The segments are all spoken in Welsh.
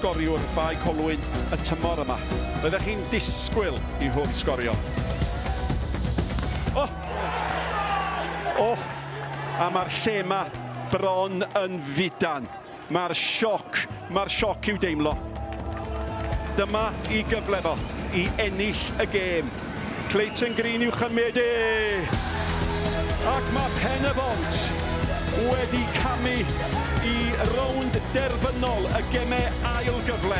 sgoriwr Bae Colwyn y tymor yma. Byddech chi'n disgwyl i hwn sgorio. O! O! A mae'r lle yma bron yn fudan. Mae'r sioc, mae'r sioc i'w deimlo. Dyma i gyfle fo i ennill y gêm. Clayton Green i'w chymryd e! Ac mae Pen-y-bont wedi camu i rownd derfynol y gemau ail gyfle.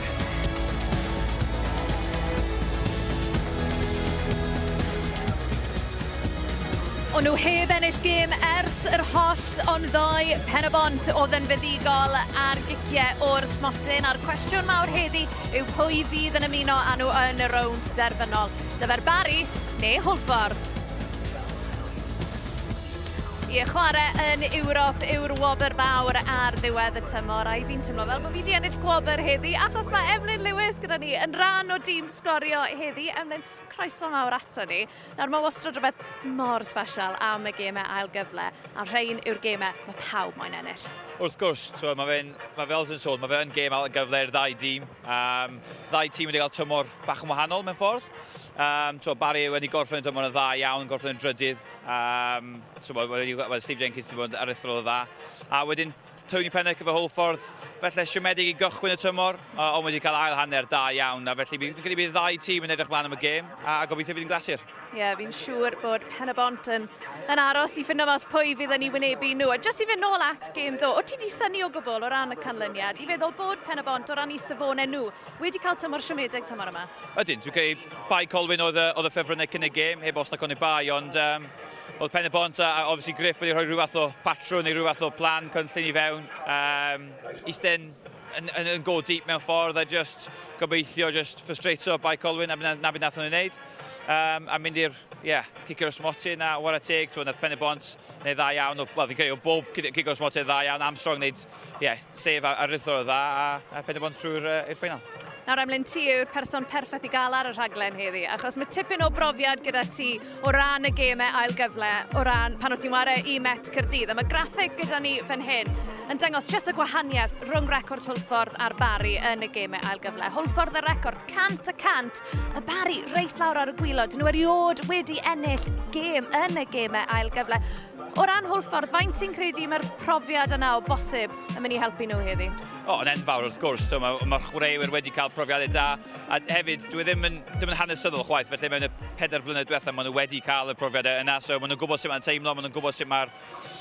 O'n nhw heb ennill gêm ers yr hollt, ond ddoe Pen-y-bont oedd yn fuddugol ar giciau o'r smotyn, a'r cwestiwn mawr heddi yw pwy fydd yn ymuno â nhw yn y rownd derfynol. Dyfer Barry neu Hwlffordd? I chwarae yn Ewrop yw'r wobr fawr ar ddiwedd y tymor, a i fi'n teimlo fel bod fi wedi ennill gwobr heddi, achos mae Emlyn Lewis gyda ni yn rhan o dîm sgorio heddi. Emlyn, croeso mawr ato ni. Nawr, mae wastad rhywbeth mor special am y gemau ail gyfle, a rhain yw'r gemau mae pawb moyn ennill. Wrth gwrs, twa, mae fe'n, mae fel ti'n sôn, mae fe'n gêm ail gyfle i'r ddau dîm. Um, ddau tîm wedi cael tymor bach yn wahanol mewn ffordd. Um, twa, Barry wedi gorffen y tymor yn dda iawn, gorffen yn drydydd. Um, so, well, Steve Jenkins wedi bod yn aruthrol o dda. A wedyn Tony Pennock efo Hwlffordd, felly siomedig i gychwyn y tymor, ond wedi cael ail hanner da iawn. A felly fi'n credu bydd ddau tîm yn edrych mlaen am y gêm, a gobeithio fydd yn glasur. Ie, yeah, fi'n siŵr bod Pen y Bont yn, yn aros i ffindo mas pwy fydd yn ei wynebu nhw. A jyst i fynd nôl at gêm ddo, o ti di synnu o gwbl o ran y canlyniad i feddwl bod Pen y Bont o ran eu safonau nhw wedi cael tymor siomedig tymor yma? Ydyn, dwi'n credu Bae Colwyn oedd y, oedd y ffefrynnau cyn y gêm, heb os nac oni bai, ond um, oedd Pen y Bont a, a obviously Griff wedi rhoi rhyw fath o patrwn neu rhyw fath o plan cynllun i fewn. Um, Eastern yn, yn, yn go deep mewn ffordd a just gobeithio just frustrato Bae Colwyn a na beth nath nhw'n wneud. Um, a mynd i'r yeah, cicio'r smotyn a wara teg, twyd, nath Pen y Bont neu dda iawn, wel fi'n credu o bob cic o'r smotyn dda iawn, Armstrong wneud yeah, sef aruthrol o dda a, a Pen-y-bont trwy'r uh, ffeinal. Nawr Emlyn, ti yw'r person perffaith i gael ar y rhaglen heddi, achos mae tipyn o brofiad gyda ti o ran y gemau ail gyfle, o ran pan o ti'n ware i Met Cyrdydd. A mae graffig gyda ni fan hyn yn dangos jyst y gwahaniaeth rhwng record Hwlffordd a'r Barri yn y gemau ail gyfle. Hwlffordd y record 100 y 100, y Barri reit lawr ar y gwylod. Dyn nhw erioed wedi ennill gêm yn y gemau ail gyfle. O ran Hwlffordd, faint ti'n credu mae'r profiad yna o bosib yn mynd i helpu nhw heddi? O, yn enfawr wrth gwrs. Mae'r ma chwaraewyr wedi cael profiadau da. A hefyd, dwi ddim yn, ddim yn hanesyddol chwaith, felly mewn y pedair blynedd diwethaf maen nhw wedi cael y profiadau yna, so maen nhw'n gwybod sut mae'n teimlo, maen nhw'n gwybod sut mae'r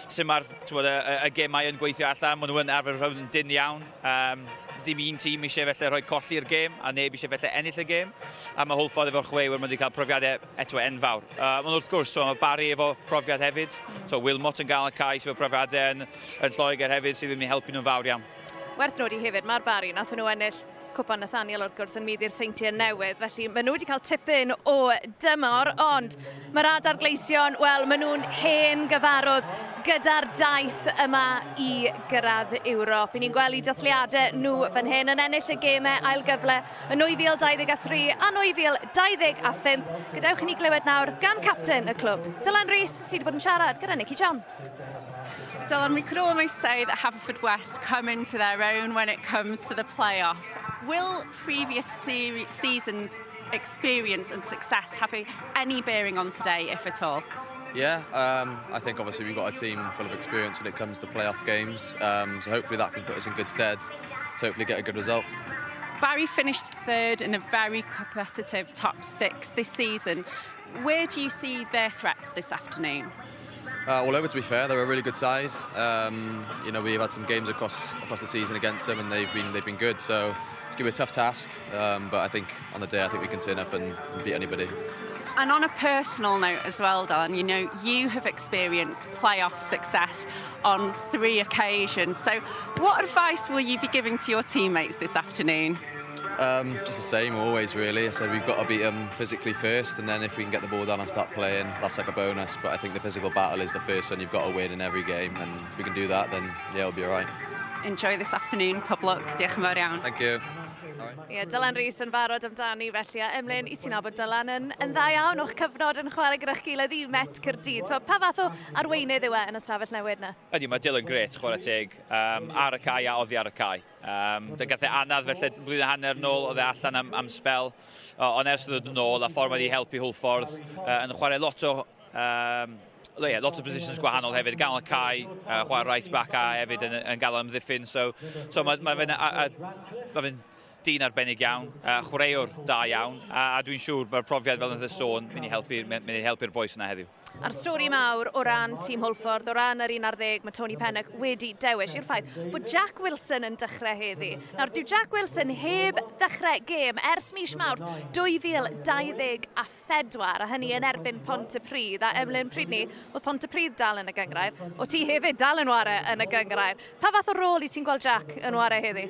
sut mae'r y, y, y gemau yn gweithio allan, maen nhw yn arfer rhywun yn dyn iawn. Um, dim un tîm eisiau felly rhoi colli'r gêm, a neb eisiau felly ennill y gêm. A mae Hwlffordd efo'r chwaraewyr, maen nhw wedi cael profiadau eto enfawr. Uh, ond wrth gwrs, so, mae Barry efo profiad hefyd. So Wilmot yn gael y cais efo profiadau yn, yn Lloegr hefyd sydd ddim yn helpu nhw'n fawr iawn. Werth nodi hefyd, mae'r Barry, nath nhw ennill Cwpan Nathaniel wrth gwrs yn mynd i'r Seintiau Newydd, felly maen nhw wedi cael tipyn o dymor, ond mae'r Adar Gleision, wel, maen nhw'n hen gyfarwydd gyda'r daith yma i gyrraedd Ewrop. I ni'n gweld eu dathliadau nhw fan hyn yn ennill y gemau ail gyfle yn 2023 a 2025. Gadewch i ni glywed nawr gan capten y clwb, Dylan Rees, sydd wedi bod yn siarad gyda Nicky John. Dylan, we could almost say that Haverfordwest come into their own when it comes to the playoff. Will previous seasons' experience and success have any bearing on today, if at all? Yeah, I think obviously we've got a team full of experience when it comes to playoff games, so hopefully that can put us in good stead to hopefully get a good result. Barry finished third in a very competitive top six this season. Where do you see their threats this afternoon? All over, to be fair, they're a really good side. We've had some games across the season against them, and they've been good. So it's going to be a tough task, but I think on the day, I think we can turn up and beat anybody. And on a personal note as well, Dylan, you have experienced playoff success on three occasions. So what advice will you be giving to your teammates this afternoon? Just the same, always really. I said we've got to beat them physically first, and then if we can get the ball down and start playing, that's like a bonus. But I think the physical battle is the first one you've got to win in every game, and if we can do that, then yeah, it'll be all right. Enjoy this afternoon. Pob lwc. Diolch yn fawr iawn. Thank you. All right. Ie, yeah, Dylan Rees yn barod amdani felly. A Emlyn, i ti'n nabod Dylan yn dda iawn o'ch cyfnod yn chwarae gyda'ch gilydd i Met Caerdydd. So, pa fath o arweinydd yw e yn y stafell newid 'na? Ydy, mae Dylan grêt, chwarae teg, ar y cae a oddi ar y cae. Gath e anaf felly blwyddyn a hanner nôl, oedd e allan am sbel, ond ers ddod yn ôl, a ffordd mae wedi helpu Hwlffordd, yn chwarae lot o positions gwahanol hefyd, ganol y cae, chwarae right back a hefyd yn gael amddiffyn. So mae fe'n dyn arbennig iawn, chwaraewr da iawn, a dwi'n siŵr mae'r profiad fel nath y sôn mynd i helpu'r bois yna heddiw. A'r stori mawr o ran tîm Hwlffordd, o ran yr 11 mae Tony Pennock wedi dewis, yw'r ffaith bod Jack Wilson yn dechrau heddi. Nawr, dyw Jack Wilson heb ddechrau gêm ers mis Mawrth 2024, a hynny yn erbyn Pontypridd. A Emlyn, pryd 'ny, oedd Pontypridd dal yn y gyngrair, o ti hefyd dal yn ware yn y gyngrair. Pa fath o rôl i ti'n gweld Jack yn ware heddi?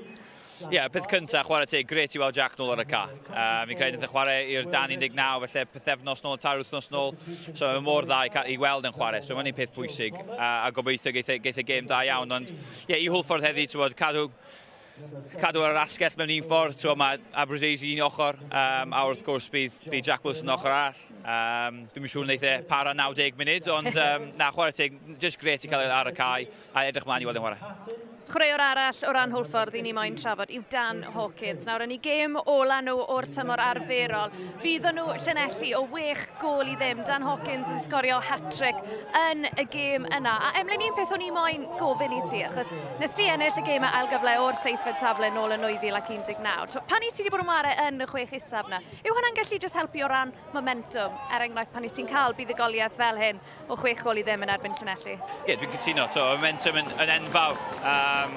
Ie, yeah, peth cyntaf, chwarae teg, grêt i weld Jack nôl ar y ca. Fi'n credu nath e chwarae i'r dan 19, felly pythefnos nôl, 3 wythnos nôl. So mae'n mor dda i weld yn chwarae, so mae'n un peth pwysig. A gobeithio geith e gêm da iawn. Ond ie, yeah, i Hwlffordd heddi, ti'n bod, cadw ar yr asgell mewn un ffordd, ti'n mae Abruzzese un ochr, a wrth gwrs bydd Jack Wilson ochr arall. Dwi'n siŵr wneith e para 90 munud, ond na, chwarae teg, just grêt i cael e ar y cae, a edrych mlaen i weld yn chwarae. Chwaraewr arall o ran Hwlffordd i ni moyn trafod yw Dan Hawkins. Nawr, yn ei gêm ola nhw o'r tymor arferol, fydd nhw Llanelli o 6 gôl i ddim. Dan Hawkins yn sgorio hat-trick yn y gêm yna. A Emlyn, un peth o'n i moyn gofyn i ti, achos nes ti ennill y gêm ail gyfle o'r seithfed safle nôl yn 2019. Pan i ti wedi bod yn ware yn y chwech isaf yna, yw hwnna'n gallu just helpu o ran momentum, er enghraifft pan i ti'n cael buddugoliaeth fel hyn o 6 gôl i ddim yn erbyn Llanelli? Ie, yeah, dwi'n cytuno. To, momentum yn enfawr. A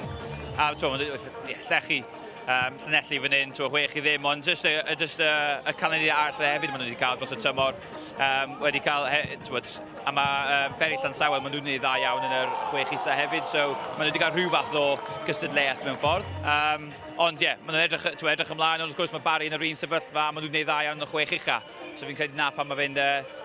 to, yeah, llechi Llanelli fan hyn, to, 6-0, ond just y canlyniad arall hefyd maen nhw wedi cael dros y tymor. Wedi cael, twod, a mae Ferry Llansawel, maen nhw'n gwneud dda iawn yn yr chwech isa hefyd, so maen nhw wedi cael rhyw fath o gystadleuaeth mewn ffordd. Ond ie, yeah, maen nhw'n edrych ymlaen, ond wrth gwrs mae Barry yn yr un sefyllfa, maen nhw'n gwneud dda iawn yn y chwech ucha. So fi'n credu na pan mae fe'n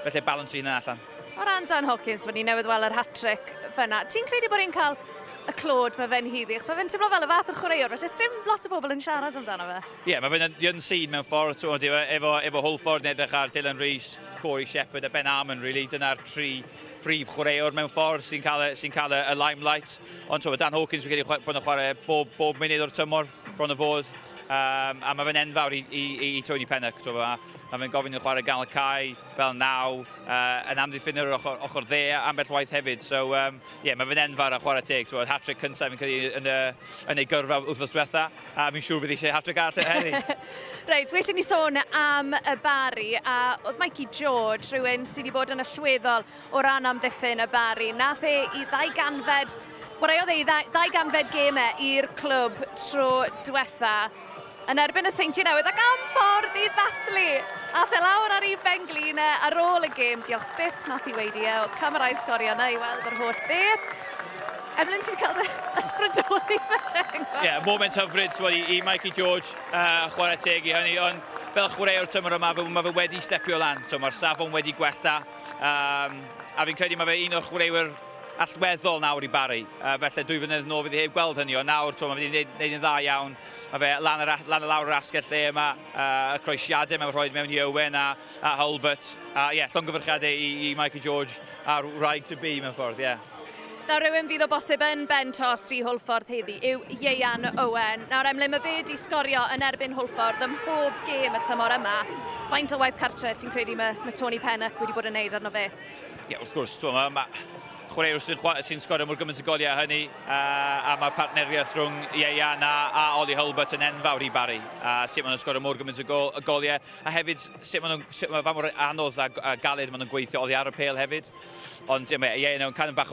felly balance hynna allan. O ran Dan Hawkins, mae ni newydd weld yr hat-trick fyna. Ti'n credu bod hi'n cael y clod mae fe'n haeddu? Achos mae fe'n teimlo fel y fath o chwaraewr, felly dim lot o bobl yn siarad amdano fe. Ie, yeah, mae fe'n unseen mewn ffordd, efo Hwlffordd yn edrych ar Dylan Rees, Corey Shepherd a Ben Armand, really. Dyna'r tri prif chwaraewr mewn ffordd sy'n cael y limelight. Ond so, Dan Hawkins wedi bod yn chwarae bob munud o'r tymor, bron o fod. A mae fe'n enfawr i Tony Pennock. So, mae fe'n gofyn i chwarae ganol cae fel naw, yn amddiffyn yr ochr dde ambell waith hefyd. So, yeah, mae fe'n enfawr a chwarae teg. So, hat-trick cyntaf fi'n credu yn ei gyrfa wythnos diwetha, a fi'n siŵr fydd eisiau hat-trick arall heddi. Reit, well i ni sôn am y Barri, a oedd Mikey George, rhywun sydd wedi bod yn allweddol o ran amddiffyn y Barri. Nath e i ddau ganfed, chwaraeodd e i ddau ganfed gemau i'r clwb tro diwetha yn erbyn y Seintiau Newydd ac am ffordd i ddathlu. Ath e lawr ar ei benglinau ar ôl y gêm. Diolch byth nath i weidi e. Oedd camerau sgorio yna i weld yr holl beth. Emlyn, ti'n cael dy ysbrydoli felly? Ie, yeah, moment hyfryd i Mikey George, chwarae teg i hynny, ond fel chwaraewr tymor yma, mae fe wedi stepio lan. So, mae'r safon wedi gwella, a fi'n credu mae fe un o'r chwaraewyr allweddol nawr i Barry. Felly 2 flynedd nôl fydd i heb gweld hynny, ond nawr to, mae wedi gwneud yn dda iawn. Mae fe lan y lawr yr asgell dde yma, y croesiadau mae'n rhoi mewn i Owen a Hulbert. A ie, yeah, llongyfarchiadau i Mikey George a'r wraig to be mewn ffordd, ie. Yeah. Nawr rhywun fydd o bosib yn ben tost i Hwlffordd heddi yw Ieuan Owen. Nawr Emlyn, mae fe wedi sgorio yn erbyn Hwlffordd ym mhob gêm y tymor yma. Faint o waith cartre sy'n credu mae Tony Pennock wedi bod yn neud arno fe? Ie, yeah, wrth gwrs, mae chwaraewr sy'n sgorio mor gymaint o goliau hynny, a mae partneriaeth rhwng Ieuan a Ollie Hulbert yn enfawr i Barry. A sut maen nhw'n sgorio mor gymaint o goliau, a hefyd sut mae fa mor anodd a galed maen nhw'n gweithio oddi ar y pêl hefyd. Ond ie, mae Ieuan yn kind of bach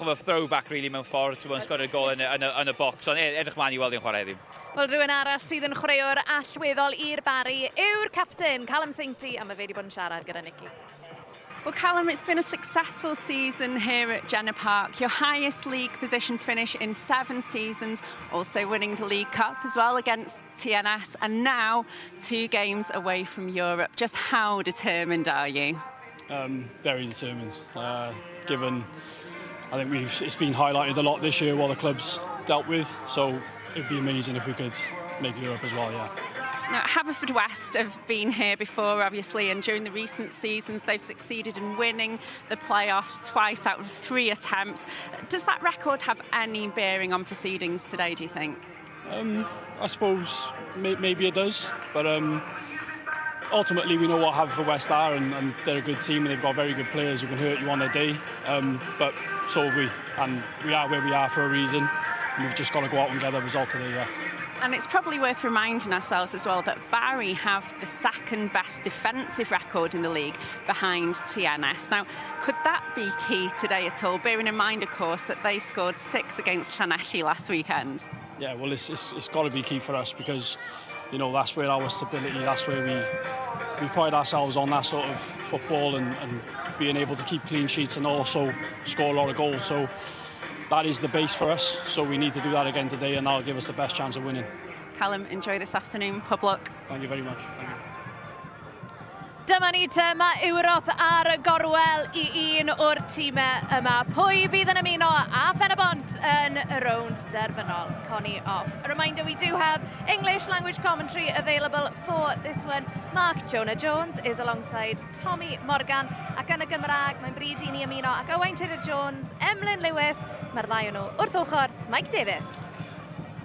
o throwback really mewn ffordd, ti'n sgorio gol yn y box, ond edrych mlaen i weld i'n chwarae heddiw. Wel, rhywun arall sydd yn chwaraewr allweddol i'r Barri yw'r captain, Callum Sainty, a mae fe wedi bod yn siarad gyda Nicky. Well, Callum, it's been a successful season here at Jenner Park. Your highest league position finish in 7 seasons, also winning the League Cup as well against TNS, and now two games away from Europe. Just how determined are you? Very determined. Given, I think it's been highlighted a lot this year what the club's dealt with, so it'd be amazing if we could make Europe as well, yeah. Now, Haverfordwest have been here before, obviously, and during the recent seasons, they've succeeded in winning the playoffs twice out of three attempts. Does that record have any bearing on proceedings today, do you think? I suppose maybe it does, but ultimately we know what Haverfordwest are, and they're a good team and they've got very good players who can hurt you on their day. But so have we, and we are where we are for a reason, and we've just got to go out and get the result today. Yeah. And it's probably worth reminding ourselves as well that Barry have the second best defensive record in the league behind TNS. Now, could that be key today at all? Bearing in mind, of course, that they scored six against Llanelli last weekend. Yeah, well, it's got to be key for us because that's where our stability, that's where we pride ourselves on that sort of football and being able to keep clean sheets and also score a lot of goals. So that is the base for us. So we need to do that again today, and that'll give us the best chance of winning. Callum, enjoy this afternoon. Pob lwc. Thank you very much. Thank you. Dyma ni te, mae Ewrop ar y gorwel i un o'r tîmau yma. Pwy fydd yn ymuno â Phen-y-bont yn y rownd derfynol? Connie off. A reminder, we do have English language commentary available for this one. Mark Jonah Jones is alongside Tommy Morgan. Ac yn y Gymraeg, mae'n bryd i ni ymuno ac Owain Tudur Jones, Emlyn Lewis, mae'r ddau o nhw wrth ochr Mike Davis.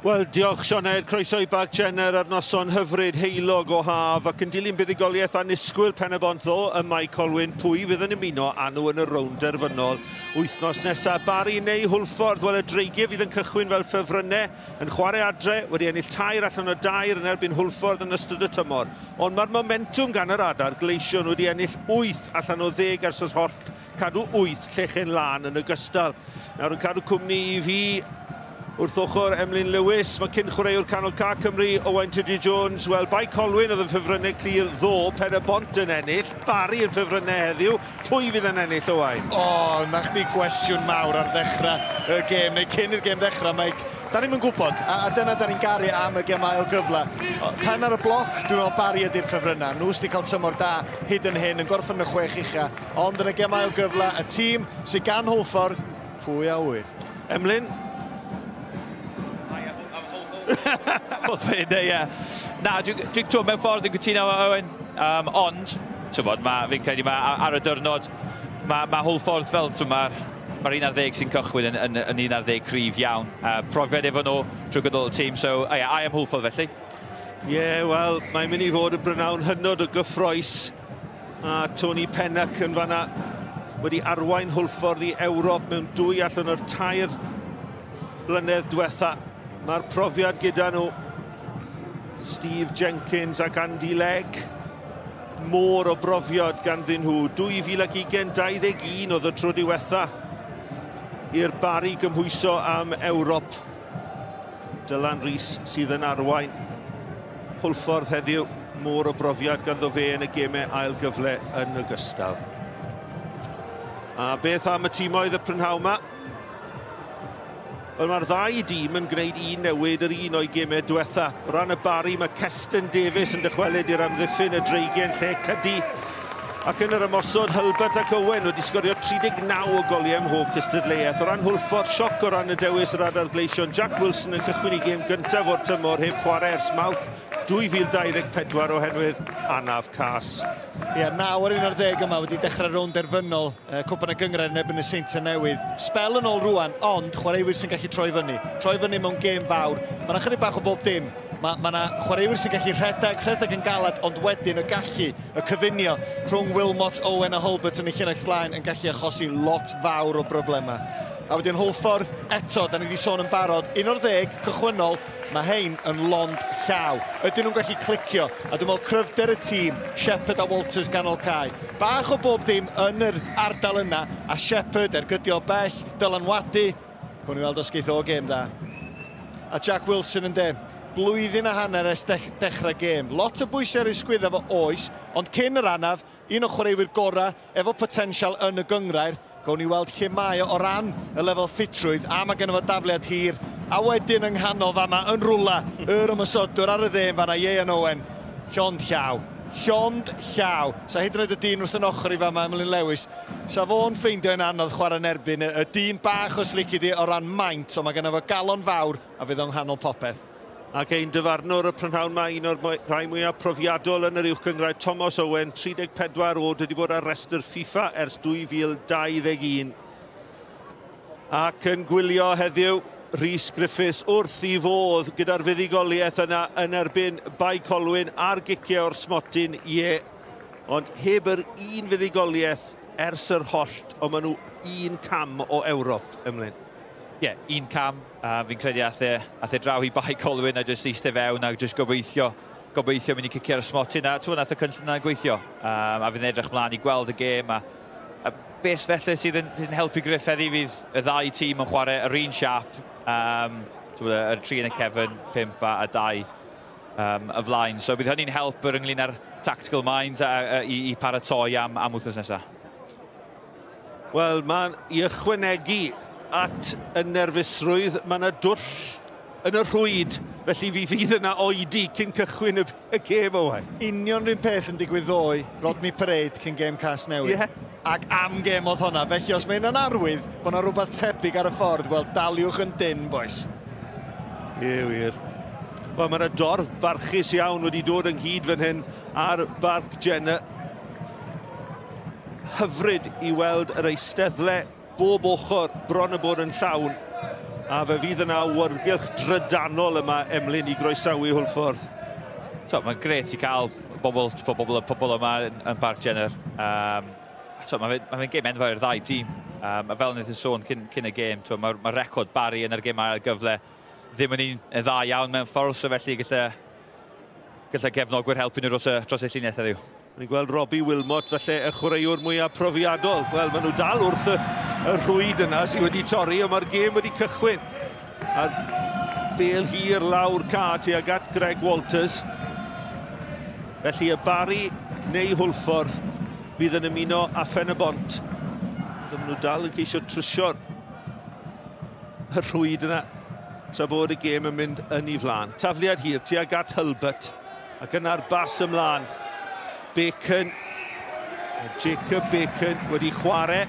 Wel, diolch, Sioned. Croeso i Barc Jenner ar noson hyfryd heulog o haf ac yn dilyn buddugoliaeth annisgwyl Pen-y-bont ddoe ym Mae Colwyn, pwy fydd yn ymuno â nhw yn y rownd derfynol wythnos nesaf? Barry neu Hwlffordd? Wel, y Dreigiau fydd yn cychwyn fel ffefrynnau yn chwarae adre, wedi ennill tair allan o dair yn erbyn Hwlffordd yn ystod y tymor. Ond mae'r momentwm gan yr Adar Gleision wedi ennill 8 allan o 10 ers yr hollt, cadw 8 llechen lân yn ogystal. Nawr yn cadw cwmni i fi wrth ochr Emlyn Lewis, mae cyn chwaraewr canol cae Cymru, Owain Tudur Jones. Wel, Bae Colwyn oedd yn ffefrynnau clir ddoe, Pen y Bont yn ennill, Barry yn ffefrynnau heddiw. Pwy fydd yn ennill, Owain? O, na chdi gwestiwn mawr ar ddechrau y gêm, neu cyn i'r gêm ddechrau, Mike. Da ni'm yn gwybod, a dyna da ni'n garu am y gêm ail gyfle. Pen ar y bloc, dwi'n meddwl Barry ydy'r ffefrynnau. Nhw sydd wedi cael tymor da hyd yn hyn, yn gorffen y chwech ucha. Ond yn y gêm ail gyfle, y tîm sydd gan Hwlffordd, pwy a wyr? Emlyn? Ie. Na, dwi'n mewn ffordd dwi'n cytuno Owen, ond, ti'n ma, fi'n credu ma, ar y diwrnod, mae Hwlffordd fel, mae'r ma 11 sy'n cychwyn yn 11 cryf iawn. Profiad efo nhw trwy gydol y tîm, so yeah, I am Hwlffordd felly. Ie, yeah, wel, mae'n mynd i fod y brynawn hynod o gyffrous. A Tony Pennock yn fanna wedi arwain Hwlffordd i Ewrop mewn dwy allan o'r 3 blynedd diwetha. Mae'r profiad gyda nhw. Steve Jenkins ac Andy Legg. Môr o brofiad ganddyn nhw. 2020-21 oedd y tro diwetha i'r Barry gymhwyso am Ewrop. Dylan Rees sydd yn arwain Hwlffordd heddiw. Môr o brofiad ganddo fe yn y gemau ail gyfle yn ogystal. A beth am y tîmoedd y prynhawn yma? Wel, mae'r ddau dîm yn gwneud un newid yr un o'i gemau diwetha. O ran y Barry, mae Keston Davies yn dychwelyd i'r amddiffyn y Dreigiau yn lle Cydi. Ac yn yr ymosod, Hulbert ac Owen wedi sgorio 39 o goliau ym mhob cystadleuaeth. O ran Hwlffordd, sioc o ran y dewis yr Adar Gleision. Jack Wilson yn cychwyn ei gêm gyntaf o'r tymor heb chwarae ers Mawrth 2024 oherwydd anaf cas. Ie, yeah, 9 o'r 11 yma wedi dechrau rownd derfynol Cwpan y Gynghrair yn erbyn y Seintiau Newydd. Sbel yn ôl rwan, ond chwaraewyr sy'n gallu troi fyny. Troi fyny mewn gêm fawr. Mae yna chydig bach o bob dim. Mae ma 'na chwaraewyr sy'n gallu rhedeg, rhedeg yn galad, ond wedyn y gallu, y cyfunio rhwng Wilmot, Owen a Hulbert yn y llinell flaen yn gallu achosi lot fawr o broblemau. A wedyn Hwlffordd, eto, da ni wedi sôn yn barod, 11 cychwynnol, mae hein yn lond llaw. Ydyn nhw'n gallu clicio? A dwi'n meddwl cryfder y tîm, Shepherd a Walters ganol cae. Bach o bob dim yn yr ardal yna, a Shepherd ergydio bell, dylanwadu. Gawn ni weld os geith o gêm da. A Jack Wilson yn de, blwyddyn a hanner ers dechrau gêm. Lot o bwysau ar ei sgwydda fo oes, ond cyn yr anaf, un o chwaraewyr gorau efo potensial yn y gynghrair. Gawn ni weld lle mae o ran y lefel ffitrwydd, a mae genno fo dafliad hir. A wedyn yng nghanol fama, yn rwla, yr ymosodwr ar y dde yn fanna, Ieuan Owen, llond llaw. Llond llaw. Sa hyd yn oed y dyn wrth yn ochr i fama, Emlyn Lewis, sa fo'n ffeindio'n anodd chwarae yn erbyn y dyn bach os lici di o ran maint, ond mae genno fo galon fawr a fydd o'n nghanol popeth. Ac ein dyfarnwr y prynhawn ma, un o'r rhai mwyaf profiadol yn yr Uwch Gynghrair, Tomos Owen, 34 oed, wedi bod ar restr FIFA ers 2021. Ac yn gwylio heddiw, Rhys Griffiths wrth i fodd gyda'r fuddugoliaeth yna yn erbyn Bae Colwyn a'r giciau o'r smotyn, ie, ond heb yr un fuddugoliaeth ers yr hollt, ond maen nhw un cam o Ewrop, Emlyn. Ie, yeah, un cam, a fi'n credu ath e, ath e draw i Bae Colwyn a jyst eistedd fewn a jyst gobeithio, gobeithio mynd i cicio ar y smotyn a t'wod nath y cynllun yna'n gweithio. Um, a fi'n edrych mlaen i gweld y gêm a, a beth felly sydd yn, sydd yn helpu Griff heddi fydd y ddau tîm yn chwarae yr un siap, um, y, y tri yn y cefn, 5 a, a 2 um, y flaen. So bydd hynny'n help yr ynglyn â'r tactical mind a, a, i, i paratoi am, am wythnos nesaf. Wel, mae'n i ychwanegu at y nerfusrwydd, mae yna dwll yn y rhwyd, felly fi fydd yna oedi cyn cychwyn y, y gêm, Owain. Union rhywun peth yn digwydd ddoe, Rodney Parade cyn gêm Casnewydd. Yeah. Ac am gêm oedd honna, felly os mae hynna'n arwydd bod yna rhywbeth tebyg ar y ffordd, wel daliwch yn dynn, boys. Ie, wir. Wel, mae yna dorf barchus iawn wedi dod ynghyd fan hyn ar Barc Jenner. Hyfryd i weld yr eisteddle bob ochr bron y bod yn llawn. A fe fydd yna awyrgylch drydanol yma, Emlyn, i groesawu Hwlffordd. So, mae'n gret i cael bobl, bobl, pobl yma yn, yn Parc Jenner. Um, so, mae'n ma fe gêm enfawr i'r ddau dîm. Um, a fel wnaeth y sôn cyn, cyn y gêm, mae'r ma record Barry yn yr gêm ail gyfle ddim yn un dda iawn mewn ffordd, so felly gallai, gallai gefnogwyr helpu nhw dros y, dros y llinell heddiw. Ni'n gweld Robbie Wilmot, felly y chwaraewr mwyaf profiadol. Wel, maen nhw dal wrth y, y rhwyd yna sydd wedi torri, ond mae'r gêm wedi cychwyn. A bel hir lawr ca tuag at Greg Walters. Felly y Barry neu Hwlffordd fydd yn ymuno â Phen y Bont. Maen nhw dal yn ceisio trwsio'r y rhwyd yna tra bod y gêm yn mynd yn ei flaen. Tafliad hir tuag at Hulbert. Ac yna'r bas ymlaen. Bacon. Jacob Bacon wedi chwarae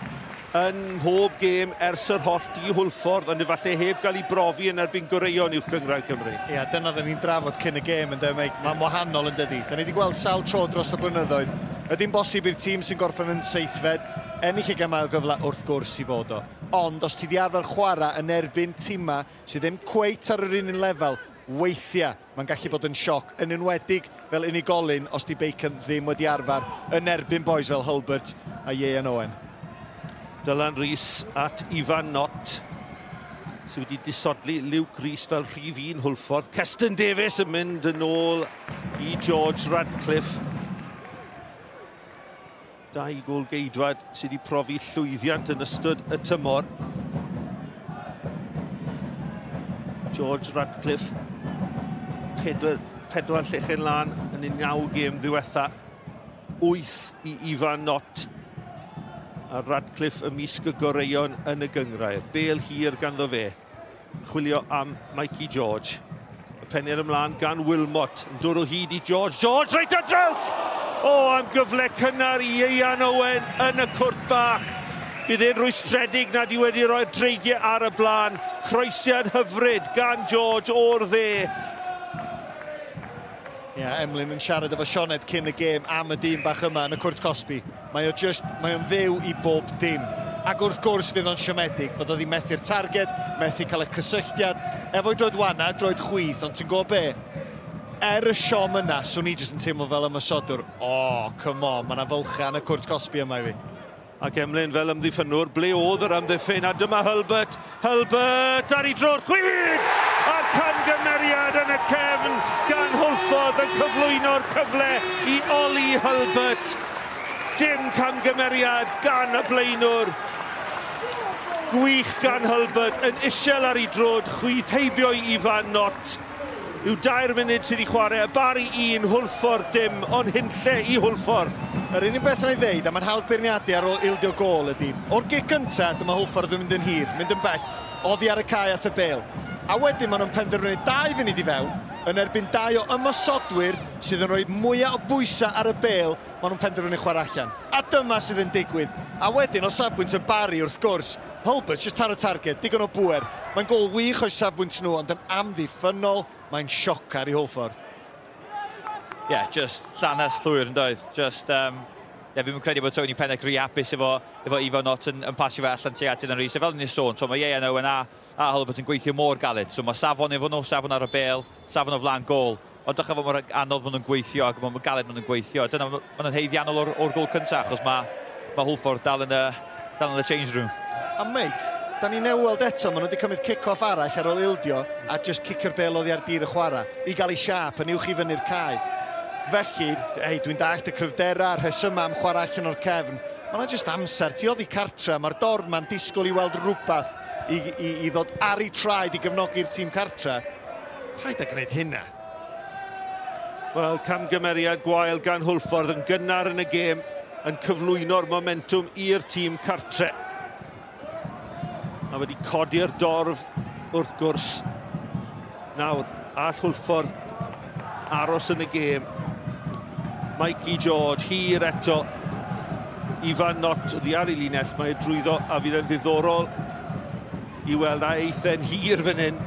yn mhob gêm ers yr hollt i Hwlffordd, ond efallai heb gael ei brofi yn erbyn goreuon uwch gynghrair Cymru. Ia, dyna oedden ni'n drafod cyn y gêm ynde, Mike, mae'n wahanol yn dydi. Da ni wedi gweld sawl tro dros y blynyddoedd. Ydy'n bosib i'r tîm sy'n gorffen yn seithfed ennill y gêm ail gyfle wrth gwrs i fod o. Ond os ti di arfer chwarae yn erbyn timau sydd ddim cweit ar yr un un lefel, weithiau Mae'n gallu bod yn sioc, yn enwedig fel unigolyn os 'di Bacon ddim wedi arfer yn erbyn bois fel Hulbert a Ieuan Owen. Dylan Rees at Ifan Knott, sydd wedi disodli Luke Rees fel rhif un Hwlffordd. Keston Davies yn mynd yn ôl i George Radcliffe. Dau gôl geidwad sydd wedi profi llwyddiant yn ystod y tymor. George Radcliffe, pedwar, pedwar llechen lan yn ei naw gêm ddiwetha. Wyth i Ifan Knott. A Radcliffe ymysg y goreuon yn y gynghrair. Bêl hir ganddo fe. Chwilio am Mikey George. Y peniad ymlaen gan Wilmot. Yn dod o hyd i George. George reit ar draws! O, am gyfle cynnar i Ieuan Owen yn y cwrt bach. Bydd e'n rwystredig nad yw wedi rhoi'r dreigiau ar y blaen. Croesiad hyfryd gan George o'r dde. Ie, yeah, Emlyn yn siarad efo Sioned cyn y gêm am y dyn bach yma yn y cwrt cosbi. Mae o just, mae o'n fyw i bob dim. Ac wrth gwrs fydd o'n siomedig fod o ddim methu'r targed, methu cael y cysylltiad efo'i droed wana, droed chwith, ond ti'n gwybod be? Er y siom yna, swn i jyst yn teimlo fel ymosodwr, o, oh, come on, mae yna fylchau yn y cwrt cosbi yma i fi. Ac Emlyn fel ymddiffynnwr, ble oedd yr amddiffyn? A dyma Hulbert, Hulbert ar ei dro'r chwith! A camgymeriad yn y cefn gan Hwlffordd yn cyflwyno'r cyfle i Ollie Hulbert. Dim camgymeriad gan y blaenwr. Gwych gan Hulbert, yn isel ar ei droed chwith, heibio i Ifan Knott. Yw dair munud sydd i chwarae, y Bari un, Hwlffordd dim, ond hunlle i Hwlffordd. Yr unig beth rhaid ddeud, a mae'n hawdd beirniadu ar ôl ildio gôl ydy, o'r gic gynta, dyma Hwlffordd yn mynd yn hir, mynd yn bell, oddi ar y cae at y bêl. A wedyn maen nhw'n penderfynu dau funud i fewn, yn erbyn dau o ymosodwyr sydd yn rhoi mwyaf o bwysau ar y bêl, maen nhw'n penderfynu chwarae allan. A dyma sydd yn digwydd. A wedyn, o safbwynt y Bari, wrth gwrs, Hulbert jyst taro targed, digon o bŵer. Mae'n gôl wych o'i safbwynt nhw, ond yn amddiffynnol Mae'n sioc ar i Hwlffordd. Ie, yeah, just llanast llwyr yn doedd. Just, yeah, fi'n credu bod Tony Pennock rhy hapus efo Ivan Knott yn pasio fe allan tuag at Dylan Rees. A fel ni'n sôn, so mae Ieuan Owen a Hulbert yn gweithio mor galed. So mae safon efo nhw, safon ar y bel, safon o flaen gol. Ond dechrau fod mor anodd maen nhw'n gweithio ac mor galed maen nhw'n gweithio. Dyna, maen nhw'n haeddiannol o'r gol cyntaf, achos mae Hwlffordd dal yn y change room. A Meic, da ni newydd weld eto, maen nhw wedi cymryd kick-off arall ar ôl ildio a just cicio'r bel oddi ar dir y chwarae i gael ei siap yn uwch i fyny'r cae. Felly, ei, dwi'n dallt y cryfderau a'r rhesymau am chwarae allan o'r cefn. Mae yna just amser, ti oddi cartra, mae'r dorf ma'n disgwyl i weld rhywbeth i ddod ar ei traed i gefnogi'r tîm cartra. Paid â gwneud hynna. Wel, camgymeriad gwael gan Hwlffordd yn gynnar yn y gêm yn cyflwyno'r momentwm i'r tîm cartre. A wedi codi'r dorf wrth gwrs. Nawr, all Hwlffordd aros yn y gêm? Mikey George, hir eto. Ifan Knott oddi ar ei linell, mae e drwyddo a fydd e'n ddiddorol i weld a eith e'n hir fan hyn.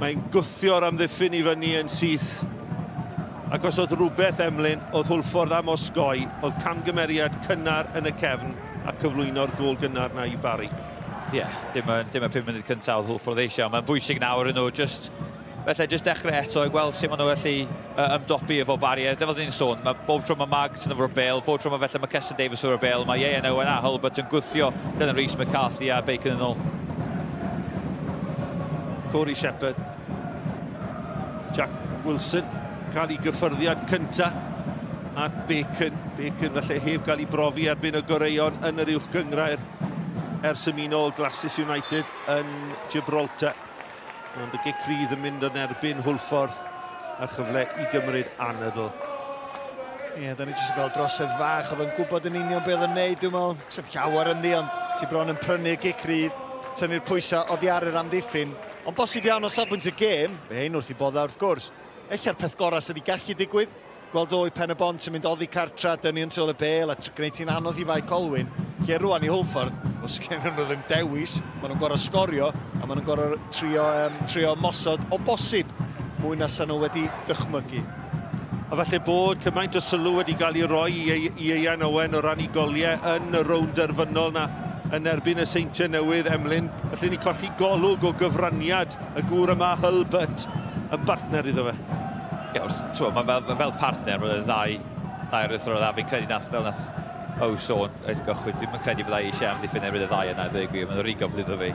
Mae'n gwthio'r amddiffyn i fyny yn syth. Ac os oedd rhywbeth, Emlyn, oedd Hwlffordd am osgoi, oedd camgymeriad cynnar yn y cefn a cyflwyno'r gol gynnar na i Barry. Ie, yeah, dim y 5 munud cyntaf oedd Hwlffordd eisiau. Mae'n bwysig nawr yn nhw just felly just dechrau eto a gweld sut maen nhw felly ymdopi efo Barry. A fel ni'n sôn, mae bob tro mae Magson efo'r bel, bob tro mae felly mae Keston Davis efo'r bel, mae Ieuan Owen a Hulbert yn gwthio Dylan Rees McCarthy a Bacon yn ôl. Corey Shepherd. Jack Wilson cael ei gyffyrddiad cynta at Bacon. Bacon felly heb gael ei brofi erbyn y goreuon yn yr uwch gyngrair ers ymuno o Glacis United yn Gibraltar. Ond y gic rydd yn mynd yn erbyn Hwlffordd a chyfle i gymryd anadl. Ie, yeah, da ni jyst yn gweld drosedd fach, oedd yn gwybod yn union beth oedd yn neud, dwi'n meddwl. Sef llawer ynddi, ond ti bron yn prynu y gic rydd, tynnu'r pwysau oddi ar yr amddiffyn. Ond bosib iawn o safbwynt y gêm, fe hyn wrth i bodda wrth gwrs, ella'r peth gorau sydd wedi gallu digwydd, gweld ddwy Pen y Bont yn mynd oddi cartra, dynnu yn ôl y bel a gwneud ti'n anodd i Fae Colwyn. Lle rwan i Hwlffordd, os gen nhw ddim dewis, maen nhw'n gorfod sgorio a maen nhw'n gorfod trio mosod o bosib mwy na sa nhw wedi dychmygu. A falle bod cymaint o sylw wedi cael ei roi i Ieuan Owen o ran ei goliau yn y rownd derfynol na yn erbyn y Seintiau Newydd, Emlyn. Felly ni colli golwg o gyfraniad y gŵr yma, Hulbert, yn bartner iddo fe. Ie, wrth, mae fel partner, mae'n ddau rwythro dda. Fi'n credu fel nath O sôn yn gychwyn, fi'n credu byddai eisiau amddiffyn erbyn y ddau yna, ddweud gwir, mae'n rhy gyflym iddo fi.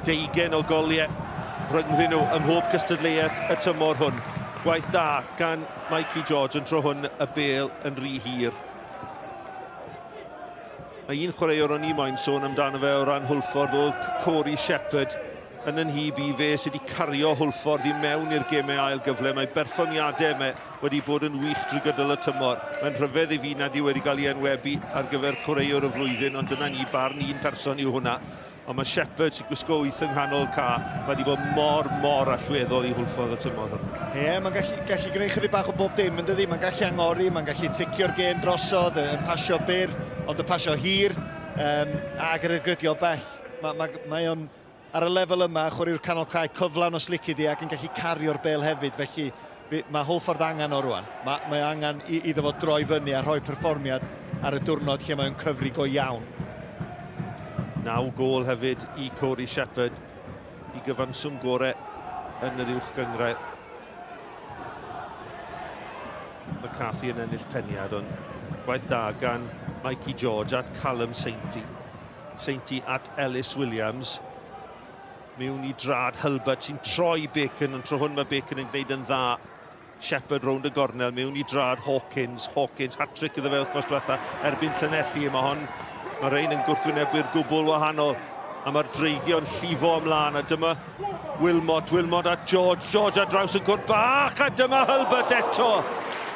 20 o goliau rhyngddyn nhw ym mhob cystadleuaeth y tymor hwn. Gwaith da gan Mikey George yn tro hwn y bel yn rhy hir. Mae un chwaraewr o'n i moyn sôn amdano fe o ran Hwlffordd oedd Corey Shepherd. Yn nhyb i fe sydd wedi cario Hwlffordd i mewn i'r gemau ail gyfle. Mae berfformiadau mae wedi bod yn wych drwy gydol y tymor. Mae'n rhyfedd i fi nad yw wedi cael ei enwebu ar gyfer chwaraewr y flwyddyn, ond dyna ni, barn un person yw hwnna. Ond mae Shepherd sy'n gwisgo 8 yng nghanol ca, mae wedi bod mor, mor allweddol i Hwlffordd y tymor hwn. Ie, yeah, mae'n gallu gwneud chydig bach o bob dim, yn dydi? Mae'n gallu angori, mae'n gallu ticio'r gêm drosodd, yn pasio byr, ond y pasio hir, ac yr ergydio bell. Mae o'n ar y lefel yma, chwaraewr canol cae cyflawn os lici di ac yn gallu cario'r bel hefyd, felly mae Hwlffordd angen o rwan. Mae angen iddo fo droi fyny a rhoi perfformiad ar y diwrnod lle mae'n cyfri go iawn. 9 gôl hefyd i Corey Shepherd i gyfanswm gorau yn yr uwch gyngrair. McCarthy yn ennill peniad, ond gwaith da gan Mikey George at Callum Sainty. Sainty at Ellis Williams. Mewn i drad Hulbert sy'n troi Bacon, ond tro hwn mae Bacon yn gwneud yn dda. Shepherd rownd y gornel, mewn i drad Hawkins. Hawkins, hat-trick iddo fe wythnos diwetha erbyn Llanelli. Mae rhain yn gwrthwynebwyr gwbl wahanol. A mae'r dreigio'n llifo ymlaen, a dyma Wilmot, Wilmot at George, George ar draws y cwrt bach, a dyma Hulbert eto.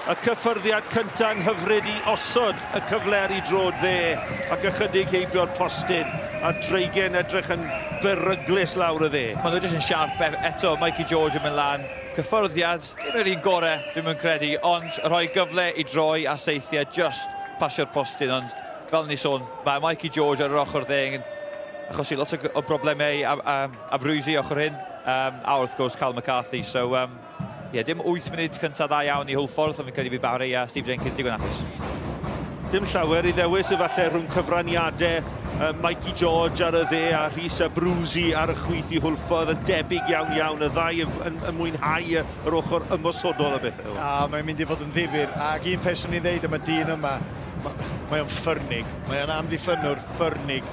Y cyffyrddiad cyntaf yn hyfryd i osod y cyfle ar ei drod dde, ac ychydig heibio'r postyn, a dreigiau'n edrych yn beryglus lawr y dde. Maen nhw jyst yn siarp eto, Mikey George yn mynd lan. Cyffyrddiad, ddim yr un gorau, dwi'n yn credu, ond rhoi gyfle i droi a saethiau, just pasio'r postyn, ond fel ni sôn, mae Mikey George ar yr ochr dde yn achosi lot o broblemau a Brwsi ochr hyn. A wrth gwrs Cal McCarthy. So, yeah, dim 8 munud cyntaf dda iawn i Hwlffordd, ond fi'n credu bydd Barry a Steve Jenkins digon hapus. Dim llawer i ddewis efallai rhwng cyfraniadau Mikey George ar y dde a Rhys Abruzzi ar y chwith i Hwlffordd yn debyg iawn iawn, y ddau yn, yn, yn mwynhau yr ochr ymosodol o bethau. A mae'n mynd i fod yn ddifyr, ac un peth swn i'n ddeud am y dyn yma, mae o'n ffyrnig, mae o'n amddiffynnwr ffyrnig,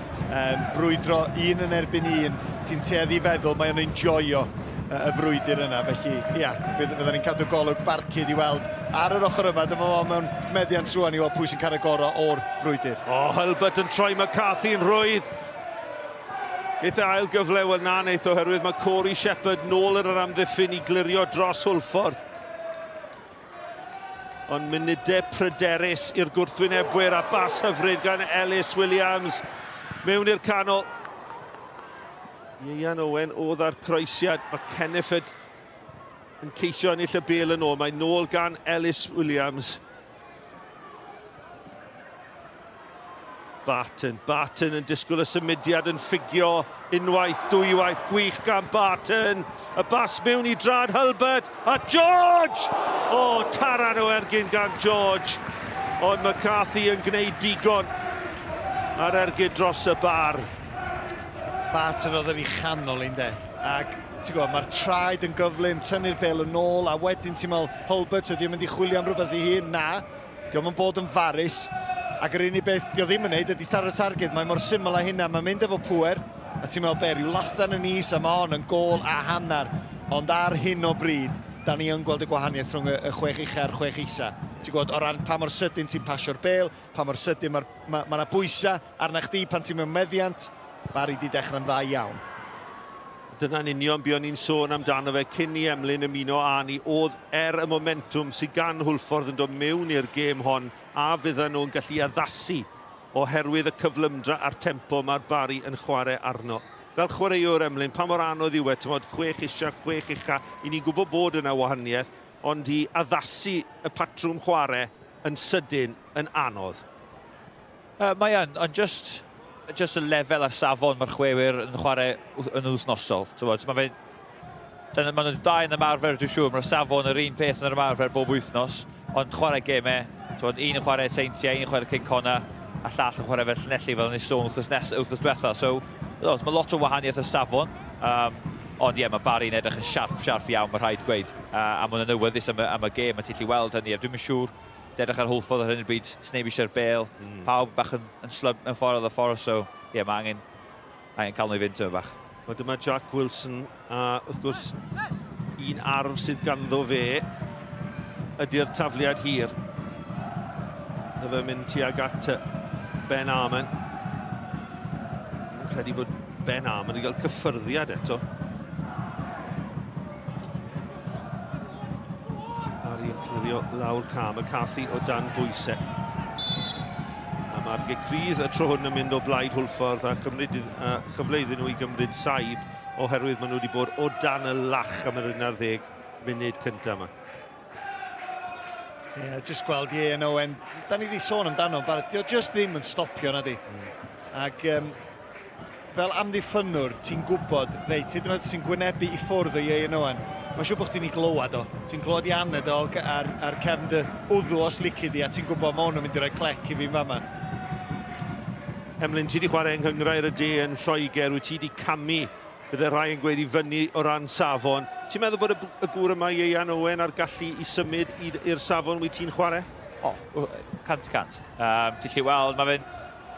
brwydro un yn erbyn un, ti'n tueddu i feddwl mae o'n enjoyo y frwydr yna, felly ia, fyddwn ni'n cadw golwg barcud i weld ar yr ochr yma, dyma fo mewn meddiant rwan i weld pwy sy'n cael y gorau o'r frwydr. O, oh, Hulbert yn troi McCarthy'n rhwydd. Geith e ail gyfle, wel na wneith oherwydd mae Corey Shepherd nôl yn yr amddiffyn i glirio dros Hwlffordd. Ond munudau pryderus i'r gwrthwynebwyr a bas hyfryd gan Ellis Williams mewn i'r canol. Ieuan Owen oedd ar croesiad. Mae Kenneford yn ceisio ennill y bel yn ôl. Mae nôl gan Ellis Williams. Barton. Barton yn disgwyl y symudiad yn ffugio unwaith, dwywaith, gwych gan Barton. Y bas mewn i drad Hulbert a George! O, oh, taran o ergyn gan George. Ond McCarthy yn gwneud digon ar ergyd dros y bar. Barton oedd yn ei chanol un de. Ac ti'n gwybod, mae'r traed yn gyflym, tynnu'r bel yn ôl, a wedyn ti'n meddwl, Hulbert ydy yn mynd i chwilio am rhywbeth i hun? Na, dio'm yn bod yn farus. Ac yr unig beth dio ddim yn neud ydy taro targed. Mae mor syml â hynna. Mae'n mynd efo pŵer, a ti'n meddwl, be, rhyw lathan yn is, a mae hon yn gôl a hanner. Ond ar hyn o bryd, da ni yn gweld y gwahaniaeth rhwng y, y chwech ucha a'r chwech isa. Ti'n gwybod, o ran pa mor sydyn ti'n pasio'r bel, pa mor sydyn mae'r ma, ma, ma bwysau arna chdi pan ti'n mewn meddiant, Barry di dechrau'n dda iawn. Dyna'n union be o'n i'n sôn amdano fe cyn i Emlyn ymuno â ni, oedd er y momentwm sydd gan Hwlffordd yn dod mewn i'r gêm hon, a fyddan nhw'n gallu addasu oherwydd y cyflymdra a'r tempo mae'r Barry yn chwarae arno. Fel chwaraewr Emlyn, pa mor anodd yw e, ti'mod, chwech isa, chwech ucha, i ni'n gwybod bod yna wahaniaeth, ond i addasu y patrwm chwarae yn sydyn yn anodd. Mae yn, ond just, just y lefel a'r safon mae'r chwewyr yn chwarae yn wythnosol. Mae fe, dyna, maen nhw'n da yn ymarfer, dwi'n siŵr, mae'r safon yr un peth yn yr ymarfer bob wythnos, ond chwarae gemau, t'wod, un yn chwarae Seintiau, un yn chwarae Cei Connah, a llall yn chwarae fel Llanelli, fel nes sôn wythnos, nes, wythnos diwetha. So, mae lot o wahaniaeth y safon, ond ie, yeah, mae Barry'n edrych yn siarp, siarp iawn, mae rhaid gweud. A maen nhw'n awyddus am y, am y gêm, a ti'n gallu weld hynny, a dwi'n siŵr edrych ar Hwlffordd ar hyn o bryd, sneb eisiau'r bel, pawb bach yn, yn slym yn ffordd o'r ffordd, so ie, yeah, mae angen, angen cael nhw i fynd tyma bach. Wel, dyma Jack Wilson, a wrth gwrs, un arf sydd ganddo fe ydy'r tafliad hir. Dyma fe'n mynd tuag at Ben Arman. Yn credu bod Ben Arman wedi cael cyffyrddiad eto. Ari yn clirio lawr cam y Cathy o dan bwysau. A mae'r gecrydd y tro hwn yn mynd o blaid Hwlffordd a, chymryd, a chyfle iddyn nhw i gymryd saib oherwydd maen nhw wedi bod o dan y lach am yr 11 munud cyntaf yma. Ie, yeah, just gweld Ian Owen, da ni wedi sôn amdano, barod, dio just ddim yn stopio na di. Ac fel amddiffynnwr, ti'n gwybod, reit, hyd yn oed ti'n gwynebu i ffwrdd o Ian Owen, mae'n siŵr bod chdi'n ei glywed o. Ti'n clywed i aned o ar, ar cefn dy wddw os lici di, a ti'n gwybod mae hwn yn mynd i roi clec i fi fama. Emlyn, ti wedi chwarae yng Nghynghrair y De yn Lloegr, wyt ti wedi camu, bydde rhai yn gweud i fyny o ran safon. Ti'n meddwl bod y, y gŵr yma, Ieuan Owen, ar gallu i symud i'r safon wyt ti'n chwarae? O, oh, 100%. Ti'n gallu weld, mae fe'n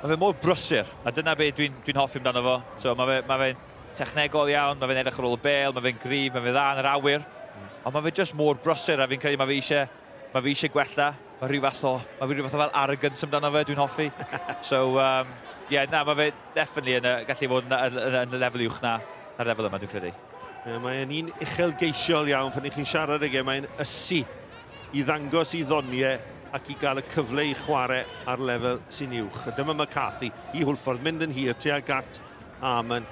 ma fe mor brysur, a dyna be dwi'n dwi hoffi amdano fo. So, mae fe, ma fe'n technegol iawn, mae fe'n edrych ar ôl y bel, mae fe'n gryf, mae fe'n dda yn yr awyr. Ond mae fe just mor brysur, a fi'n credu mae fe eisiau, mae fe eisiau gwella. Mae rhyw fath o, mae rhyw fath o fel arrogance amdano fe, dwi'n hoffi. So, yeah, na, mae fe definitely yn y, gallu fod yn, yn, yn, yn y lefel uwch na, na'r lefel yma, dwi'n credu. Yeah, mae'n un uchelgeisiol iawn pan ych chi'n siarad ag e, mae'n ysu i ddangos i ddoniau ac i gael y cyfle i chwarae ar lefel sy'n uwch. A dyma McCarthy i Hwlffordd, mynd yn hir tuag at Arman.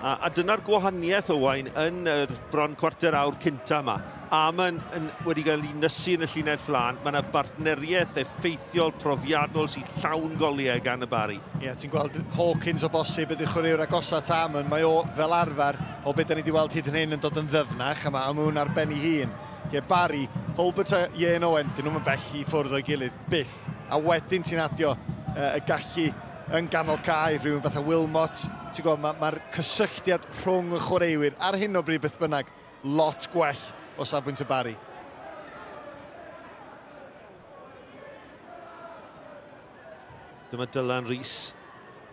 A dyna'r gwahaniaeth, Owain, yn yr bron cwarter awr cynta yma. Amon yn, wedi cael ei nysu yn y llinell flaen. Mae yna bartneriaeth effeithiol, profiadol sy'n llawn goliau gan y Barri. Ie, yeah, ti'n gweld Hawkins o bosib ydy'r chwaraewr agosa at Amon. Mae o fel arfer o beth da ni wedi weld hyd yn hyn yn dod yn ddyfnach, a mae Amon ar ben ei hun. Lle Barry, Hulbert a Ian Owen, dyn nhw'n bell i ffwrdd o'i gilydd, byth. A wedyn ti'n adio y gallu yn ganol cae, rhywun fatha Wilmot. Ti'n gweld, mae'r ma cysylltiad rhwng y chwaraewyr ar hyn o bryd beth bynnag lot gwell o safbwynt y Barri. Dyma Dylan Rees.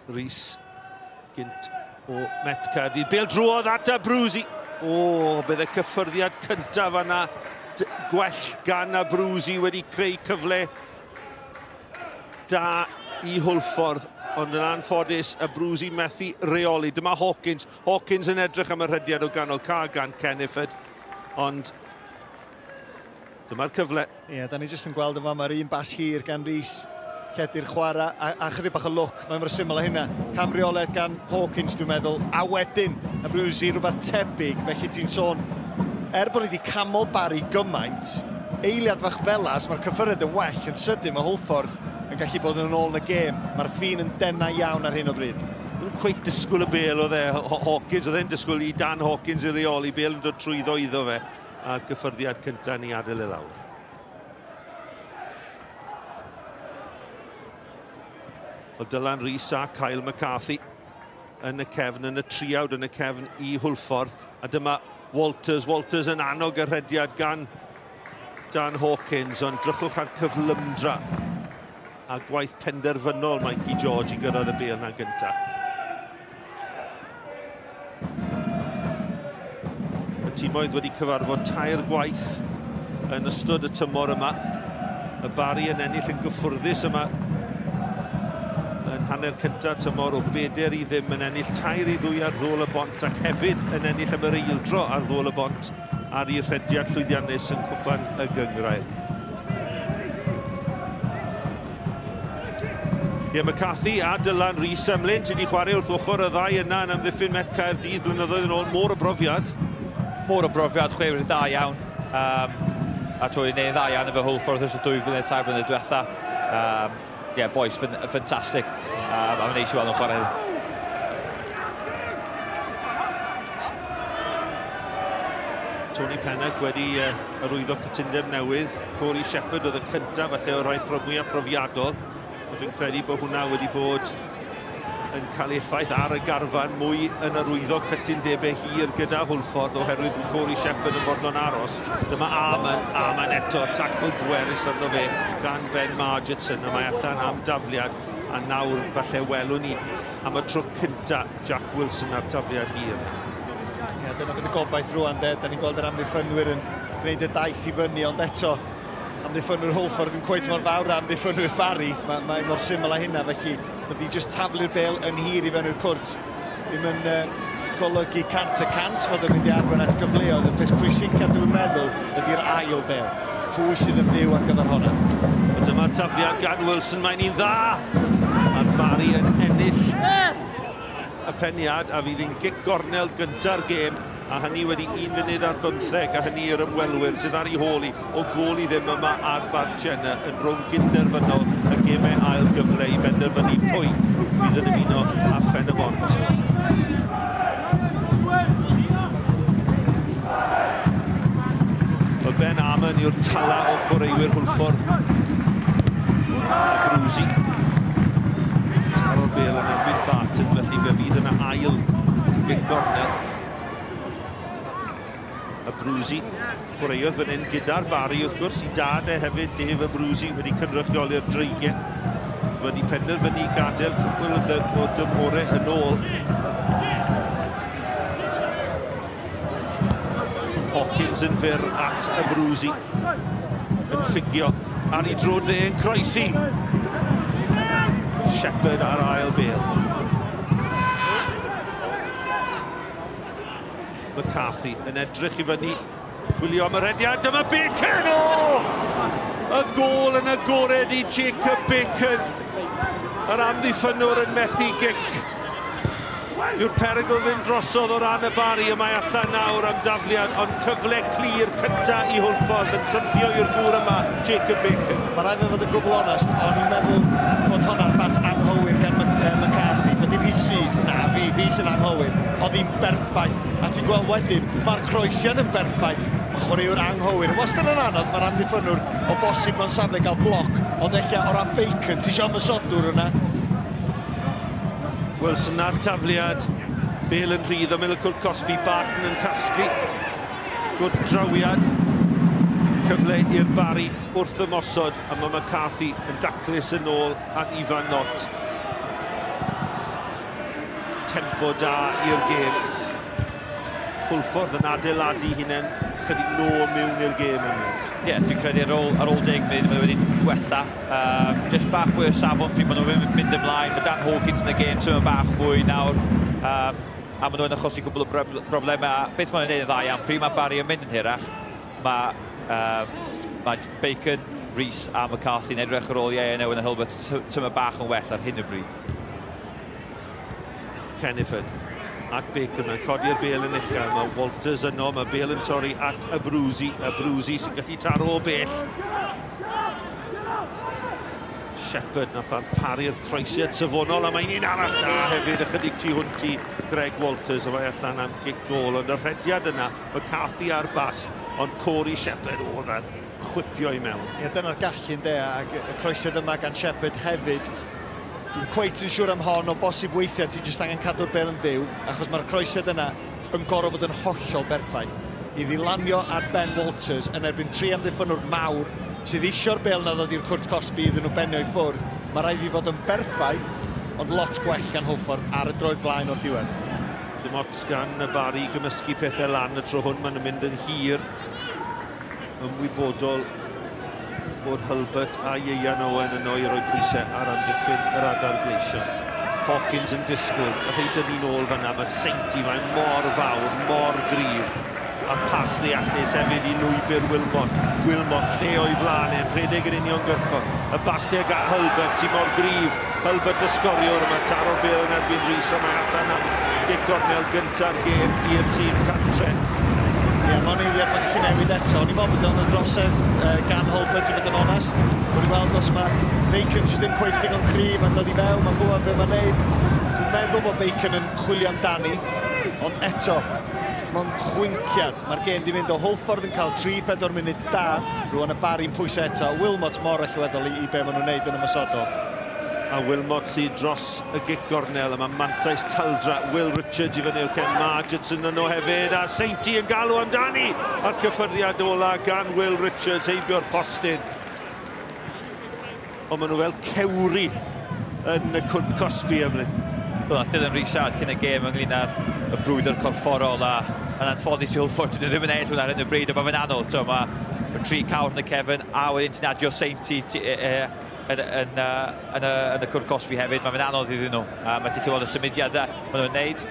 Rees gynt o Met Caerdydd. Bêl drwodd at Abruzzi. O, bydd y cyffyrddiad cyntaf yna gwell gan Abruzzi wedi creu cyfle da i Hwlffordd, ond yn anffodus Abruzzi methu reoli. Dyma Hawkins. Hawkins yn edrych am y rhediad o ganol ca gan Kenneford, ond dyma'r cyfle. Ie, yeah, da ni jyst yn gweld yn fama, mae'r un bas hir gan Rhys, lledu'r chwarae, a, a chydig bach o lwc, mae'n mor syml â hynna. Camreolaeth gan Hawkins, dwi'n meddwl, a wedyn Abruzzi rhywbeth tebyg, felly ti'n sôn, er bod ni wedi camol Barry gymaint, eiliad fach felas, mae'r cyffyriad yn well yn sydyn, mae Hwlffordd yn gallu bod yn ôl yn y gêm. Mae'r ffin yn denau iawn ar hyn o bryd. Ddim cweit disgwyl y bêl oedd e, Hawkins, oedd e'n disgwyl i Dan Hawkins i reoli, bêl yn dod trwyddo iddo fe, a'r gyffyrddiad cyntaf ni adael e lawr. O Dylan Rees a Kyle McCarthy yn y cefn, yn y triawd yn y cefn i Hwlffordd. A dyma Walters, Walters yn annog y rhediad gan Dan Hawkins, ond drychwch ar cyflymdra a gwaith penderfynol Mikey George i gyrraedd y bêl na gyntaf. Y timoedd wedi cyfarfod tair gwaith yn ystod y tymor yma. Y Barri yn ennill yn gyffwrddus yma yn hanner cyntaf tymor o beder i ddim yn ennill 3-2 ar ddôl y bont ac hefyd yn ennill am yr eildro ar ddôl y bont ar ei rhediad llwyddiannus yn cwpan y gynghrair. Ie, McCarthy a Dylan Rees Emlyn, ti wedi chwarae wrth ochr y ddau yna yn amddiffyn Met Caerdydd blynyddoedd yn ôl, môr o brofiad. Môr o brofiad, chwaraewyr da iawn. A trwy wneud dda iawn efo Hwlffordd ers y 2 flynedd, 3 blynedd diwetha. Yeah, boys, ffantastig. A mae'n neis i weld nhw'n chwarae heddiw. Tony Pennock wedi arwyddo cytundeb newydd. Corey Shepherd oedd y cyntaf, falle o'r rhai mwyaf profiadol. Ond dwi'n credu bod hwnna wedi bod yn cael effaith ar y garfan mwy yn arwyddo cytundebau hir gyda Hwlffordd oherwydd bod Corey Shepherd yn fodlon aros. Dyma Arman, Arman eto, tacl bwerus arno fe gan Ben Margetson, a mae allan am dafliad, a nawr falle welwn ni am y tro cynta Jack Wilson ar tafliad hir. Ie, dyna fydd y gobaith rwan de, da ni'n gweld yr amddiffynwyr yn gwneud y daith i fyny, ond eto, amddiffynwyr Hwlffordd ddim cweit mor fawr â amddiffynwyr Barry, mae, mae mor syml â hynna, felly byddi jyst taflu'r bêl yn hir i fewn i'r cwrt ddim yn golygu 100% fod yn mynd i arwain at gyfleoedd. Y peth pwysica dwi'n meddwl ydy'r ail bêl. Pwy sydd yn fyw ar gyfer honna? A dyma'r tafliad gan Wilson, mae'n un dda! A'r Barry yn ennill y peniad a fydd hi'n gic gornel gynta'r gêm a hynny wedi 1 munud ar bymtheg a hynny i'r ymwelwyr sydd ar ei hôl hi o gôl i ddim yma ar Barc Jenner yn rownd gynderfynol y gemau ail gyfle i benderfynu pwy fydd yn ymuno â Phen-y-bont. Wel, Ben Armon yw'r tala o chwaraewyr Hwlffordd. A Brwsi. Taro'r bêl yn erbyn Barton, felly fe fydd yna ail gic gornel. A Brwsi chwaraeodd fan hyn gyda'r Barri wrth gwrs, i dad e hefyd, Dave Abruzzi, wedi cynrychioli'r Dreigiau. Wedi penderfynu gadael cwpl o dymhorau yn ôl. Hawkins yn fyr at Abruzzi. Yn ffugio ar ei droed dde yn croesi. Shepherd ar ail bêl. McCarthy yn edrych i fyny. Chwilio am y rediad. Dyma Bacon! O! Y gôl yn agored i Jacob Bacon. Yr amddiffynnwr yn methu gic. Yw'r perygl ddim drosodd o ran y Bari y mae allan nawr am dafliad, ond cyfle clir cynta i Hwlffordd yn syrthio i'r gŵr yma, Jacob Bacon. Mae rhaid fi fod yn gwbl onest, o'n i'n meddwl bod honna'n bas anghywir gan McCarthy, bod dim hi syth, na, fi, fi sy'n anghywir. Oedd hi'n berffaith, a ti'n gweld wedyn, mae'r croesiad yn berffaith, mae chwaraewr anghywir. Wastad yn anodd, mae'r amddiffynnwr o bosib mewn safle gael bloc, ond ella o ran Bacon, ti eisiau ymosodwr yna. Wilson a'r tafliad, Bale yn rhydd ymyl y cwrt cosbi, Barton yn casglu gwrthdrawiad. Cyfle i'r Barri wrth ymosod, a mae McCarthy yn daclus yn ôl at Ifan Knott. Tempo da i'r gêm. Hwlffordd yn adeiladu hunain chydig nôl mewn i'r gêm yma. Ie, yeah, dwi'n credu ar ôl, ar ôl 10 munud mae wedi gwella. Just bach fwy o safon pryd maen nhw'n mynd ymlaen. Mae Dan Hawkins yn y gêm symud bach fwy nawr. A maen nhw'n achosi cwbl o broblemau. A beth maen nhw'n gwneud yn dda iawn, pryd mae Barry yn mynd yn hirach, mae, mae Bacon, Rees a McCarthy yn edrych ar ôl Ieuan Owen a Hulbert tyma bach yn well ar hyn o bryd. Kenneford at Bacon, mae'n codi'r bel yn uchel, mae Walters yno, mae bel yn torri at Abruzzi, Abruzzi sy'n gallu taro o bell. Shepherd nath ddarparu'r croesiad safonol, a mae'n un arall da hefyd, ychydig tu hwnt i Greg Walters, a mae allan am gic gol, ond y rhediad yna, McCarthy ar bas, ond Corey Shepherd oedd ar chwipio i mewn. Ie, dyna'r gallu ynde, ac y croesiad yma gan Shepherd hefyd. Dwi'n cweit yn siŵr am hon, o bosib weithiau ti jyst angen cadw'r bel yn fyw, achos mae'r croesiad yna yn gorfod bod yn hollol berffaith. I ddilanio ar Ben Walters yn erbyn tri amddiffynnwr mawr sydd eisio'r bel na ddod i'r cwrt cosbi iddyn nhw benio i ffwrdd, mae rhaid i fod yn berffaith, ond lot gwell gan Hwlffordd ar y droed flaen o'r diwedd. Dim ots gan y Barri gymysgu pethau lan y tro hwn, maen nhw'n mynd yn hir. Ymwybodol bod Hulbert a Ieuan Owen yno i roi pwysau ar amddiffyn yr adar gleision. Hawkins yn disgwyl, nath ei dynnu nôl fanna, mae Sainty, mae'n mor fawr, mor gryf. A pas ddeallus hefyd i lwybr Wilmot. Wilmot, lle o'i flaen e'n rhedeg yn uniongyrchol. Y bastia ga Hulbert sy'n mor gryf. Hulbert y sgoriwr, mae taro'r bêl yn erbyn Rhys, a mae allan am gic gornel gynta'r gêm i'r tîm cartre. Ie, yeah, mae'n eiliad mae'n gallu newid eto. O'n i'n meddwl bod o'n drosedd gan Hulbert, i fod yn onest. O'n i'n weld os mae Bacon jyst ddim cweit digon cryf, mae'n dod i fewn, mae'n gwybod beth mae'n neud. Dwi'n meddwl bod Bacon yn chwilio amdani, ond eto, mae'n chwinciad. Mae'r gêm di fynd o Hwlffordd yn cael 3-4 munud da, rwan y Barry'n pwysau eto. Wilmot mor allweddol i, i be maen nhw'n neud yn ymosodol. A Wilmot sydd dros y gic gornel, a mae mantais taldra Will Richards i fyny o'r cefn. Margetson yno hefyd, a Sainty yn galw amdani! A'r cyffyrddiad ola gan Will Richards heibio'r postyn. Ond maen nhw fel cewri yn y cwrt cosbi ymlaen. Wel, nath Dylan Rees siarad cyn y gêm ynglyn â'r y brwydr corfforol a yn anffodus i Hwlffordd, dyn nhw ddim yn ennill hwnna ar hyn o bryd, ond mae fe'n anodd. So, mae tri cawr yn y cefn, a wedyn ti'n adio Sainty yn, yn, yn, y, yn y cwrt cosbi hefyd. Mae'n anodd iddyn nhw. Mae ti'n weld y symudiadau maen nhw'n neud,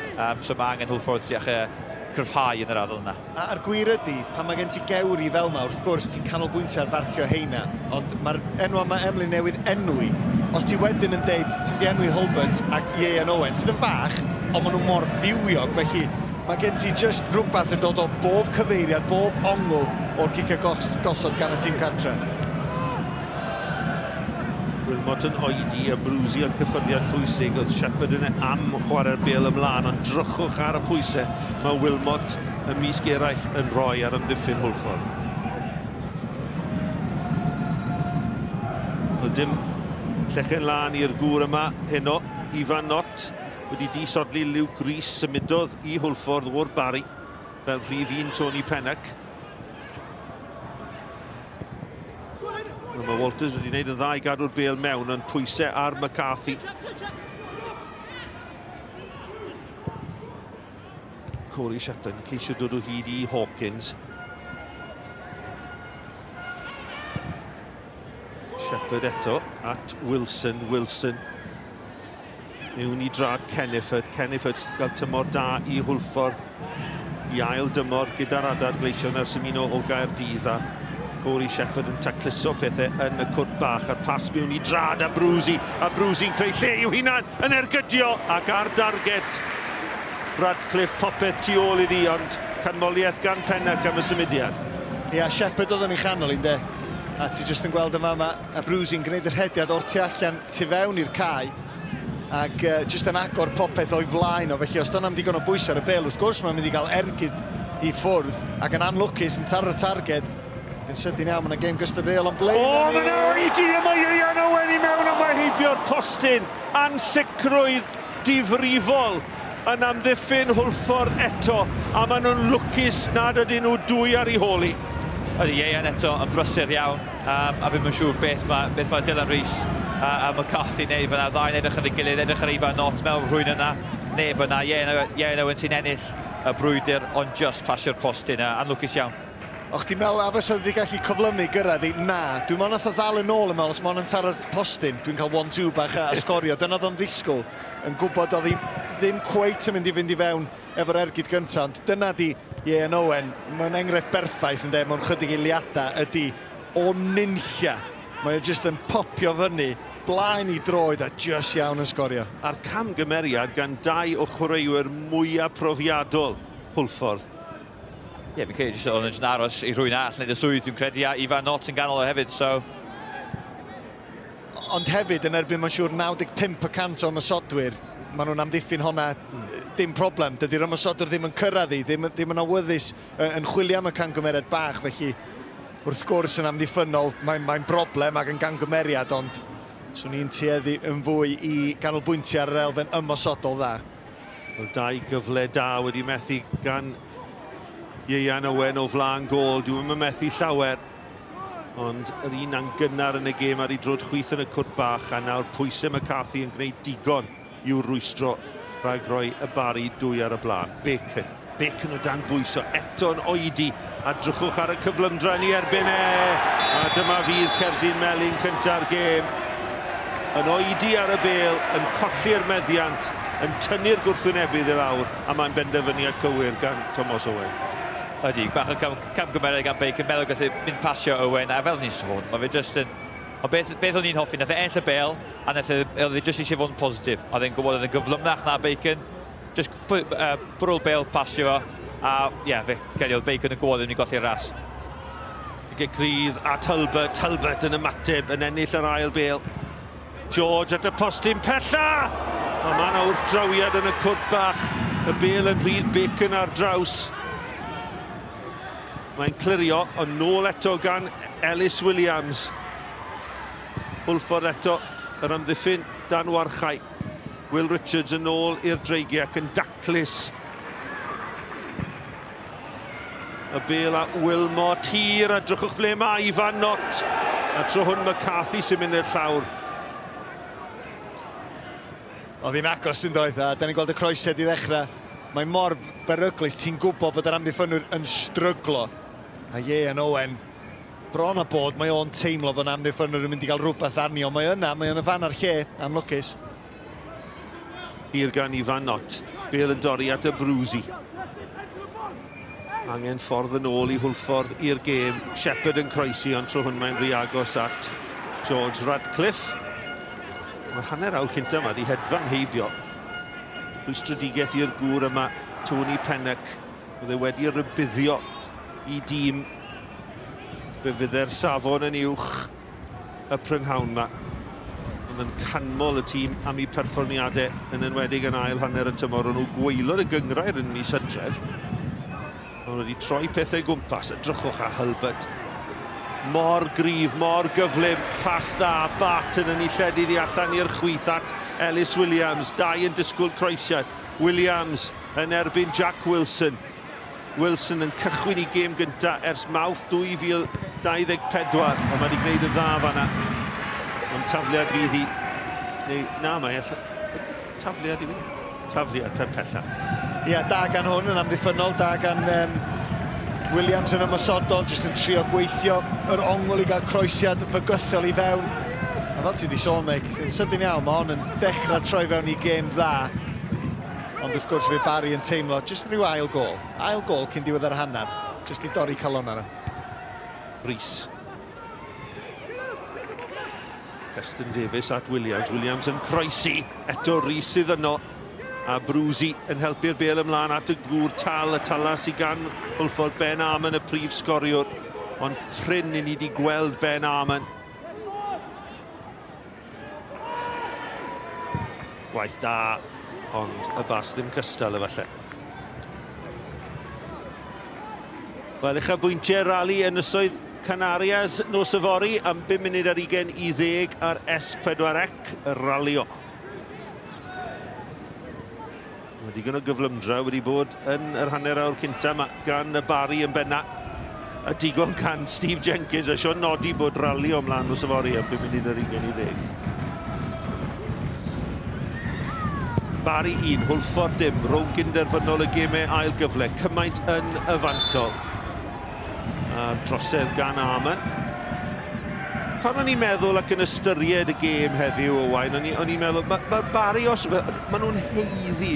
so mae angen Hwlffordd dechrau cryfhau yn yr ardal yna. A'r gwir ydy, pan mae gen ti gewri fel yma, wrth gwrs ti'n canolbwyntio ar farcio heina, ond mae'r enw yma Emlyn newydd enwi. Os ti wedyn yn deud, ti'n di enwi Hulbert ac Ieuan Owen, sydd yn fach, ond maen nhw mor fywiog, felly mae gen ti just rhywbeth yn dod o bob cyfeiriad, bob ongl o'r cicio gosod gan y tîm cartre. Wilmot yn oedi a brwsi o'r cyffyrddiad pwysig. Oedd Shepherd yn am chwarae'r bêl ymlaen, ond drychwch ar y pwysau mae Wilmot ymysg eraill yn rhoi ar ymddiffyn Hwlffordd. Wel, dim llechen lan i'r gŵr yma heno, Ifan Knott, wedi disodli Luke Rees, symudodd i Hwlffordd o'r Barri fel rhif un Tony Pennock. Wel, mae Walters wedi gwneud yn dda i gadw'r bêl mewn, ond pwysau ar McCarthy. Corey Sutton ceisio dod o hyd i Hawkins. Shepherd eto at Wilson. Wilson mewn i drad Kenneford. Kenneford sy'n cael tymor da i Hwlffordd i ail dymor gyda'r adar gleision ers ymuno o Gaerdydd, a Corey Shepherd yn tacluso pethau yn y cwrt bach, a'r pas mewn i drad a Brwsi, a Brwsi'n creu lle i'w hunan yn ergydio ac ar darget. Radcliffe popeth tu ôl iddi, ond canmoliaeth gan Pennac am y symudiad. Ia, Shepherd oedd yn ei chanol i'n de. A ti jyst yn gweld yma, mae Abruzzi'n gwneud y rhediad o'r tu allan tu fewn i'r cae ac jyst yn agor popeth o'i flaen o. Felly os dyna am ddigon o bwysau ar y bel, wrth gwrs mae'n mynd i gael ergyd i ffwrdd ac yn anlwcus yn taro'r targed yn sydyn iawn. Mae'n gêm gystadleuol ond ble... O, mae'n oedi a mae Ieuan Owen i mewn a mae heibio'r postyn. Ansicrwydd difrifol yn amddiffyn Hwlffordd eto, a maen nhw'n lwcus nad ydyn nhw dwy ar ei hôl hi. Ydy, Ieuan eto yn brysur iawn, a fi'n yn siŵr beth mae, beth mae Dylan Rees a McCarthy wneud fyna. Ddau'n edrych ar ei gilydd, edrych ar Ifan Nott, mewn rhywun yna, neb yna. Ieuan Owen sy'n ennill y brwydr, ond just pasio'r postyn, anlwcus iawn. Och ti'n meddwl a fysa wedi gallu cyflymu gyrraedd i? Na, dwi'n meddwl nath o ddal yn ôl yn meddwl, os mae yn taro'r postyn, dwi'n cael 1-2 bach a sgorio. Dyna oedd o'n ddisgwyl, yn gwybod oedd hi ddim cweit yn mynd i fynd i fewn efo'r ergyd gyntaf, ond dyna di Ieuan Owen, mae'n enghraifft berffaith yn de, mewn chydig eiliadau ydy o nunlla. Mae o jyst yn popio fyny, blaen i droed a jyst iawn yn sgorio. A'r camgymeriad gan dau o chwaraewyr mwyaf profiadol Hwlffordd. Ie, yeah, fi'n credu jyst oedd yn aros i rhywun arall wneud y swydd, dwi'n credu, a Ifan Nott yn ganol o hefyd, so... Ond hefyd, yn erbyn, mae'n siŵr, 95% o ymosodwyr, maen nhw'n amddiffyn honna, dim problem. Dydy'r ymosodwr ddim yn cyrraedd hi, ddim, ddim yn awyddus yn chwilio am y camgymeriad bach, felly wrth gwrs yn amddiffynnol mae'n mae broblem ac yn gamgymeriad, ond swn i'n tueddu yn fwy i ganolbwyntio ar yr elfen ymosodol dda. Wel, dau gyfle da wedi methu gan Ieuan Owen o flaen gôl. Dwi'm yn methu llawer, ond yr un a'n gynnar yn y gêm ar ei drod chwith yn y cwrt bach, a nawr pwysau McCarthy yn gwneud digon i'w rwystro rhag rhoi y Barri dwy ar y blaen. Bacon, Bacon o dan bwyso, eto'n oedi, a drychwch ar y cyflymdra yn ei erbyn e. A dyma fydd cerdyn melyn cynta'r gêm. Yn oedi ar y bêl, yn colli'r meddiant, yn tynnu'r gwrthwynebydd i lawr, a mae'n benderfyniad cywir gan Tomos Owen. Ydy, bach o camgymeriad gan Bacon, meddwl gallu mynd pasio Owen, a fel ni'n sôn, mae fe jyst yn... Ond beth, beth o'n i'n hoffi, nath e ennill y bêl, a nath e, oedd e jyst eisiau fod yn positif. Oedd e'n gwybod oedd e'n gyflymnach na Bacon, just bwrw'r bêl, pasio fo, a ie, yeah, fe credu oedd Bacon yn gwybod ddim wedi golli'r ras. Gic rydd at Hulbert, Hulbert yn ymateb, yn ennill yr ail bêl. George at y postyn pella! Ond mae yna wrthdrawiad yn y cwrt bach. Y bêl yn rhydd, Bacon ar draws. Mae'n clirio, ond nôl eto gan Ellis Williams. Hwlffordd eto, yr amddiffyn dan warchau. Will Richards yn ôl i'r dreigiau ac yn daclus. Y bêl a Wilmot hir, a drychwch ble mae Ifan Nott. A tro hwn McCarthy sy'n mynd i'r llawr. Oedd hi'n agos yn doedd, a da ni'n gweld y croesiad i ddechrau. Mae mor beryglus, ti'n gwybod bod yr amddiffynwyr yn stryglo. A Ieuan Owen, bron a bod, mae o'n teimlo fod amddiffynwyr yn mynd i gael rhywbeth arni, ond mae yna, mae o'n y fan a'r lle, anlwcus. Hir gan Ifan Nott, bêl yn dorri at y Brwsi. Angen ffordd yn ôl i Hwlffordd i'r gêm. Shepherd yn croesi, ond tro hwn mae'n rhy agos at George Radcliffe. Mae hanner awr cynta yma wedi hedfan heibio. Rhwystredigaeth i'r gŵr yma, Tony Pennock. Oedd e wedi rybuddio i dîm. Fe fydde'r safon yn uwch y prynhawn yma. Ond yn canmol y tîm am eu perfformiadau, yn enwedig yn ail hanner y tymor. O'n nhw gwaelod y gynghrair yn mis Hydref. Ond wedi troi pethau gwmpas. Edrychwch ar Hulbert. Mor gryf, mor gyflym, pas dda, Barton yn ei lledu ddi allan i'r chwith at Ellis Williams. Dau yn disgwyl croesiad. Williams yn erbyn Jack Wilson. Wilson yn cychwyn i gêm gynta ers Mawrth 2024, ond mae wedi gwneud yn dda fanna. Ond tafliad fydd hi. Neu, na, mae allan. Tafliad i fi. Tafliad, tan pella. Ie, da gan hwn yn amddiffynnol, da gan Williams yn ymosodol, jyst yn trio gweithio yr ongl i gael croesiad fygythiol i fewn. A fel ti wedi sôn, Meic, yn sydyn iawn, mae hon yn dechrau troi fewn i gêm dda. Ond wrth gwrs fe Barry yn teimlo jyst rhyw ail gôl. Ail gôl cyn diwedd yr hanner, jyst i dorri calon arno. Rhys. Preston Davies at Williams. Williams yn croesi. Eto Rhys sydd yno. A Brwsi yn helpu'r bel ymlaen at y gŵr tal, y tala sydd gan Hwlffordd, Ben Armon y prif sgoriwr. Ond prin i ni wedi gweld Ben Armon. Gwaith da, ond y bas ddim cystal efallai. Wel, uchafbwyntiau rali Ynysoedd Canarias nos yfory am 5 munud ar 20 i 10 ar S4C, y ralio. Mae digon o gyflymdra wedi bod yn yr hanner awr cynta yma gan y Barry yn benna. A digon gan Steve Jenkins a Sean nodi bod ralio ymlaen nos yfory am 5 munud ar 20 i 10. Barry 1, Hwlffordd dim, rownd gynderfynol y gemau ail gyfle, cymaint yn y fantol. A'r trosedd gan Arman. Pan o'n i'n meddwl ac yn ystyried y gêm heddiw, Owain, o'n i'n meddwl, mae'r ma Barry os... Maen nhw'n heiddi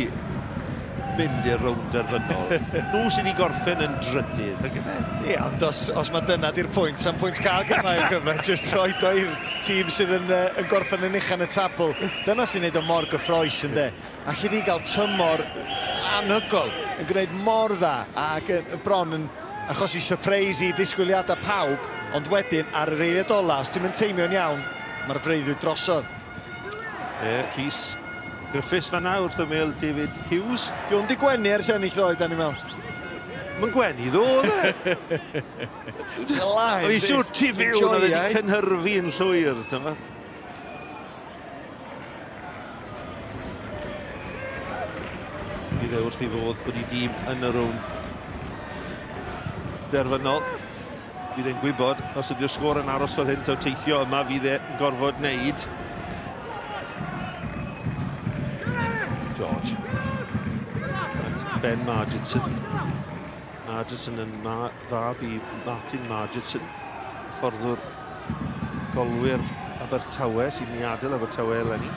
mynd i'r rownd derfynol. Nhw sydd wedi gorffen yn drydydd, ac efe? Ie, ond os, os mae dyna di'r pwynt, sa'n pwynt cael gemau o gyfle, jyst rhoi o i'r tîm sydd yn, uh, yn gorffen yn uchel yn y tabl. Dyna sy'n neud o mor gyffroes, ynddo. Alli di gael tymor anhygoel, yn gwneud mor dda ac yn bron yn achosi surprise i ddisgwyliadau pawb, ond wedyn ar yr eiliad ola, os ti'm yn teimio'n iawn, mae'r freuddwyd drosodd. E, Rhys Griffiths fanna wrth ymyl David Hughes. Di hwn di gwenu ers ennill ddoe, dan ni'n meddwl. Mae'n gwenu ddo, dde. O'n i'n siŵr tu fewn oedd wedi cynhyrfu'n llwyr, ti'n Bydd e wrth ei fodd bod ei dîm yn y rownd derfynol. Bydd e'n gwybod, os ydy'r sgôr yn aros fel hyn, taw teithio yma fydd e'n gorfod wneud. George. And Ben Marginson. Marginson yn ma fab i Martin Marginson, fforddwr golwyr Abertawe sy'n mynd i adael Abertawe eleni.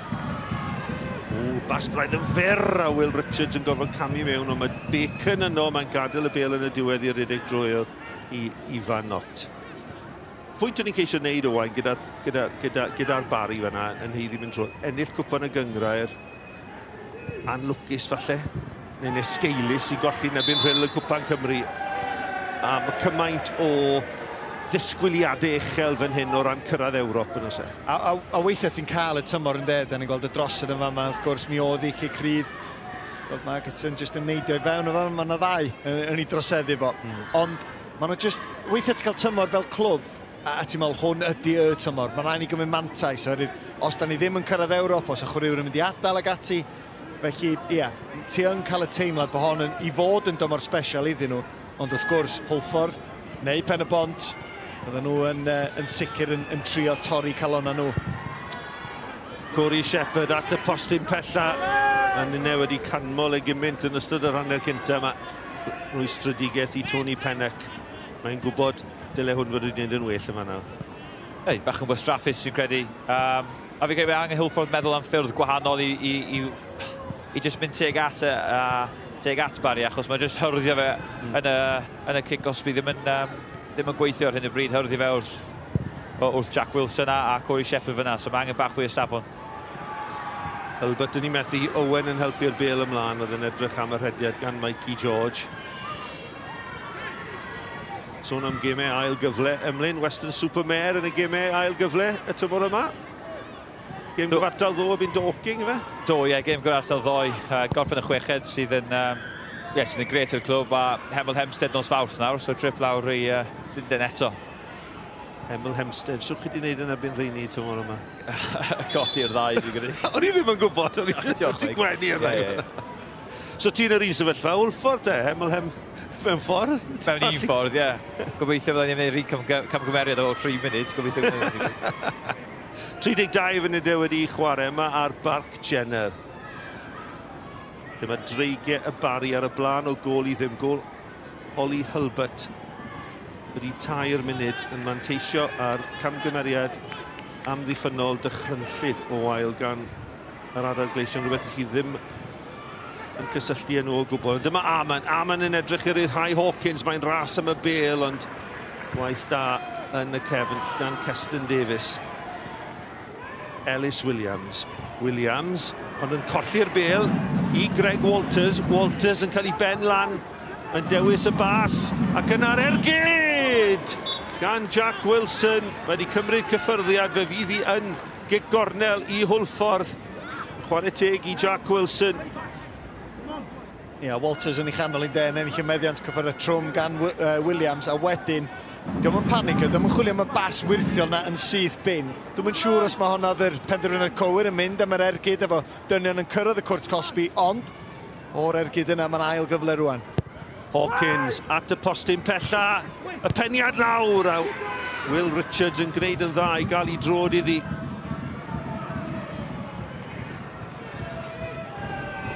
O, bas braidd yn fyr a Will Richards yn gorfod camu mewn, ond mae Bacon yno, mae'n gadael y bel yn y diwedd i redeg drwyodd i Ifan Nott. Pwynt o'n i'n ceisio wneud Owain gyda'r gyda, gyda, gyda Barry fanna yn heiddi mynd trwy. Ennill cwpan y gyngrair, anlwcus falle, neu'n esgeulus i golli yn erbyn Rhyl y Cwpan Cymru. A mae cymaint o ddisgwyliadau uchel fan hyn o ran cyrraedd Ewrop yn oes e. A, a, a weithiau ti'n cael y tymor yn de, da ni'n gweld y drosedd yn fama, wrth gwrs mi oedd i cic rhydd. Gweld Margetson jyst yn neidio i fewn o fan, mae yna ddau yn, yn ei droseddu fo. Ond maen nhw jyst, weithiau ti'n cael tymor fel clwb, A, a ti'n meddwl, hwn ydy y tymor. Mae'n rhaid ni gymryd mantais, oherwydd os da ni ddim yn cyrraedd Ewrop, os y chwaraewyr yn mynd i adael ag ati. Felly, ie, yeah, ti yn cael y teimlad bod hon yn, i fod yn dymor special iddyn nhw, ond wrth gwrs, Hwlffordd neu Pen y Bont, bydden nhw yn, uh, yn sicr yn, yn trio torri calonna nhw. Corey Shepherd at y postyn pella. A ninne wedi canmol e gymaint yn ystod yr hanner cyntaf yma. Rwystredigaeth i Tony Pennock. Mae'n gwybod dyle hwn fod wedi gwneud yn well yn fanna. Ei, bach yn wastraffus fi'n credu. Um, a fi'n credu mae angen Hwlffordd meddwl am ffyrdd gwahanol i, i, i, i just mynd tuag at, a, tuag at Barry, achos mae just hyrddio fe mm. yn y, yn y cic os fi ddim yn, um, ddim yn gweithio ar hyn o bryd, hyrddio fe wrth, wrth Jack Wilson a, a Corey Shepherd fyna, so mae angen bach fwy o safon. Hulbert yn ei methu, Owen yn helpu'r bel ymlaen, oedd yn edrych am y rhediad gan Mikey George. Sôn am gemau ail gyfle, Emlyn, Western Supermare yn y gemau ail gyfle y tymor yma. Gêm gyfartal ddo byn Dorking, ife? Do, ie, yeah, gêm gyfartal ddoe. Uh, gorffen y chweched sydd yn, um, yeah, sydd yn gret i'r clwb a Hemel Hempstead nos Fawrth nawr, so trip lawr i uh, Llundain eto. Hemel Hempstead, siwr chi wedi gwneud yn erbyn rheini tymor yma? Colli'r ddau, fi'n credu. O'n i ddim yn gwybod, o'n i jyst ti'n gwenu yna. So ti'n yr un sefyllfa, Wlford de, Hemel Hem... Mewn ffordd? Mewn un ffordd, ie. Yeah. Gobeithio byddai'n gwneud yr un camgymeriad ar ôl 3 munud. Gobeithio byddai'n 32 funudau wedi chwarae yma ar Barc Jenner. Lle mae dreigiau y Barri ar y blaen o gôl i ddim. Gôl Ollie Hulbert wedi tair munud yn manteisio ar camgymeriad amddiffynnol dychrynllyd o wael gan yr Adar Gleision, rhywbeth i chi ddim yn cysylltu â nhw o gwbl. Ond dyma Aman, Aman yn edrych i ryddhau Hawkins, mae'n ras am y bel, ond waith da yn y cefn gan Keston Davies. Ellis Williams, Williams, ond yn colli'r bel. i Greg Walters. Walters yn cael ei ben lan, yn dewis y bas, ac yna'r ergyd gan Jack Wilson. Mae wedi cymryd cyffyrddiad, fe fydd hi yn gic gornel i Hwlffordd. Chwarae teg i Jack Wilson. Ia, yeah, Walters yn ei chanol i'n den, ennill y meddiant cyffyrdd trwm gan Williams, a wedyn, diolch yn panic, diolch yn chwilio am y bas wyrthiol na yn syth bin. Dwi'm yn siŵr os mae honna yr penderfyniad cywir yn mynd am yr ergyd efo dynion yn cyrraedd y cwrt cosbi, ond o'r ergyd yna mae'n ail gyfle rwan. Hawkins at y postyn pella, y peniad lawr, a Will Richards yn gwneud yn dda i gael ei drod iddi.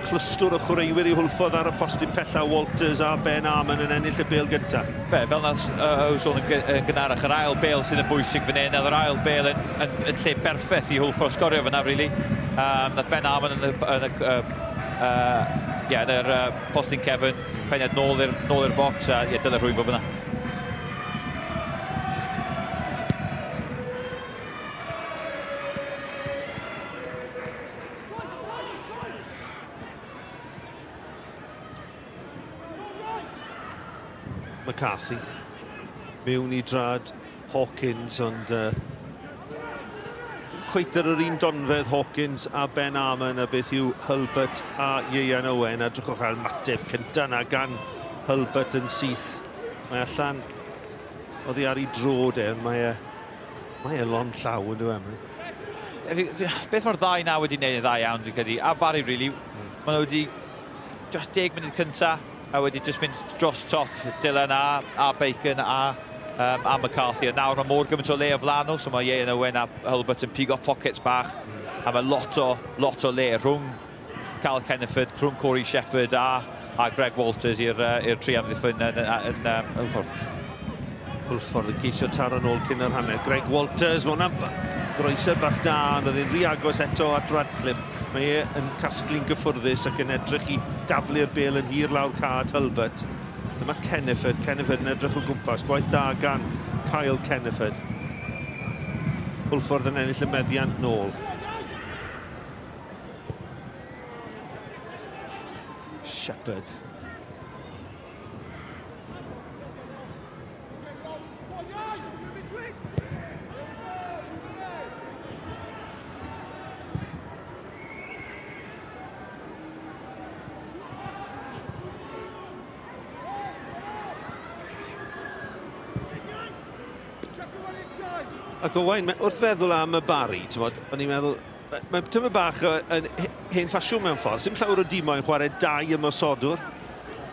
Clwstwr o chwaraewyr i Hwlffordd ar y postyn pella, Walters a Ben Armon yn ennill y bêl gyntaf. Be, fel nath sôn yn gynharach, yr ail bêl sydd yn bwysig fan hyn, yr ail bêl yn lle berffaith i Hwlffordd sgorio fyna, really. Nath Ben Armon yn yr postyn cefn, peniad nôl i'r bocs, a ie, dyle rhwyfo fyna. McCarthy mewn i drad Hawkins, ond cweit ar yr un donfedd Hawkins a Ben Armon, a beth yw Hulbert a Ieuan Owen. A drychwch ar mateb cyntaf na gan Hulbert yn syth. Mae allan oddi ar ei drod e, mae e lond llaw yn dweud. Beth mae'r ddau na wedi gwneud yn dda iawn, dwi'n credu, a Barry, really, maen nhw wedi just 10 munud cyntaf, a wedi just mynd dros top Dylan a Bacon a McCarthy. A nawr mae mor gymaint o le o flaen nhw, so mae Ieuan Owen a Hulbert yn pigo pockets bach, a mae lot o le rhwng Carl Kenneford, rhwng Corey Shepherd a Greg Walters i'r tri amddiffyn yn Hwlffordd. Hwlffordd yn ceisio taro nôl cyn yr hanner. Greg Walters, mae hwnna'n groesiad bach da, ond oedd e'n rhy agos eto at Radcliffe. Mae e yn casglu'n gyffwrddus ac yn edrych i daflu'r bêl yn hir lawr cad Hulbert. Dyma Kenneford, Kenneford yn edrych o gwmpas. Gwaith da gan Kyle Kenneford. Hwlffordd yn ennill y meddiant nôl. Shepherd. Ac Owain, wrth feddwl am y Barry, o'n i'n meddwl, mae tyma bach yn hen ffasiwn mewn ffordd. Sim llawer o dimoedd yn chwarae dau ymosodwr.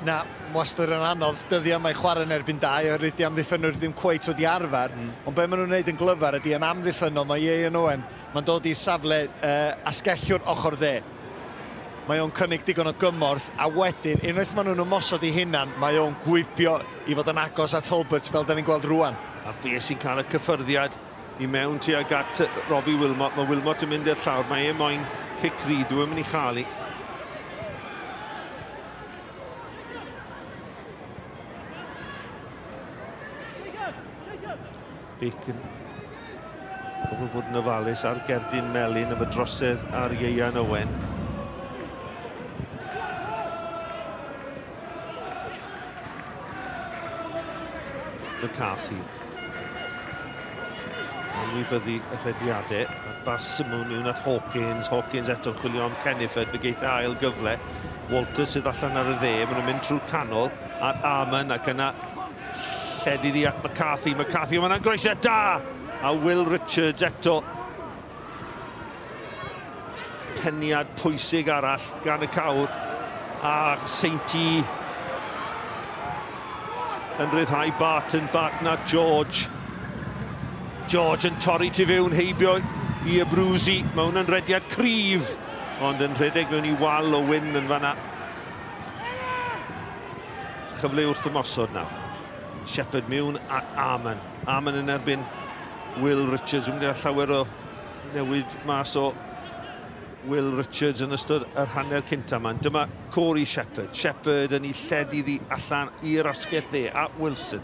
Na, wastad yn anodd. Dyddiau mae chwarae yn erbyn dau, oherwydd di amddiffynwyr ddim cweit wedi arfer. Ond be maen nhw'n wneud yn glyfar ydy yn amddiffynnol, mae Ieuan Owen, mae'n dod i safle asgellwr ochr dde. Mae o'n cynnig digon o gymorth, a wedyn, unwaith maen nhw'n ymosod i hunan, mae o'n gwibio i fod yn agos at Hulbert, fel da ni'n gweld rwan. A fe sy'n cael y cyffyrddiad i mewn tuag at Robbie Wilmot. Mae Wilmot yn mynd i'r llawr. Mae e moyn cic rydd. Dwi'n mynd i chael i. Bacon. Gofyn fod yn ofalus ar gerdyn melyn am y drosedd ar Ieuan Owen. McCarthy. Anwybyddu y rhediadau. Mae bas syml mewn at Hawkins. Hawkins eto'n chwilio am Kenneford. Fe geith ail gyfle. Walters sydd allan ar y dde. Maen nhw'n mynd trwy'r canol at Armon ac yna lledu iddi at McCarthy. McCarthy, mae hwnna'n groesiad da! A Will Richards eto. Teniad pwysig arall gan y cawr. A Seinti yn rhyddhau Barton. Barton at George. George yn torri tu fewn heibio i Abruzzi. Mae hwnna'n rediad cryf, ond yn rhedeg mewn i wal o wyn yn fanna. Chyfle wrth ymosod nawr. Shepherd mewn at Armon. Armon yn erbyn Will Richards. Dwi'n mynd i llawer o newid mas o Will Richards yn ystod yr hanner cynta yma. Dyma Corey Shepherd. Shepherd yn ei lledu iddi allan i'r asgell dde at Wilson.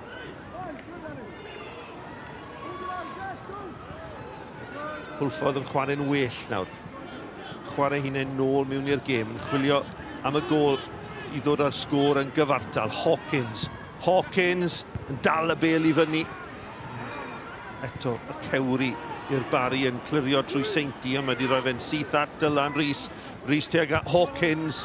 Hwlffordd yn chwarae'n well nawr. Chwarae hunain nôl mewn i'r gêm, yn chwilio am y gol i ddod â'r sgôr yn gyfartal. Hawkins. Hawkins yn dal y bel i fyny. Ond eto y cewri i'r Barry yn clirio trwy Seinti a mae wedi rhoi fe'n syth at Dylan Rees. Rees tuag at Hawkins.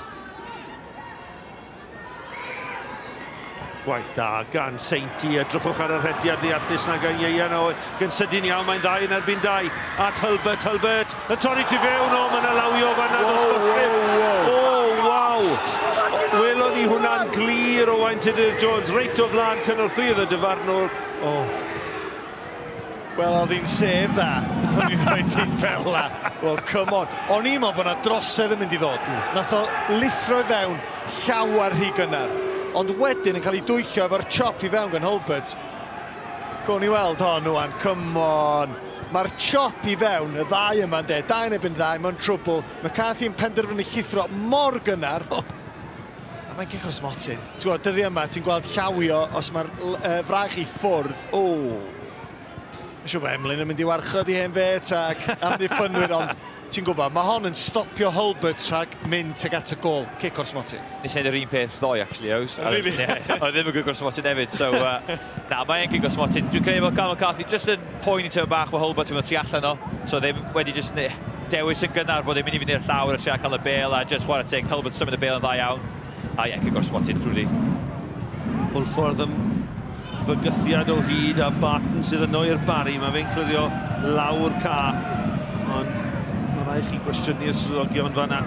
Gwaith da gan Seinti. Edrychwch ar y rhediad ddeallus na gan Ieuan Owen. Gan sydyn iawn, mae'n ddau yn erbyn dau. At Hulbert, Hulbert yn torri tu fewn. O, mae'n alawio fanna dros bosib. O, waw! Welon ni hwnna'n glir Owain Tudur Jones, reit o flaen cynorthwyodd y dyfarnwr. O. Wel, oedd hi'n sef dda. O'n i'n rhoi di fel la. Wel, come on. O'n i'n meddwl bod yna drosedd yn mynd i ddod. Nath o lithro i fewn llawer rhy gynnar. Ond wedyn yn cael ei dwyllio efo'r chop i fewn gan Hulbert. Gawn ni weld hon rwan, come on. Mae'r chop i fewn, y ddau yma ynde, dau yn erbyn ddau, mewn trwbl. McCarthy yn penderfynu llithro mor gynnar. Oh. A mae'n gic o'r smotyn. Ti'n gwybod, dyddiau yma, ti'n gweld llawio os mae'r uh, fraich i ffwrdd. O! Mae'n siŵr bod Emlyn yn mynd i warchod i hen fet ac amddiffynwyr, ond ti'n gwybod, mae hon yn stopio Hulbert rhag mynd tuag at y gol. Cic o'r smotyn. Nes i wneud yr un peth ddoe, actually, Ows. Really? Yeah, oedd ddim yn gic o'r smotyn hefyd, so... Uh, na, mae'n gic o'r smotyn. Dwi'n credu bod Carl McCarthy just yn poeni tyma bach mae Hulbert yn mynd tu allan o, so ddim wedi just dewis yn gynnar bod e'n mynd i fynd i'r llawr a trio cael y bel a just chwarae teg, Hulbert symud y bel yn dda iawn. A ie, cic o'r smotyn trwy dydd. Hwlffordd yn fygythiad o hyd a Barton sydd yno i'r Barry. Mae fe'n clirio lawr ca. Ond mae rhaid chi gwestiynu'r swyddogion fanna.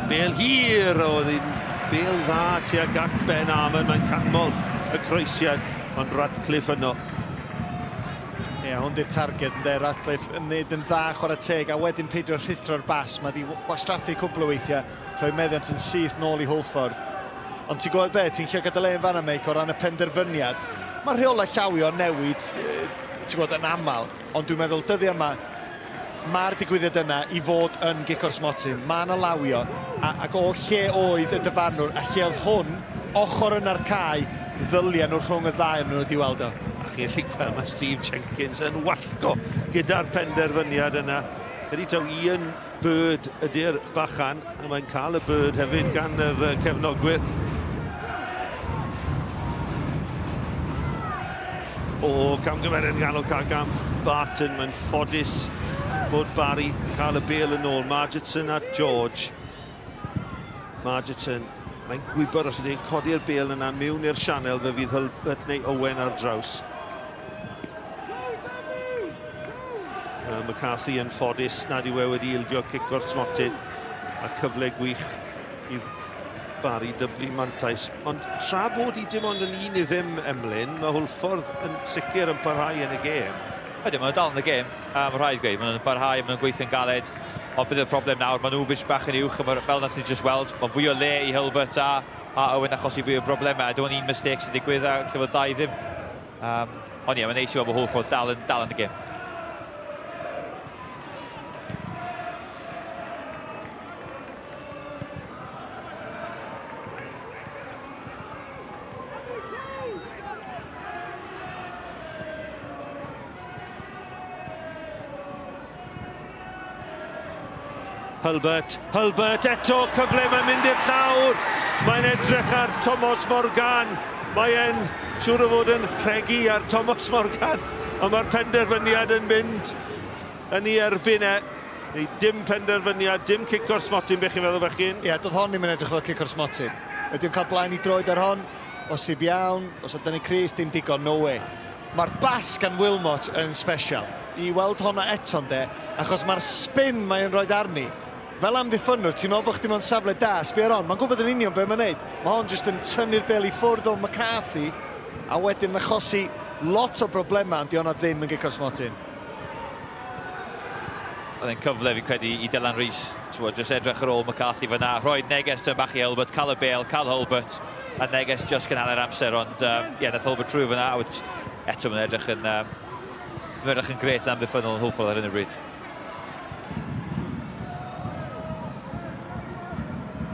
Bel hir oedd hi'n bel dda tuag at Ben Armon. Mae'n canmol y croesiad, ond Radcliffe yno. Ie, yeah, hwn di'r targed ynde, Radcliffe yn neud yn dda chwarae teg a wedyn peidio rhuthro'r bas. Mae di gwastraffu cwpl o weithiau, rhoi meddiant yn syth nôl i Hwlffordd. Ond ti'n gwybod be, ti'n llygad y le yn fanna, Meic, o ran y penderfyniad. Mae rheolau llawio yn newid, ti'n gwybod, yn aml, ond dwi'n meddwl dyddiau yma, mae'r digwyddiad yna i fod yn gic o'r smotyn. Mae yna lawio, a, ac o lle oedd y dyfarnwr, a lle oedd hwn, ochr yna'r cae, ddyliau nhw rhwng y ddau yn nhw wedi weld o. A chi'n gallu gweld mae Steve Jenkins yn wallgo gyda'r penderfyniad yna. Ydy taw Ian Bird ydy'r bachan, a mae'n cael y Bird hefyd gan yr cefnogwyr. O, camgymeriad ganol cael gan Barton. Mae'n ffodus bod Barry cael y bel yn ôl. Margetson at George. Margetson, mae'n gwybod os ydy'n codi'r bel yna mewn i'r sianel fe fydd Hulbert neu Owen ar draws. McCarthy yn ffodus nad yw e wedi ildio cic o'r smotyn a cyfle gwych i Barry dyblu mantais. Ond tra bod i dim ond yn un i ddim Emlyn, mae Hwlffordd yn sicr yn parhau yn y gêm. Ydyn, maen nhw dal yn y gêm, a mae rhaid gweud, maen nhw'n parhau, maen nhw'n gweithio'n galed. Ond bydd y problem nawr, maen nhw bit bach yn uwch, a fel nath ni just weld, mae fwy o le i Hulbert a, a Owen achosi fwy o broblemau. A dim ond un mistake sy'n digwydd a lle fod dau ddim. Um, ond ie, mae'n neis i weld bod Hwlffordd dal yn, dal yn y gêm. Hulbert, Hulbert eto, cyfle, mae'n mynd i'r llawr. Mae'n edrych ar Thomas Morgan. Mae e'n siŵr o fod yn rhegi ar Thomas Morgan, ond mae'r penderfyniad yn mynd yn ei erbyn e. Neu dim penderfyniad, dim cic o'r smotyn, beth chi'n feddwl fechgyn? Ie, yeah, doedd hon ddim yn edrych fel cic o'r smotyn. Ydy o'n cael blaen i droed ar hon? Bosib iawn, os oedd Danny Cris, dim digon, no way. Mae'r bas gan Wilmot yn special. I weld honna eto ynde, achos mae'r spin mae'n rhoi arni. Fel amddiffynnwr, ti'n meddwl bod chdi mewn safle da, sbio ar hon, mae'n gwybod yn union beth mae'n neud. Mae hon jyst yn tynnu'r bel i ffwrdd o McCarthy, a wedyn yn achosi lot o broblemau, ond di honna ddim yn gic o'r smotyn. Oedd e'n cyfle fi'n credu i Dylan Rees, ti'n jyst edrych ar ôl McCarthy fyna, rhoi neges tyn bach i Hulbert, cael y bel, cael Hulbert, a neges just gan hanner amser, ond ie, um, yeah, nath Hulbert trwy fyna, a wedyn eto mae'n edrych yn, um, mae'n edrych yn gret amddiffynnol yn Hwlffordd ar hyn o bryd.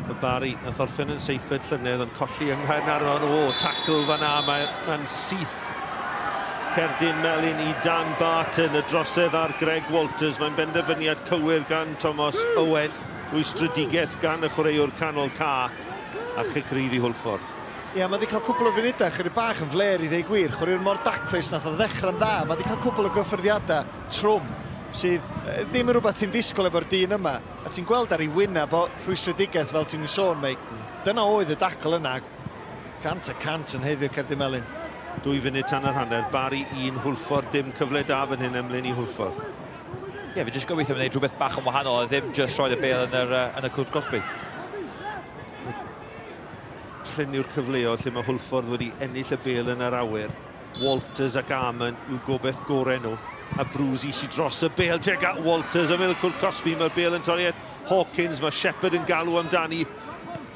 Mae Barry, nath orffen yn seithfed llynedd, ond colli yng Nghaernarfon. O, tackle fan'na, mae'n ma syth. Cerdyn melyn i Dan Barton, y drosedd ar Greg Walters. Mae'n benderfyniad cywir gan Thomas Owen. Rwystredigaeth gan y chwaraewr canol ca. A chic rydd i Hwlffordd. Ie, mae wedi cael cwpl o funudau chydig bach yn fler i ddeu gwir. Chwaraewr mor daclus nath o ddechrau'n dda. Mae wedi cael cwpl o gyffyrddiadau trwm sydd ddim yn rhywbeth ti'n disgwyl efo'r dyn yma. A ti'n gweld ar ei wyneb o rhwystredigaeth fel ti'n sôn, Meic. Dyna oedd y dacl yna. 100% yn haeddu'r cerdyn melyn. 2 funud tan yr hanner, Barry 1, Hwlffordd dim, cyfle da fan hyn Emlyn i Hwlffordd. Ie, yeah, fi jyst gobeithio wneud rhywbeth bach yn wahanol a ddim jyst rhoi y bêl yn yr, yn y cwrt cosbi. Prin yw'r cyfleoedd lle mae Hwlffordd wedi ennill y bêl yn yr awyr. Walters ac Armon yw gobeith gorau nhw. A Brewsy sydd dros y bêl tuag at Walters. Ymyl y cwrt cosbi, mae'r bêl yn torri at Hawkins. Mae Shepherd yn galw amdani.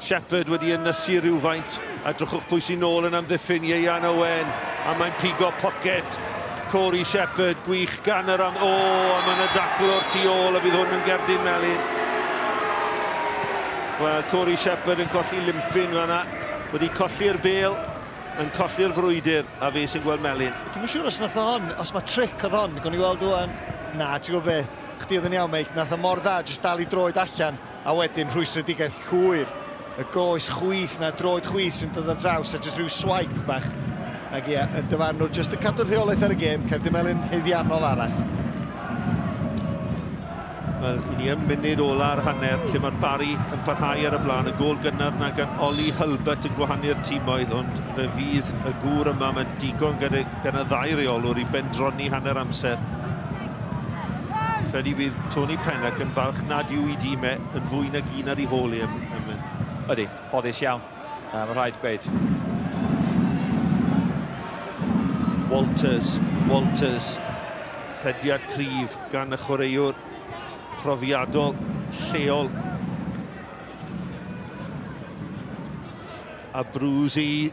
Shepherd wedi ynysu rhywfaint. A drychwch pwy sy'n nôl yn amddiffyn, Ieuan Owen. A mae'n pigo pocket. Corey Shepherd, gwych gan yr am... O, a mae'n y dacl o'r tu ôl a bydd hwn yn gerdyn melyn. Wel, Corey Shepherd yn colli limpyn fanna. Wedi colli'r bêl, yn colli'r frwydr, a fe sy'n gweld melyn. Dwi'm yn siŵr os nath o hon, os mae trick oedd hon, gawn ni weld ŵan. Na, ti'n gwybod be, chdi oedd yn iawn, Meic, nath o mor dda, jyst dal i droed allan, a wedyn rhwystredigaeth llwyr. Y goes chwith 'na, droed chwith sy'n dod ar draws a jyst rhyw swipe bach. Ac ie, y dyfarnwr jyst yn cadw'r rheolaeth ar y gêm, cerdyn melyn haeddiannol arall. Wel, i ni ym munud ola'r hanner, lle mae'r Barri yn parhau ar y blaen. Y gôl gynnar na gan Ollie Hulbert yn gwahanu'r timoedd, ond fe fydd y gŵr yma, mae'n digon gan y, gan y ddau reolwr i bendroni hanner amser. Credu fydd Tony Pennock yn falch nad yw ei dîm e yn fwy nag un ar ei hôl e. Ydy, ffodus iawn. Mae rhaid gweud. Walters, Walters. Rhediad cryf gan y chwaraewr profiadol lleol. A Brewsy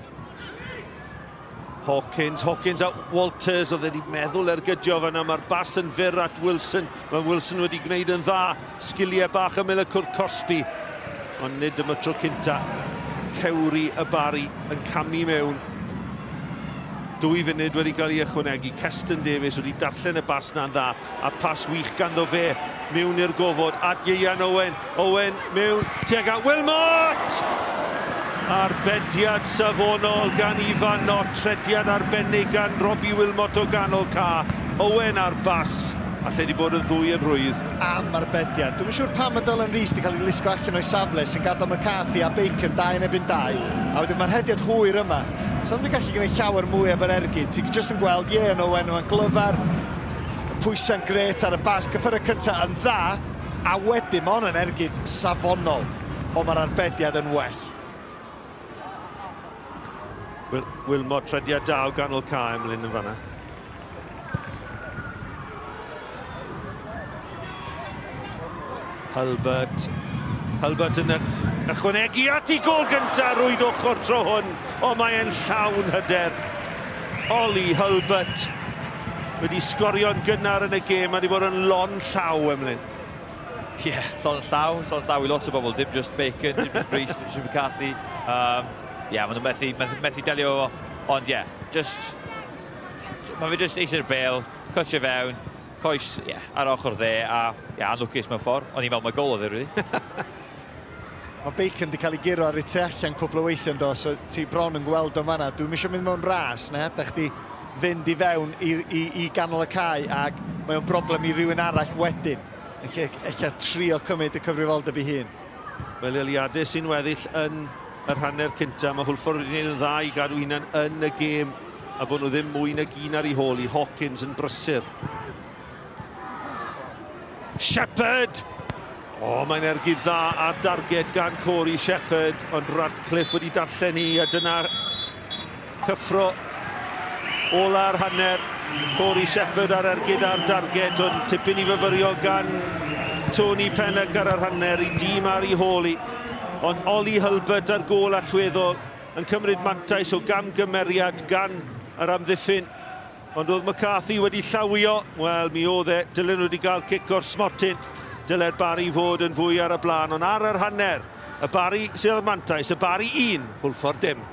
Hawkins, Hawkins a Walters, oedd wedi meddwl ergydio fanna, mae'r bas yn fyr at Wilson, mae Wilson wedi gwneud yn dda, sgiliau bach ymyl y cwrt cosbi, ond nid am y tro cynta. Cewri y Barri yn camu mewn. 2 funud wedi cael ei ychwanegu, Keston Davies wedi darllen y bas na'n dda, a pas wych ganddo fe mewn i'r gofod at Ieuan Owen. Owen mewn tuag at Wilmot! Arbediad safonol gan Ifan Nott, rhediad arbennig gan Robbie Wilmot o ganol ca. Owen ar bas, alle di bod yn ddwy yn rhwydd. Am arbediad. Dwi'm yn siŵr pam mae Dylan Rees 'di cael ei lusgo allan o'i safle sy'n gadael McCarthy a Bacon 2 yn erbyn 2. A wedyn mae'r rhediad hwyr yma. Sa nhw 'di gallu gwneud llawer mwy efo'r ergyd. Ti jyst yn gweld Ieuan Owen yma'n glyfar, y pwysau'n grêt ar y bas, cyffyrdd cyntaf yn dda, a wedyn mae hwn yn ergyd safonol, ond mae'r arbediad yn well. Wil, Wilmot, rhediad da o ganol cae Emlyn yn fanna. Hulbert. Hulbert yn ychwanegu at ei gol gyntaf rwyd ochr tro hwn. O, mae e'n llawn hyder. Ollie Hulbert wedi sgorio'n gynnar yn y gêm. Mae wedi bod yn lon llaw, Emlyn. Ie, yeah, llon llaw, llon llaw i lot o bobl, dim just Bacon, dim just Rees, dim just McCarthy. Yeah, maen nhw'n methu, methu, methu delio efo, ond ie, yeah, just, mae fe just eisiau'r bel, cwtio fewn, coes, ie, yeah, ar ochr dde, a ie, yeah, anlwcus mewn ffordd, o'n i'n meddwl mae gol oedd e, really. Mae Bacon wedi cael ei guro ar y tu allan cwpl o weithiau yn do, so ti bron yn gweld o fanna. Dwi'm eisiau mynd mewn ras, na i adael chdi fynd i fewn i, i, i ganol y cae ac mae o'n broblem i rywun arall wedyn. Yn lle ella trio cymryd y cyfrifoldeb i hun. Wel, eiliadau sy'n weddill yn yr hanner cynta. Mae Hwlffordd wedi gwneud yn dda i gadw hunan yn y gêm a bod nhw ddim mwy nag un ar ei hôl i. Hawkins yn brysur. Shepherd! O, oh, mae'n ergyd dda ar darged gan Corey Shepherd, ond Radcliffe wedi darllen hi, a dyna cyffro ola'r hanner. Corey Shepherd ar ergyd ar darged, ond tipyn i fyfyrio gan Tony Pennock ar yr hanner i dîm ar ei hôl i. Ond Ollie Hulbert ar gôl allweddol yn cymryd mantais o gamgymeriad gan yr amddiffyn. Ond oedd McCarthy wedi llawio, wel mi oedd e, dylen nhw wedi cael cic o'r smotyn. Dyle'r Barri fod yn fwy ar y blaen, ond ar yr hanner, y Barri sydd ar mantais, y Barri 1, Hwlffordd dim.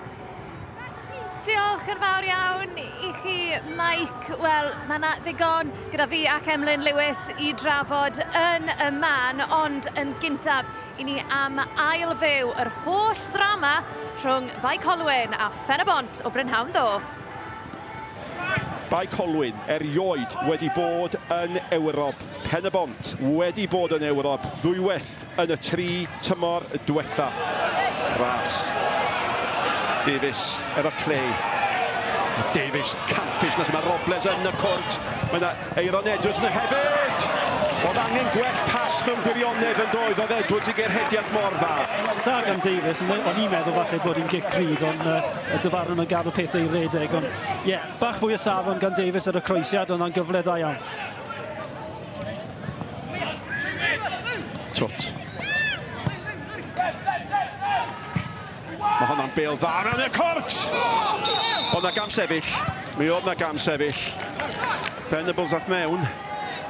Diolch yn fawr iawn i chi, Mike. Wel, mae yna ddigon gyda fi ac Emlyn Lewis i drafod yn y man, ond yn gyntaf i ni am ail fyw yr holl ddrama rhwng Bae Colwyn a Phen-y-bont o Brynhawn ddo. Bae Colwyn erioed wedi bod yn Ewrop. Pen-y-bont wedi bod yn Ewrop ddwywaith yn y tri tymor dwetha. Ras. Davies efo Clay. Davies, campus na mae Robles yn y cwrt. Mae yna Aeron Edwards yna hefyd! Oedd angen gwell pas mewn gwirionedd yn doedd, oedd Edwards i gerhediad mor dda. Da gan Davies, o'n i'n meddwl falle bod hi'n gic cryf, ond y dyfarnwr yn gadw pethau i redeg, ond ie, yeah, bach fwy o safon gan Davies ar y croesiad, ond o'n gyfle da iawn. Twt. Mae honna'n bêl dda mewn i'r cwrt! Oedd na gam sefyll. Mi oedd na gam sefyll. Venables ath mewn.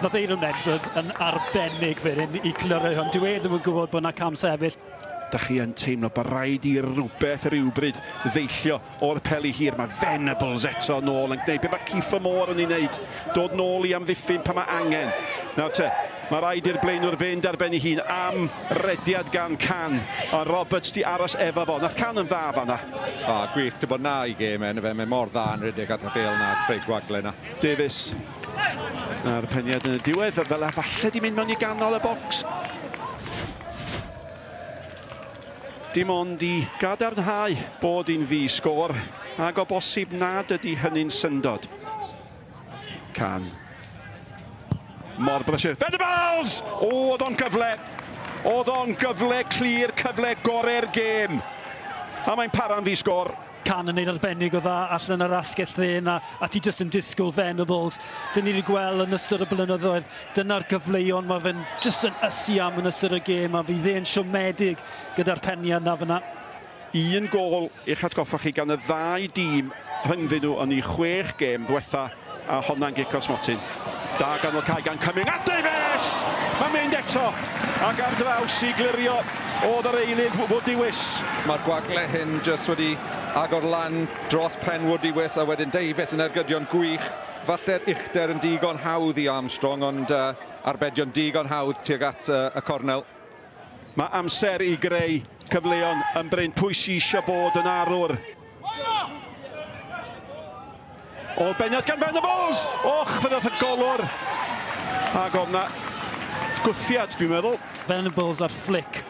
Nath Aaron Edwards yn arbennig fan hyn i clirio hwn. Dyw e ddim yn gwybod bod na cam sefyll. Da chi yn teimlo bod rhaid i rhywbeth rhywbryd ddeillio o'r peli hir. Mae Venables eto nôl yn gwneud be mae Kieffer Moore yn ei wneud. Dod nôl i amddiffyn pan mae angen. Nawr te, mae rhaid i'r blaenwr fynd ar ben ei hun am rediad gan Can. A Roberts di aros efo fo. Nath Can yn dda fanna. O, gwych, ti'n bod na i gêm e, fe, mae mor dda yn rhedeg at y bêl na, creu gwagle na. Davies. A'r peniad yn y diwedd, fel a falle di mynd mewn i ganol y bocs. Dim ond i gadarnhau bod hi'n ddi sgôr, ac o bosib nad ydy hynny'n syndod. Can. Mor brysur. Venables! O, oedd o'n gyfle. Oedd o'n gyfle clir, cyfle gorau'r gêm. A mae'n para'n ddi sgôr. Can yn neud arbennig o dda allan yr asgell dde yna, a ti jyst yn disgwyl Venables. Dyn ni wedi gweld yn ystod y blynyddoedd, dyna'r gyfleon mae fe'n jyst yn ysu am yn ystod y gêm, a fydd e'n siomedig gyda'r peniad na fyna. Un gôl i'ch atgoffa chi gan y ddau dîm rhyngddyn nhw yn eu chwech gêm ddwetha, a honna'n gic o'r smotyn. Da ganol cae gan Cumming a Davies! Mae'n mynd eto ac ar draws i glirio oedd yr eilydd Woody Wiss. Mae'r gwagle hyn jyst wedi agor lan dros pen Woody Wiss a wedyn Davies yn ergydion gwych. Falle'r uchder yn digon hawdd i Armstrong ond uh, arbedion digon hawdd tuag at uh, y cornel. Mae amser i greu cyfleon yn brin. Pwy sy eisiau bod yn arwr? O, beniad gan Venables! Och, fe ddath y golwr. Ac oedd na gwthiad, dwi'n meddwl. Venables ar flick.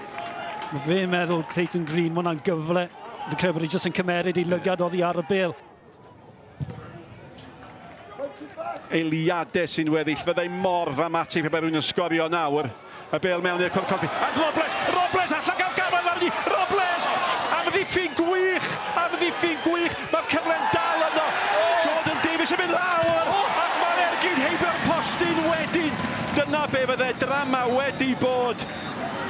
Mae fe'n meddwl Clayton Green, mae hwnna'n gyfle. Fi'n credu bod e jyst yn cymeryd ei lygad oddi ar y bêl. Eiliadau sy'n weddill. Fyddai mor ddramatig pe bai rhywun yn sgorio nawr. Y bêl mewn i'r cwrt cosbi. Ac Robles! Robles allan gael gafael arni! Robles! Amddiffyn gwych! Amddiffyn gwych! Mae'r cyfle'n dal yno! Jordan Davies yn mynd lawr! Ac mae'r ergyd heibio'r postyn wedyn! Dyna be fydde drama wedi bod.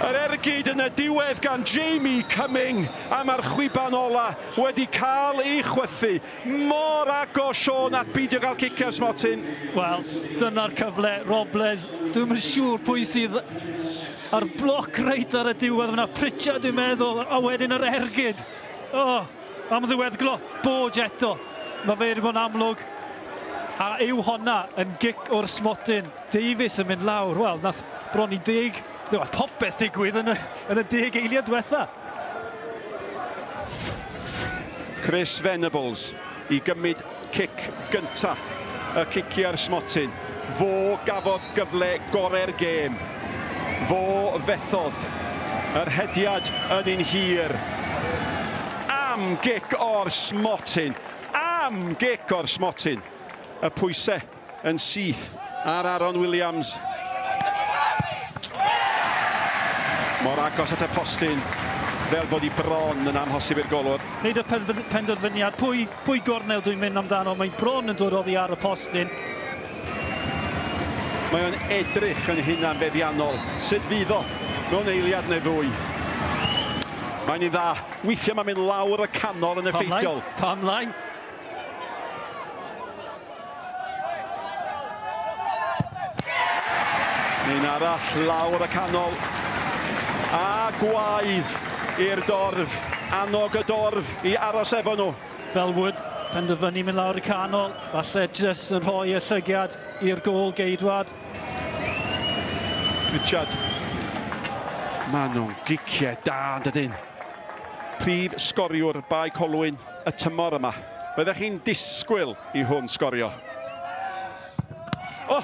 Yr ergyd yn y diwedd gan Jamie Cumming a mae'r chwiban ola wedi cael ei chwythu. Mor agos, Siôn, at beidio gael ciciau smotyn. Wel, dyna'r cyfle, Robles. Dwi'm yn siŵr pwy sydd ar bloc reit ar y diwedd fyna. Pritchard, dwi'n meddwl, a wedyn yr ergyd. Oh, am ddiweddglo, Borge eto. Mae fe wedi bod yn amlwg. A yw honna yn gic o'r smotyn. Davies yn mynd lawr. Wel, nath bron i ddeg, popeth digwydd yn y, yn y deg eiliad diwetha. Chris Venables i gymryd cic gynta y ciciau'r smotyn. Fo gafodd gyfle gorau'r gêm. Fo fethodd yr hediad yn un hir. Am gic o'r smotyn. Am gic o'r smotyn. Y pwysau yn syth ar Aaron Williams. Mor agos at y postyn, fel bod i bron yn amhosib i'r golwr. Wneud y penderfyniad, pwy, pwy gornel dwi'n mynd amdano, mae bron yn dod oddi ar y postyn. Mae o'n edrych yn hunan feddiannol. Sut fydd o mewn eiliad neu ddwy? Mae'n un dda. Weithiau mae'n mynd lawr y canol yn effeithiol. Pam lai? Un arall lawr y canol. A gwaedd i'r dorf. Annog y dorf i aros efo nhw. Fel Wood, penderfynu mynd lawr y canol, falle jyst yn rhoi y llygiad i'r gôl geidwad. Richard. Maen nhw'n giciau da, yn dydyn? Prif sgoriwr Bae Colwyn y tymor yma. Fyddech chi'n disgwyl i hwn sgorio? O!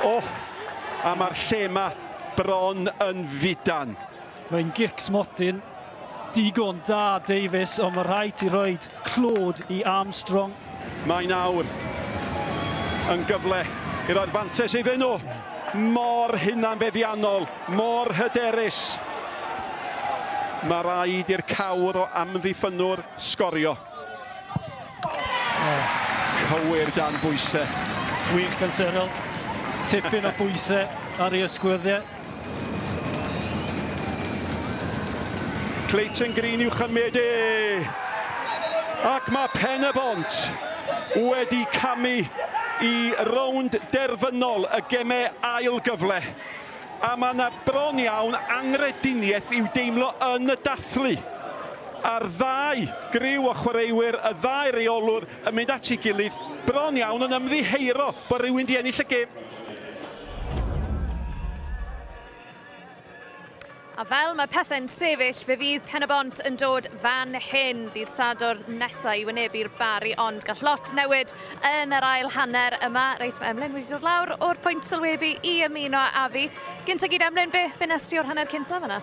O! A mae'r lle yma bron yn fudan. Mae'n gic smotyn digon da Davies, ond mae rhaid ti roed clod i Armstrong. Mae nawr yn gyfle i roi'r fantes iddyn nhw. Mor hunanfeddiannol, mor hyderus. Mae rhaid i'r cawr o amddiffynnwr sgorio. Cywir dan bwysau. Gwych gan Cyril. Tipyn o bwysau ar ei ysgwyddiau. Clayton Green i'w chymryd e. Ac mae Pen-y-bont wedi camu i rownd derfynol y gemau ail gyfle. A mae yna bron iawn anghrediniaeth i'w deimlo yn y dathlu. A'r ddau griw o chwaraewyr, y ddau reolwr yn mynd at ei gilydd, bron iawn yn ymddiheuro bod rhywun 'di ennill y gêm. A fel mae pethau'n sefyll, fe fydd Pen-y-bont yn dod fan hyn ddydd Sadwrn nesaf i wynebu'r Barri, ond gall lot newid yn yr ail hanner yma. Reit, mae Emlyn wedi dod lawr o'r pwynt sylwebu i ymuno â fi. Gynta gyd, Emlyn, be, be nes ti o'r hanner cyntaf yna?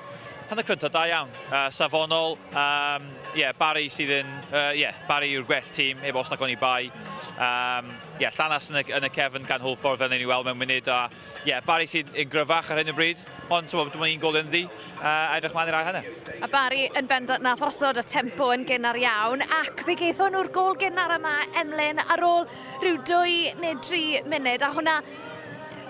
Hanner cyntaf da iawn. Safonol, um, yeah, Barry sydd yn, yeah, Barry yw'r gwell tîm, heb os nac oni bai. Um, yeah, Llanas yn y, yn y cefn gan Hwlffordd fel ni weld mewn munud, a yeah, Barry sy'n yn gryfach ar hyn o bryd, ond ti'n dim ond un gol ynddi, a edrych mlaen i'r ail hanner. A Barry yn bendant nath osod y tempo yn gynnar iawn, ac fe gaethon nhw'r gol gynnar yma, Emlyn, ar ôl rhyw dwy neu dri munud, a hwnna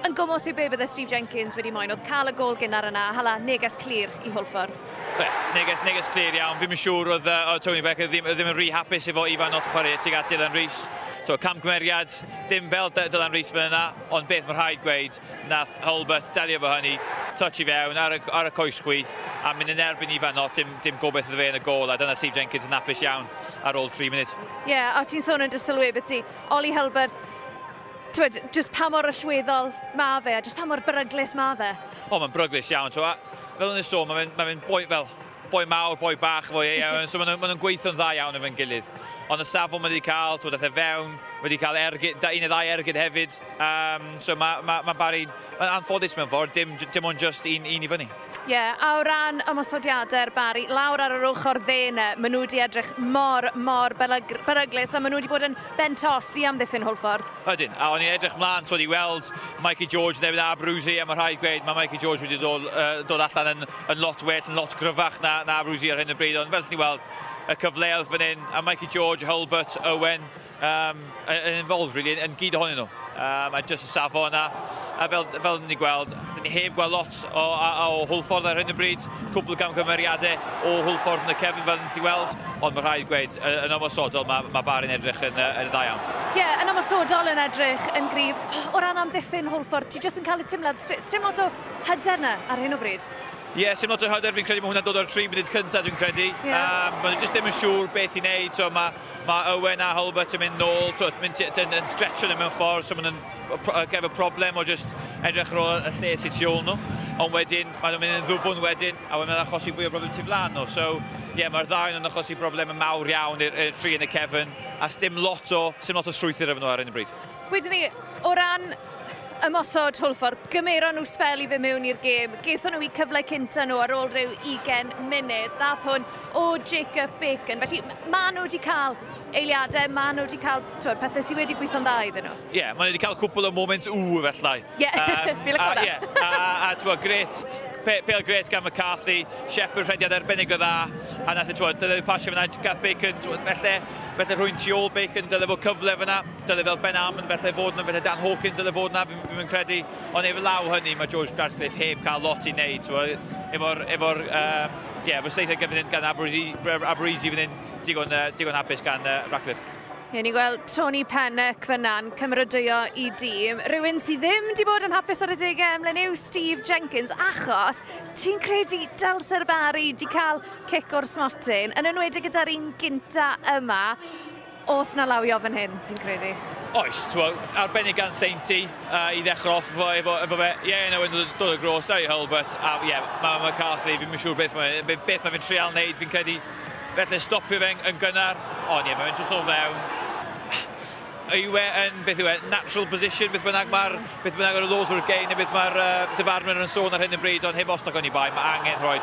yn gwmws i be bydde Steve Jenkins wedi moyn, oedd cael y gol gynnar yna, hala neges clir i Hwlffordd. Be, neges, neges clir iawn. Fi'm yn siŵr oedd, oedd Tony Becker ddim, ddim yn rhy hapus efo Ifan Nott chwarae tuag at Dylan Rees. So, camgymeriad, dim fel Dylan Rees fan yna, ond beth mae rhaid gweud, nath Hulbert delio efo hynny, touch i fewn ar y, ar y coes chwith, a mynd yn erbyn Ifan Nott, dim, dim gobeith iddo fe yn y gôl, a dyna Steve Jenkins yn hapus iawn ar ôl 3 munud. Ie, yeah, a ti'n sôn yn dy sylweb ti, Ollie Hulbert, Twyd, jyst pa mor allweddol ma fe, a jyst pa mor beryglus ma fe. O, mae'n beryglus iawn. So, a, fel yn y sôn, mae'n ma fe boi, fel, boi mawr, boi bach efo e, so maen nhw'n ma gweithio'n dda iawn efo'n gilydd. Ond y safon mae wedi cael, twyd, aeth e fewn, wedi cael ergyd, da, un neu ddau ergyd hefyd. So mae ma, ma Barry, mae'n anffodus mewn ffordd, dim, dim ond just un, un i fyny. Ie, yeah, a o ran ymosodiadau'r Barry, lawr ar yr ochr dde yna, maen nhw wedi edrych mor, mor beryglus, a maen nhw wedi bod yn ben tost i amddiffyn Hwlffordd. Ydyn, a o'n i'n edrych mlaen twyd i weld Mikey George neu Abruzzi, a mae rhaid gweud mae Mikey George wedi dod, dod allan yn, yn lot well, yn lot gryfach na, na Abruzzi ar hyn o bryd, ond fel ni weld y cyfleoedd fan hyn, a Mikey George, Hulbert, Owen, yn involved really, yn, yn gyd ohonyn nhw. A jyst y safon yna, a fel, fel ni gweld, dyn ni heb gweld lot o, o, o Hwlffordd ar hyn o bryd, cwpl o gamgymeriadau o Hwlffordd yn y cefn fel ni'n weld, ond mae rhaid gweud, yn ymosodol mae, mae Barry'n edrych yn, yn dda iawn. Ie, yeah, yn ymosodol yn edrych yn gryf. O ran amddiffyn Hwlffordd, ti jyst yn cael y teimlad, sdim lot o hyder na ar hyn o bryd. Ie, yeah, sim lot o hyder, fi'n credu mae hwnna'n dod o'r 3 munud cyntaf, dwi'n credu. Yeah. Maen nhw jyst ddim yn siŵr beth i wneud, so mae, mae Owen a Hulbert yn mynd nôl, twyd, mynd, yn, yn stretcho nhw mewn ffordd, so maen nhw'n efo problem o just edrych ar ôl y lle sydd tu ôl nhw. Ond wedyn, maen nhw'n mynd yn ddwfwn wedyn, a wedyn mae'n achosi fwy o broblem tu flaen nhw. So, ie, yeah, mae'r ddau nhw'n achosi problemau mawr iawn i'r tri yn y cefn, a sdim lot o, sdim lot o strwythur efo nhw ar hyn o bryd. Wedyn ni, o ran ymosod Hwlffordd, gymeron nhw sbel i fe mewn i'r gêm, gaethon nhw eu cyfle cynta nhw ar ôl rhyw 20 munud, ddath hwn o Jacob Bacon. Felly maen nhw wedi cael eiliadau, maen nhw wedi cael twyd, pethau sydd wedi gweithio'n dda iddyn nhw. Ie, yeah, maen nhw wedi cael cwpl o moments ww efallai. Ie, yeah, fi'n licio hwnna. Ie, a, a, a gret, pêl gret gan McCarthy, Shepherd rhediad arbennig o dda, a nath e, twyd, dyle pasio fyna, Gath Bacon, twyd, felly, felly rhywun tu ôl Bacon, dyle fod cyfle fyna, dyle fel Ben Amon, felly fod yna, felly Dan Hawkins dyle fod yna, fi'n fi credu, ond efo law hynny, mae George Radcliffe heb cael lot i wneud, twyd, efo'r, efo'r, um, yeah, efo saethau gyda gan Aberisi, Aberisi fan hyn, digon, digon hapus gan Radcliffe. Ie, ni'n gweld Tony Pennock fyna'n cymeradwyo i dîm. Rhywun sydd ddim wedi bod yn hapus ar y degau Emlyn yw Steve Jenkins, achos ti'n credu dylse'r Barry di cael cic o'r smotyn, yn enwedig gyda'r un gynta yma, os na lawio fan hyn, ti'n credu? Oes, ti'n arbennig gan Seinti i ddechrau off efo, efo, efo fe. Ie, yeah, no, dod o gros, Harry Hulbert, a ie, yeah, mae McCarthy, fi'n siŵr beth mae'n beth mae fe'n trial wneud, fi'n credu felly stopio fe yn gynnar, ond ie, mae'n jyst o fewn. Yw e yn, beth yw e, natural position, beth bynnag mae'r, beth bynnag o'r laws o'r game, neu beth mae'r dyfarnwyr yn sôn ar hyn o bryd, ond heb os nac o'n i bai, mae angen rhoi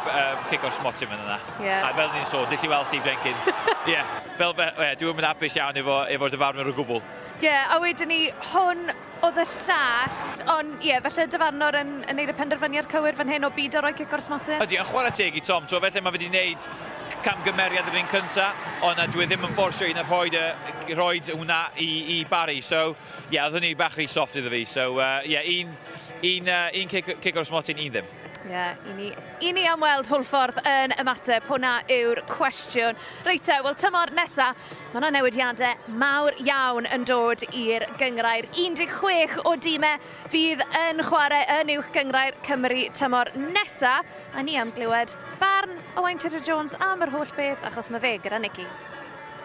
cic o'r smotyn fan yna. Yeah. A fel ni'n sôn, dilli weld Steve Jenkins. Ie, yeah, fel, yeah, dwi'n mynd hapus iawn efo, efo'r dyfarnwyr o gwbl. Ie, yeah, a wedyn ni, hwn oedd y llall, ond ie, yeah, felly dyfarnwr yn, yn neud y penderfyniad cywir fan hyn o byd o roi cic o'r smotyn. Ydy, yn chwarae teg i Tom, to, felly mae wedi wneud camgymeriad yr un cynta, ond na, dwi e ddim yn fforsio un a rhoi, rhoi hwnna i, i Barry. So, ie, yeah, oedd hynny bach rhy soft iddo fi. So, ie, yeah, un, un, un cic, cic o'r smotyn, un ddim. Ie, yeah, i ni, i ni am weld Hwlffordd yn ymateb. Hwna yw'r cwestiwn. Reit te, wel tymor nesa, mae yna newidiadau mawr iawn yn dod i'r gynghrair. 16 o dîmau fydd yn chwarae yn uwch gynghrair Cymru tymor nesa. A ni am glywed barn Owain Tudur Jones am yr holl beth, achos mae fe gyda Nicky.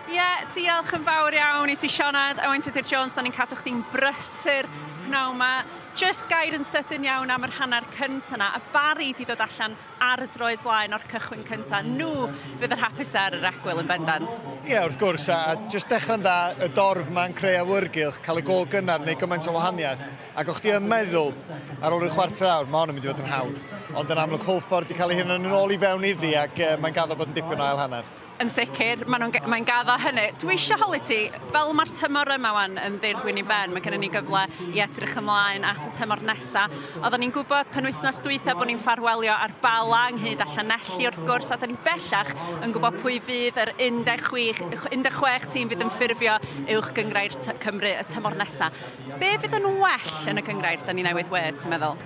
Ie, yeah, diolch yn fawr iawn i ti Sioned, Owain Tudur Jones, da ni'n cadw chdi'n brysur pnawn ma. Jyst gair yn sydyn iawn am yr hanner cynta 'na, y Barri 'di dod allan ar y droed flaen o'r cychwyn cynta. Nhw fydd yr hapusa ar yr egwyl yn bendant. Ie, wrth gwrs, a jyst dechrau'n dda, y dorf ma'n creu awyrgylch, cael y gôl gynnar wneud gymaint o wahaniaeth. Ac o'ch ti yn meddwl, ar ôl rhyw chwarter awr, mae hon yn mynd i fod yn hawdd. Ond yn amlwg, Hwlffordd 'di cael ei hunan yn ôl i fewn iddi ac mae'n gaddo bod yn dipyn o ail hanner. Yn sicr, maen nhw'n, mae'n gaddo hynny. Dwi eisiau holi ti, fel mae'r tymor yma wan yn ddirwyn i ben, mae gennym ni gyfle i edrych ymlaen at y tymor nesaf. Oedden ni'n gwybod penwythnos dwytha bod ni'n ffarwelio ar Bala ynghyd â Llanelli wrth gwrs, a da ni bellach yn gwybod pwy fydd yr 16, 16 tîm fydd yn ffurfio uwch gynghrair Cymru y tymor nesaf. Be fydd yn well yn y gynghrair da ni newydd wed, ti'n meddwl?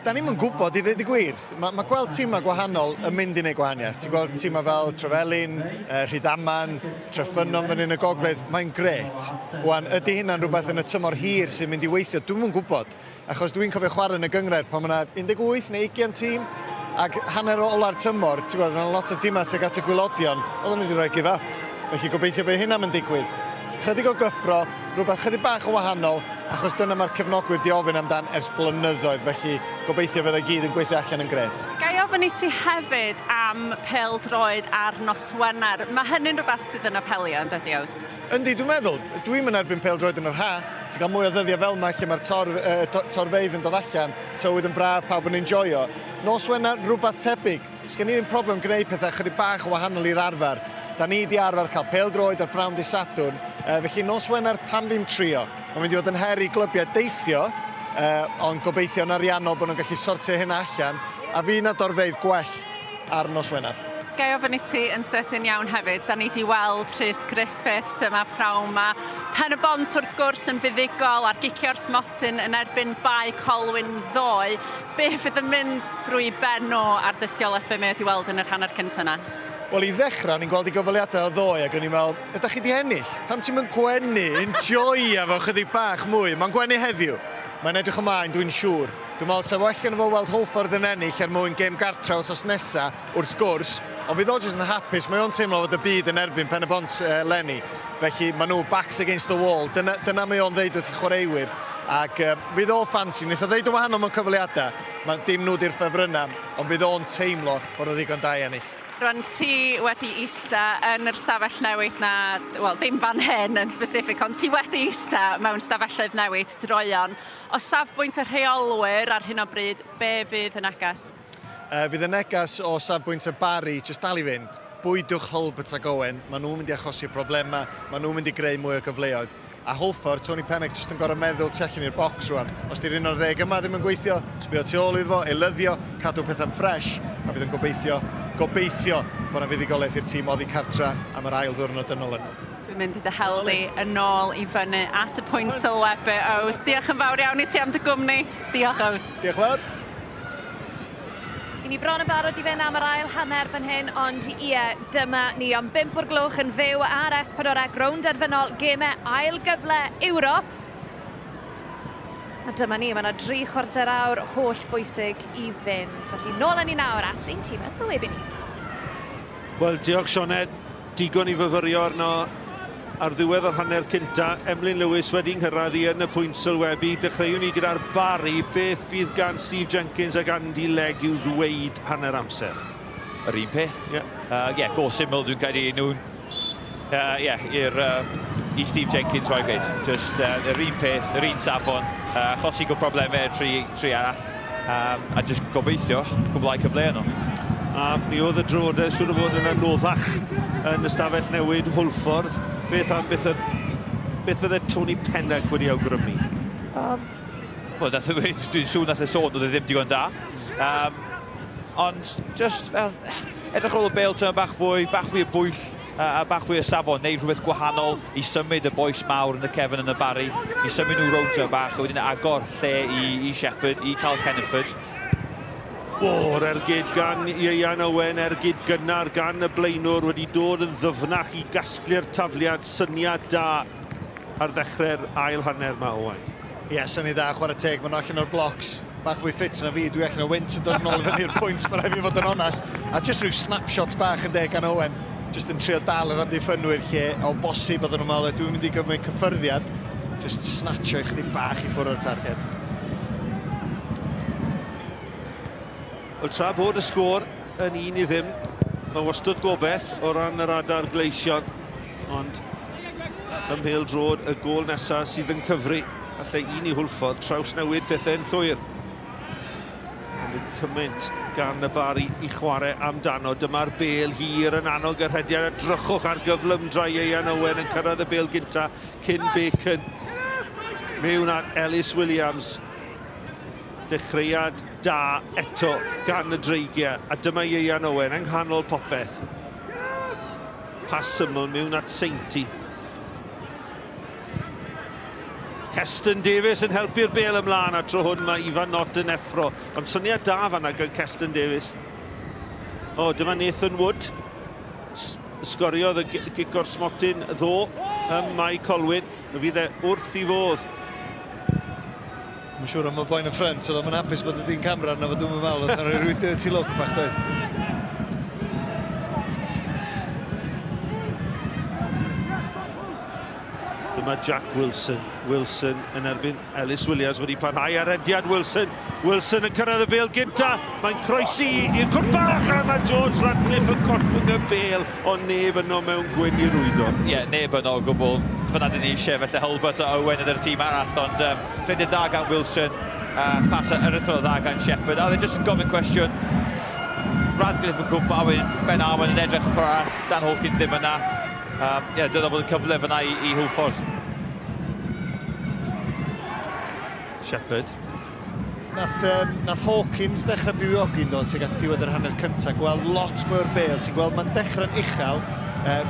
Da ni'm yn gwybod i ddweud y gwir. Mae, mae gweld tîmau gwahanol yn mynd i wneud gwahaniaeth. Ti'n gweld tîmau fel Trefelin, Rhydaman, Treffynnon fan hyn y gogledd, mae'n gret. Wan, ydy hynna'n rhywbeth yn y tymor hir sy'n mynd i weithio? Dwi'm yn gwybod, achos dwi'n cofio chwarae yn y gynghrair pan mae yna 18 neu 20 tîm, ac hanner ola'r tymor, ti'n gwybod, yna lot o tîmau tuag at y gwylodion, oedden nhw wedi rhoi give up. Felly gobeithio bydd hynna'n mynd digwydd. Chydig o gyffro, rhywbeth chydig bach yn wahanol, achos dyna mae'r cefnogwyr di ofyn amdan ers blynyddoedd, felly gobeithio fydd o gyd yn gweithio allan yn grêt. Ga i ofyn i ti hefyd am pêl-droed ar nos Wener? Mae hynny'n rhywbeth sydd yn apelio, yn dydy, Ows? Yndi, dwi'n meddwl. Dwi'm yn erbyn pêl-droed yn yr ha. Ti'n cael mwy o ddyddiau fel yma lle mae'r tor, uh, torfeydd yn dod allan, tywydd yn braf, pawb yn enjoyo. Nos Wener, rhywbeth tebyg. Sgen i ddim problem gwneud pethau chydig bach yn wahanol i'r arfer. Da ni di arfer cael pêl-droed ar bnawn dydd Sadwrn, felly nos Wener pam ddim trio? Mae'n mynd i fod yn her i glybiau deithio, ond gobeithio yn ariannol bod nhw'n gallu sortio hynna allan, a fydd 'na dorfeydd gwell ar nos Wener. Ga i ofyn i ti yn sydyn iawn hefyd, da ni di weld Rhys Griffiths yma prawn ma. Pen y Bont wrth gwrs yn fuddugol ar gicio'r smotyn yn erbyn Bae Colwyn ddoe. Be fydd yn mynd drwy ben o ar dystiolaeth be mae o 'di weld yn yr hanner cynta 'na? Wel i ddechrau, o'n i'n gweld ei gyfweliadau o ddoe ac o'n i'n meddwl, ydych chi 'di ennill? Pam ti'm yn gwenu? Enjoia fo chydig bach mwy. Mae'n gwenu heddiw. Mae'n edrych ymlaen, dwi'n siŵr. Dwi'n meddwl 'sa well gynno fo weld Hwlffordd yn ennill er mwyn gêm gartra wythnos nesa, wrth gwrs, ond fydd o jyst yn hapus. Mae o'n teimlo fod y byd yn erbyn Pen y Bont eleni. Felly maen nhw backs against the wall. Dyna, dyna mae o'n ddeud wrth i chwaraewyr. Ac fydd o ffansi, wnaeth o ddeud yn wahanol mewn cyfweliadau, mae dim nhw di'r ffefrynnau, ond fydd o'n teimlo bod o ddigon da i ennill. Rwan ti wedi ista yn yr stafell newid na, wel ddim fan hyn yn specific, ond ti wedi ista mewn stafelloedd newid droeon. O safbwynt y rheolwyr ar hyn o bryd, be fydd y neges? Fydd y neges o safbwynt y Barri jyst dal i fynd. Bwydwch Hulbert ac Owen, maen nhw'n mynd i achosi problemau, maen nhw'n mynd i greu mwy o gyfleoedd. A Hwlffordd, Tony Pennock jyst yn gorfod meddwl tu allan i'r bocs rwan. Os di'r 11 yma ddim yn gweithio, sbio tu ôl iddo fo, eilyddio, cadw pethau'n ffresh, a fydd yn gobeithio, gobeithio bod 'na fuddugoliaeth i'r tîm oddi cartra am yr ail ddiwrnod yn olynol. Dwi'n mynd i dy hel di yn ôl i fyny at y pwynt sylwebu, Ows. Diolch yn fawr iawn i ti am dy gwmni. Diolch, Ows. Diolch yn fawr. I ni bron yn barod i fynd am yr ail hanner fan hyn, ond ie, dyma ni am 5 o'r gloch yn fyw ar S4C, rownd derfynol gemau ail gyfle Ewrop. A dyma ni, mae yna dri chwarter awr holl bwysig i fynd. Felly nôl â ni nawr at ein tîm sylwebu ni. Wel, diolch Sioned. Digon i fyfyrio arno ar ddiwedd yr hanner cynta. Emlyn Lewis wedi nghyrraedd i yn y pwynt sylwebu. Dechreuwn ni gyda'r Barri. Beth fydd gan Steve Jenkins ac Andy Legg i'w ddweud hanner amser? Yr un peth. Ie, yeah. Yeah, go syml dwi'n credu nhw'n yeah, i'r i Steve Jenkins rhoi gweud. Just yr un peth, yr un safon, achosi go problemau tri, tri arall, a just gobeithio cwblhau cyfle nhw. A mi oedd y drodau siŵr o fod yn anoddach yn ystafell newid Hwlffordd. Beth am beth, beth fydde Tony Pennock wedi awgrymu? Wel, dwi'n siŵr nath e sôn oedd e ddim digon da. Ond just fel, edrych ar ôl y bêl tyma bach fwy o bwyll a bach fwy o safon, neud rhywbeth gwahanol i symud y bois mawr yn y cefn yn y Barri, i symud nhw rownd tyma bach, a wedyn agor lle i Shepherd, i Carl Kenneford. O'r ergyd gan Ieuan Owen, ergyd gynnar gan y blaenwr wedi dod yn ddyfnach i gasglu'r tafliad, syniad da ar ddechrau'r ail hanner ma Owain. Ie, yeah, syniad da, chwarae teg, maen nhw allan o'r blocs. Bach fwy ffit na fi, dwi allan o wynt yn dod yn ôl fyny'r pwynt, mae rhaid fi fod yn onast. A jyst rhyw snapshot bach yn deg gan Owen, jyst yn trio dal yr amddiffynwyr lle o bosib oedden nhw'n meddwl, dwi'n mynd i gymryd cyffyrddiad, jyst snatcho i chydig bach i ffwrdd o'r targed. Wel, tra bod y sgôr yn 1-0, mae wastad gobeith o ran yr adar gleision, ond ym mhêl-droed y gôl nesaf sydd yn cyfri, falle un i Hwlffordd, trawsnewid pethau'n llwyr. Ond cymaint gan y Barri i chwarae amdano. Dyma'r bêl hir yn annog y rhediad. Edrychwch ar gyflymdra Ieuan Owen yn cyrraedd y bêl gynta cyn Bacon. Mewn at Ellis Williams. Dechreuad da eto gan y Dreigiau. A dyma Ieuan Owen yng nghanol popeth. Pas syml mewn at Seinti. Keston Davies yn helpu'r bêl ymlaen, a tro hwn mae Ifan Nott yn effro. Ond syniad da fanna gan Keston Davies. O, dyma Nathan Wood. Sgoriodd y gic o'r smotyn ddo ym Mae Colwyn. Fe fydd e wrth i fodd. Mae'n siŵr am y boen y ffrynt, oedd o'n hapus bod y dyn camera arno fo, dwi'n meddwl, oedd o'n rhoi rhyw dirty look bach doedd. Dyma Jack Wilson. Wilson yn erbyn Ellis Williams wedi parhau ar rediad Wilson. Wilson yn cyrraedd y bêl gynta. Mae'n croesi i'r cwrt bach a mae George Radcliffe yn gollwng y bêl, ond neb yno mewn gwyn i rwydo. Ie, yeah, neb yno o gwbl. Fyna dyn ni eisiau felly Hulbert a Owen yn yr tîm arall, ond rhediad da gan Wilson, pas aruthrol dda gan Shepherd. A oedd e jyst yn gofyn cwestiwn. Radcliffe yn cwmpa, a wedyn Ben Arwen yn edrych y ffordd arall, Dan Hawkins ddim yna. Yeah, dyna fod y cyfle fyna i Hwlffordd. Shepherd. Nath Hawkins ddechrau bywiogi yn dod tuag at diwedd yr hanner cyntaf, gweld lot mwy o'r bêl. Ti'n gweld mae'n dechrau'n uchel,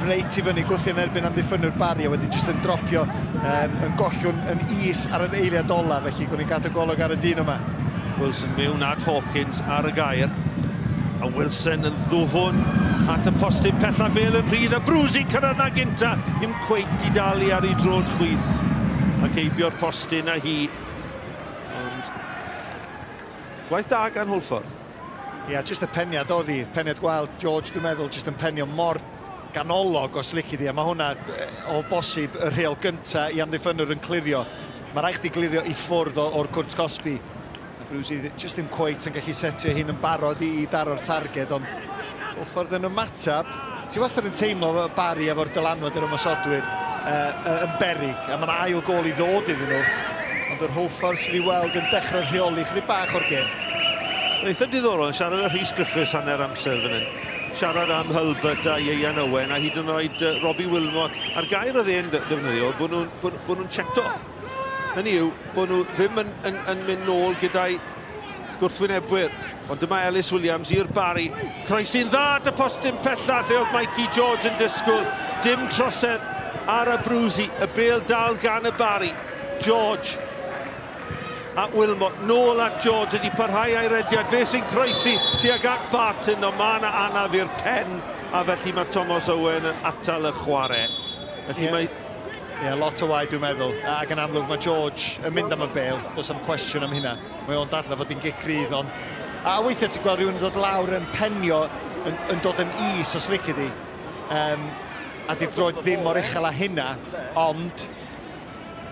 reit i fyny, gwthio yn erbyn amddiffynwyr Barri, a wedyn jyst yn dropio, yn gollwng yn is ar yr eiliad ola, felly gwni gadw golwg ar y dyn yma. Wilson mewn at Hawkins ar y gair. A Wilson yn ddwfwn at y postyn pella, bêl yn rhydd, a Brwsi cyrraedd na gynta, ddim cweit i dalu ar ei drod chwith. Ac heibio'r postyn a hi. Ond gwaith da gan Hwlffordd. Ie, yeah, jyst y peniad oedd hi, peniad gwael George, dwi'n meddwl, jyst yn penio mor ganolog os lici di, a mae hwnna o bosib y rheol gynta i amddiffynwr yn clirio. Mae rhaid chdi glirio i ffwrdd o'r cwrt cosbi. A Brwsi jyst ddim cweit yn gallu setio hyn yn barod i daro'r targed, ond Hwlffordd yn ymateb. Ti wastad yn teimlo Barri efo'r dylanwad yr ymosodwyr yn beryg, a mae'n ail gôl i ddod iddyn nhw. Ond yr Hwlffordd sydd i weld yn dechrau rheoli chydig bach o'r gêm. Eitha diddorol yn siarad â Rhys Griffiths hanner amser fan hyn. Siarad am Hulbert a Ieuan Owen a hyd yn oed Robbie Wilmot. A'r gair oedd e'n defnyddio, bod nhw'n cheto. Hynny yw, bod nhw ddim yn mynd nôl gyda'i gwrthwynebwyr. Ond dyma Ellis Williams i'r Barri. Croesi'n dda at y postyn pella lle oedd Mikey George yn disgwyl. Dim trosedd ar y Brwsi. Y bêl dal gan y Barri. George. at Wilmot, nôl at George, ydi parhau a'i rediad, fe sy'n croesi tuag at Barton, ond mae yna anaf i'r pen, a felly mae Thomas Owen yn atal y chwarae. Felly yeah. mae... Ie, yeah, lot o waed dwi'n meddwl. Ac yn amlwg mae George yn mynd am y bel, does am cwestiwn am hynna. Mae o'n dadlau fod hi'n gic rydd, ond... A weithiau ti'n gweld rhywun yn dod lawr yn penio, yn, yn dod yn is os lici di. Um, a di'r droed ddim mor uchel â hynna, ond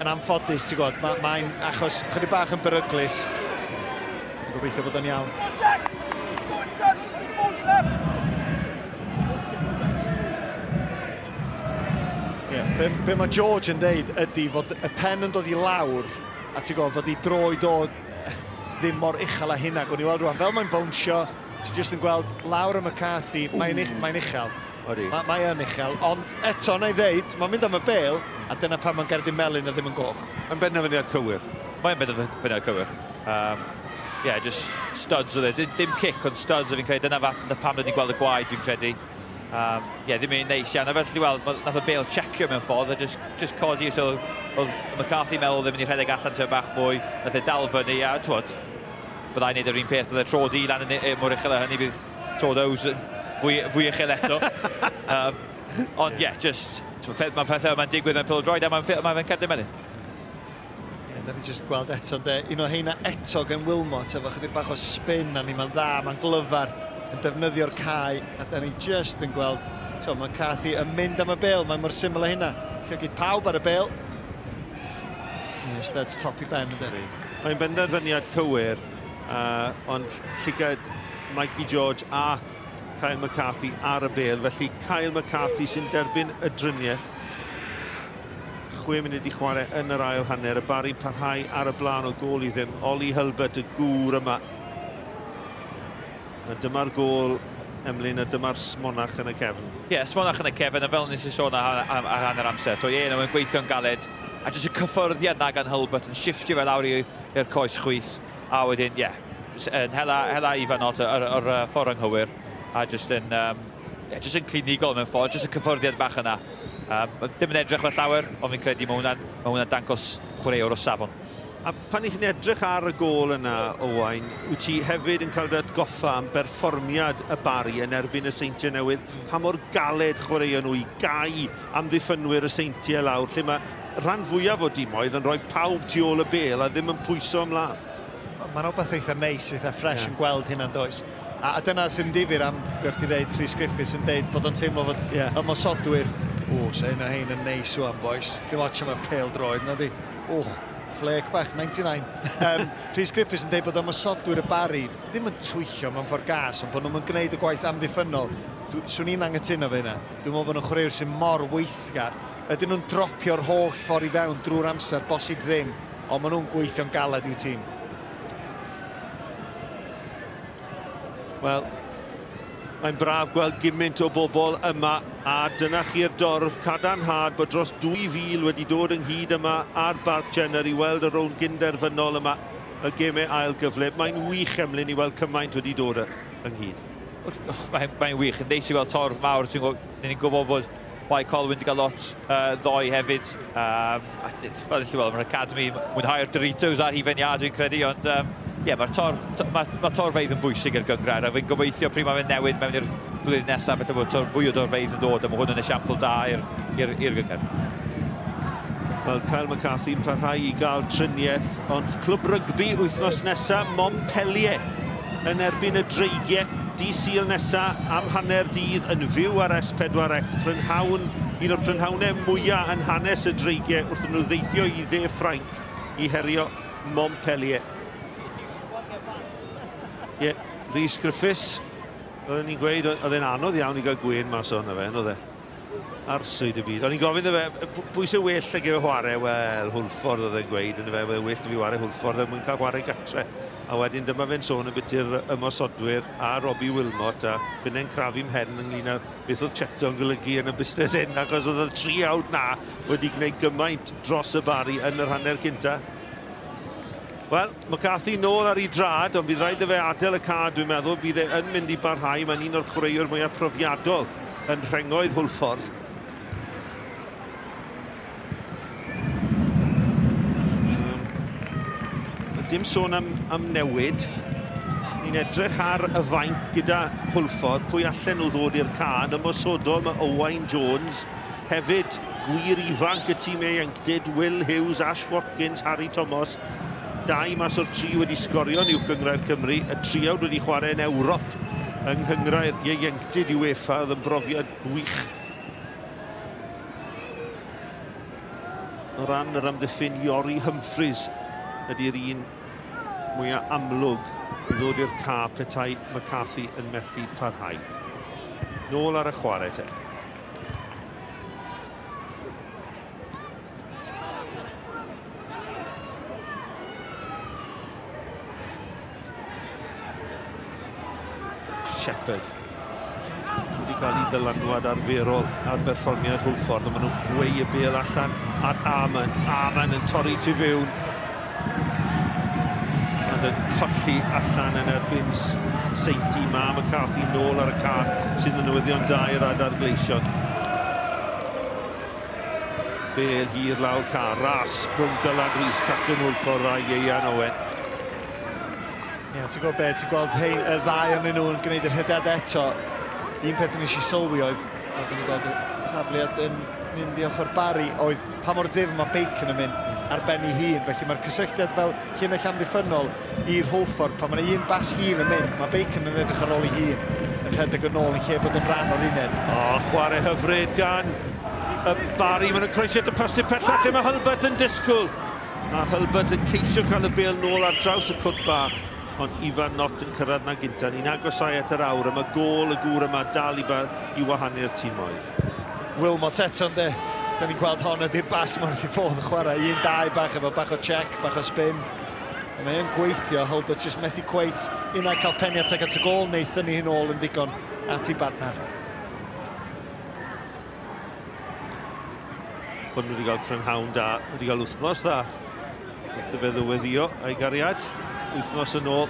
yn anffodus, ti'n gwybod, mae'n mae achos chydig bach yn beryglus. Dwi'n gobeithio bod o'n iawn. Yeah, be, be mae George yn deud ydy fod y pen yn dod i lawr, a ti'n gwybod, fod i droed o ddim mor uchel â hynna. Gwni weld rwan, fel mae'n bownsio, ti jyst yn gweld lawr y McCarthy, mae'n mae uchel. Odi. Mae, mae yn uchel, ond eto, na i ddeud, mae'n mynd am y bel, a dyna pam mae'n gerdyn melyn a ddim yn goch. Yn benderfyniad cywir. Mae'n benderfyniad cywir. Um, yeah, just studs oedd e. Dim, dim kick, ond studs oedd fi'n credu. Dyna fa, pam dyn ni'n gweld y gwaed, fi'n credu. Um, yeah, ddim yn neis iawn. A felly, wel, nath y bel checio mewn ffordd, a just, just codi, so oedd McCarthy meddwl ddim yn ei rhedeg allan tyma bach mwy, nath e dal fyny, a twod, byddai'n neud yr un peth, bydde tro di lan yn mor uchel â hynny, bydd tro Ows yn fwy, fwy uchel eto. um, ond ie, yeah, just, mae pethau yma'n digwydd mewn pêl-droed a mae'n ma fe'n cerdyn melyn. Ie, yeah, da ni jyst gweld eto, de, un o heina eto gen Wilmot, efo chydig bach o spin a ni, mae'n dda, mae'n glyfar, yn defnyddio'r cae, a da ni jyst yn gweld, to, mae Carthy yn mynd am y bel, mae'n mor syml â hynna. Llygyd pawb ar y bel. Ie, yeah, studs top i ben, ynddi. Mae'n benderfyniad cywir, uh, ond llygad Mikey George a Kyle McCarthy ar y bel, felly Kyle McCarthy sy'n derbyn y driniaeth. Chwe munud i chwarae yn yr ail hanner, y Barri'n parhau ar y blaen o gôl i ddim. Ollie Hulbert, y gŵr yma. A dyma'r gôl, Emlyn, a dyma'r smonach yn y cefn. Ie, yeah, smonach yn y cefn, a fel nes i sôn ar, ar, ar hanner amser. So ie, yeah, nhw'n gweithio'n galed. A jyst y cyffyrddiad na gan Hulbert yn shifftio fe lawr i'r coes chwith. A wedyn, ie, yeah, yn hela, hela Ifan Ott yr, yr, yr ffordd anghywir. A jyst yn, um, yeah, jyst yn clinigol mewn ffordd, jyst y cyffyrddiad bach yna. Um, ddim yn edrych fel llawer, ond fi'n credu mae hwnna'n ma hwnna dangos chwaraewr o safon. A pan i chi'n edrych ar y gôl yna, Owain, wyt ti hefyd yn cael dy atgoffa am berfformiad y Barri yn erbyn y Seintiau Newydd, pa mor galed chwaraeon nhw i gau amddiffynwyr y Seintiau lawr, lle mae rhan fwyaf o dimoedd yn rhoi pawb tu ôl y bêl a ddim yn pwyso ymlaen. Mae'n rhywbeth eitha neis, eitha ffres yeah. yn gweld hynna'n does. A, a dyna sy'n difyr am, gwch ti ddeud, Rhys Griffiths yn deud bod o'n teimlo fod yeah. ymosodwyr, o, se hyn a hein yn neis wan, boys. Dim ots am y pêl droed, na di. Wch, flake bach, 99. Um, Rhys Griffiths yn deud bod ymosodwyr y Barri ddim yn twyllio mewn ffordd gas, ond bod nhw'n gwneud y gwaith amddiffynnol. Swn i'n anghytuno fe hynna. Dwi'n meddwl bod nhw'n chwaraewyr sy'n mor weithgar. Ydyn nhw'n dropio'r holl ffordd i fewn drwy'r amser, bosib ddim, ond maen nhw'n gweithio'n galed i'w tîm. Wel, mae'n braf gweld gymaint o bobl yma, a dyna chi'r dorf cadarnhad bod dros 2,000 wedi dod ynghyd yma ar Barc Jenner i weld y rownd gynderfynol yma, y gemau ail gyfle. Mae'n wych, Emlyn, i weld cymaint wedi dod ynghyd. Mae'n mae wych, yn neis i weld torf mawr. Ti'n ni'n gwybod bod Bae Colwyn wedi cael lot uh, ddoe hefyd. Um, a fel ydych weld, mae'r Academy mwynhau'r Doritos a'r hufen iâ dwi'n credu, ond um, yeah, mae'r tor, to, mae, mae torfeydd yn bwysig i'r gynghrair, a fi'n gobeithio pryd mae fe'n newid mewn i'r blwyddyn nesaf, felly bod tor, fwy o dorfeydd yn dod, a mae hwn yn esiampl da i'r gynghrair. Wel, Kyle McCarthy'n parhau i gael triniaeth, ond clwb rygbi wythnos nesaf, Montpellier yn erbyn y Dreigiau. Dydd Sul nesa am hanner dydd yn fyw ar S4C. Prynhawn, un o'r prynhawnau mwyaf yn hanes y Dreigiau wrth nhw ddeithio i dde Ffrainc i herio Montpellier. Ie, yeah, Rhys Griffiths, oedden ni'n gweud, oedd e'n anodd iawn i gael gwên mas o'n fe, oedd e? Arswyd y byd. O'n i'n gofyn iddo fe, pwy sy'n well ag e chwarae? Wel, Hwlffordd oedd e'n gweud, yn fe, well fi chwarae Hwlffordd er mwyn cael chwarae gatre. A wedyn dyma fe'n sôn yn biti'r ymosodwyr a Robbie Wilmot a finnau'n crafu mhen ynglyn â beth oedd Cheto yn golygu yn y busnes hyn, achos oedd y tri awd na wedi gwneud gymaint dros y Bari yn yr hanner cynta. Wel, McCarthy nôl ar ei drad, ond bydd rhaid iddo fe adael y ca, dwi'n meddwl. Bydd e yn mynd i barhau. Mae'n un o'r chwaraewyr mwyaf profiadol yn rhengoedd Hwlffordd. Dim sôn am, am newid. Ni'n edrych ar y fainc gyda Hwlffordd, pwy allen nhw ddod i'r ca. Yn ymosodol mae Owain Jones, hefyd gwir ifanc y tîm ieuenctid, Will Hughes, Ash Watkins, Harry Thomas. Dau mas o'r tri wedi sgorio yn Uwch Gynghrair Cymru, y triawd wedi chwarae yn Ewrop yng Nghynghrair Ieuenctid UEFA, oedd yn brofiad gwych. O ran yr amddiffyn, Iori Humphreys ydy'r un mwyaf amlwg i ddod i'r ca petai McCarthy yn methu parhau. Nôl ar y chwarae te. Shepherd wedi cael ei ddylanwad arferol ar berfformiad Hwlffordd, ond maen nhw'n gweu y bêl allan at Arman. Arman yn torri tu fewn. Ond yn colli allan yn erbyn Seinti. Mae McCarthy nôl ar y ca sydd yn newyddion da i'r adar gleision. Bêl hir lawr ca, ras rhwng Dylan Rees, capten Hwlffordd a Ieuan Owen. Ie, yeah, ti'n gwybod be, ti'n gweld hein, y ddau o'n nhw'n gwneud y rhediad eto. Un peth nes i sylwi oedd, a dwi'n gweld y tafliad yn mynd i ochr Barry, oedd pa mor ddyfn mae Bacon yn mynd ar ben ei hun. Felly mae'r cysylltiad fel llinell amddiffynnol i'r Hwlffordd, pan mae un bas hir yn mynd, mae Bacon yn edrych ar ôl ei hun, yn rhedeg yn ôl yn lle bod yn rhan o'r uned. O, chwarae hyfryd gan y Barry. Maen nhw'n croesi at y postyn pellach lle mae Hulbert yn disgwyl. Mae Hulbert yn ceisio cael y bêl nôl ar draws y cwrt bach, ond Ifan Nott yn cyrraedd na gynta. Ni'n agosau at yr awr, a mae gôl y gŵr yma dal i, i wahanu'r timoedd. Wilmot eto, ynddo? Da ni'n gweld hon ydy'r bas mae'n wrth i fodd yn chwarae. Un, dau bach efo bach o check, bach o spin. Mae e'n gweithio, Hulbert jyst methu cweit un ai cael peniad tuag at y gôl neu thynnu hi'n ôl yn ddigon at ei bartner. Hwn wedi cael prynhawn da, wedi cael wythnos dda. Wrth i fe ddyweddio a'i gariad, wythnos yn ôl.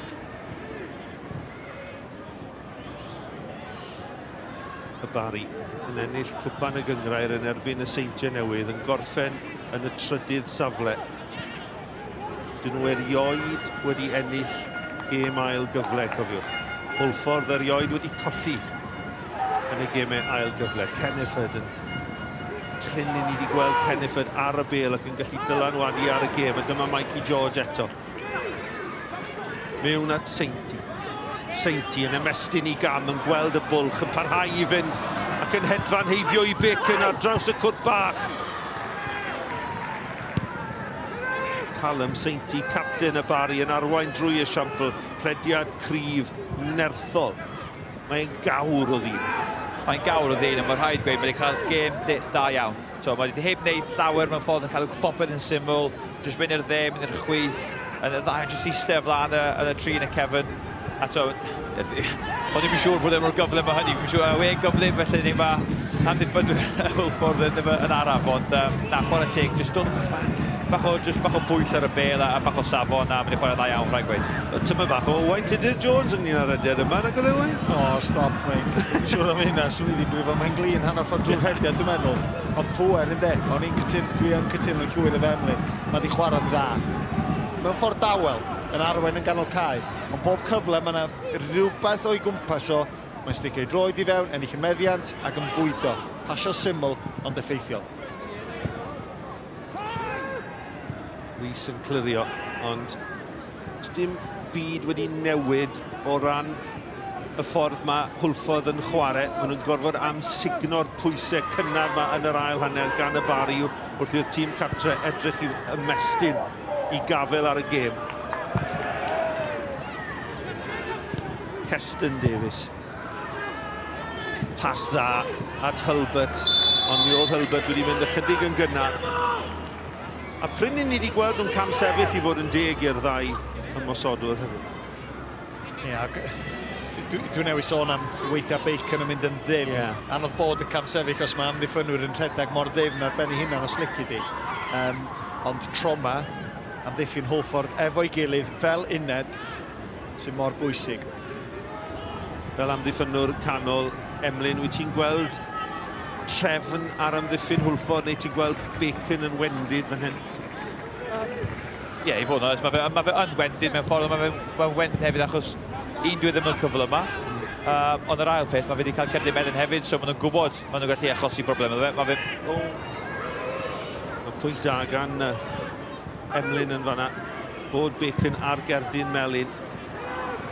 Y Barri yn ennill cwpan y gyngrair yn erbyn y Seintiau Newydd yn gorffen yn y trydydd safle. Dyn nhw erioed wedi ennill gêm ail gyfle, cofiwch. Hwlffordd erioed wedi colli yn y gemau ail gyfle. Kenneford yn prin i ni wedi gweld Kenneford ar y bêl ac yn gallu dylanwadu ar y gêm. A dyma Mikey George eto. Mewn at Seinti. Seinti yn ymestyn i gam, yn gweld y bwlch, yn parhau i fynd ac yn hedfan heibio i Bacon ar draws y cwrt bach. Callum Sainty, capten y Barri, yn arwain drwy esiampl, rhediad cryf, nerthol. Mae'n gawr o ddyn. Mae'n gawr o ddyn, ond mae'n rhaid gweud, mae wedi cael gêm da iawn. So, mae wedi heb wneud llawer mewn ffordd yn cael popeth yn syml, jyst mynd i'r dde, mynd i'r chwith, yn y ddau, jyst eistedd o flaen y, yn y tri yn y cefn. A to, o'n i'n siŵr bod e mor gyflym o hynny, fi'n siŵr, e gyflym, felly ni mae amddiffynwyr Hwlffordd yn, yn araf, ond um, na, chwarae teg, jyst dod bach o, just bach o bwyll ar y bel a, a bach o safon, a mynd i chwarae dda iawn, rhaid gweud. Tyma bach o Owain Tudur Jones ynglyn â'r rediad yma, nag oedd e Owain? O, oh, stop, mate. Dwi'n siŵr am hynna, swn i ddim brifo mae'n glin hanner ffordd drwy'r rhediad, dwi'n meddwl. Ond pŵer, ynddo? O'n i'n cytun, dwi yn cytuno'n llwyr efo Emlyn. Mae wedi chwarae'n dda. Mewn ffordd dawel, yn arwain yn ganol cae. Ond bob cyfle mae yna rhywbeth o'i gwmpas o, mae'n sticio ei droed i fewn, ennill y meddiant ac yn bwydo. Pasio syml ond effeithiol. Rhys yn clirio, ond dim byd wedi newid o ran y ffordd mae Hwlffordd yn chwarae. Maen nhw'n gorfod amsugno'r pwysau cynnar yma yn yr ail hanner gan y Barri wrth i'r tîm cartre edrych i ymestyn i gafael ar y gêm. Keston Davies. Pas dda at Hulbert, ond mi oedd Hulbert wedi mynd ychydig yn gynnar. A prin ni wedi gweld nhw'n camsefyll i fod yn deg i'r ddau ymosodwr hefyd. Ie, yeah, dwi, dwi newydd sôn am weithiau Bacon yn mynd yn ddim. Yeah. Anodd bod yn camsefyll os mae amddiffynwyr yn rhedeg mor ddyfn ar ben ei hunan os lici di. Um, ond trauma, amddiffyn Hwlffordd efo'i gilydd fel uned sy'n mor bwysig. Fel amddiffynwr canol, Emlyn, wyt ti'n gweld trefn ar amddiffyn Hwlffordd neu ti'n gweld Bacon yn wendid fan hyn? Ie, yeah, i fod yn onest, mae fe, ma fe yn wendid mewn ffordd, ond mae fe'n ma wendid hefyd achos un, dwi e ddim yn cyfle yma. Ond yr ail peth, mae fe wedi cael cerdyn melyn hefyd, so maen nhw'n gwybod, maen nhw'n gallu achosi broblem iddo fe. Mae fe... Oh. Mae pwynt da gan Emlyn yn fanna, bod Bacon ar gerdyn melyn.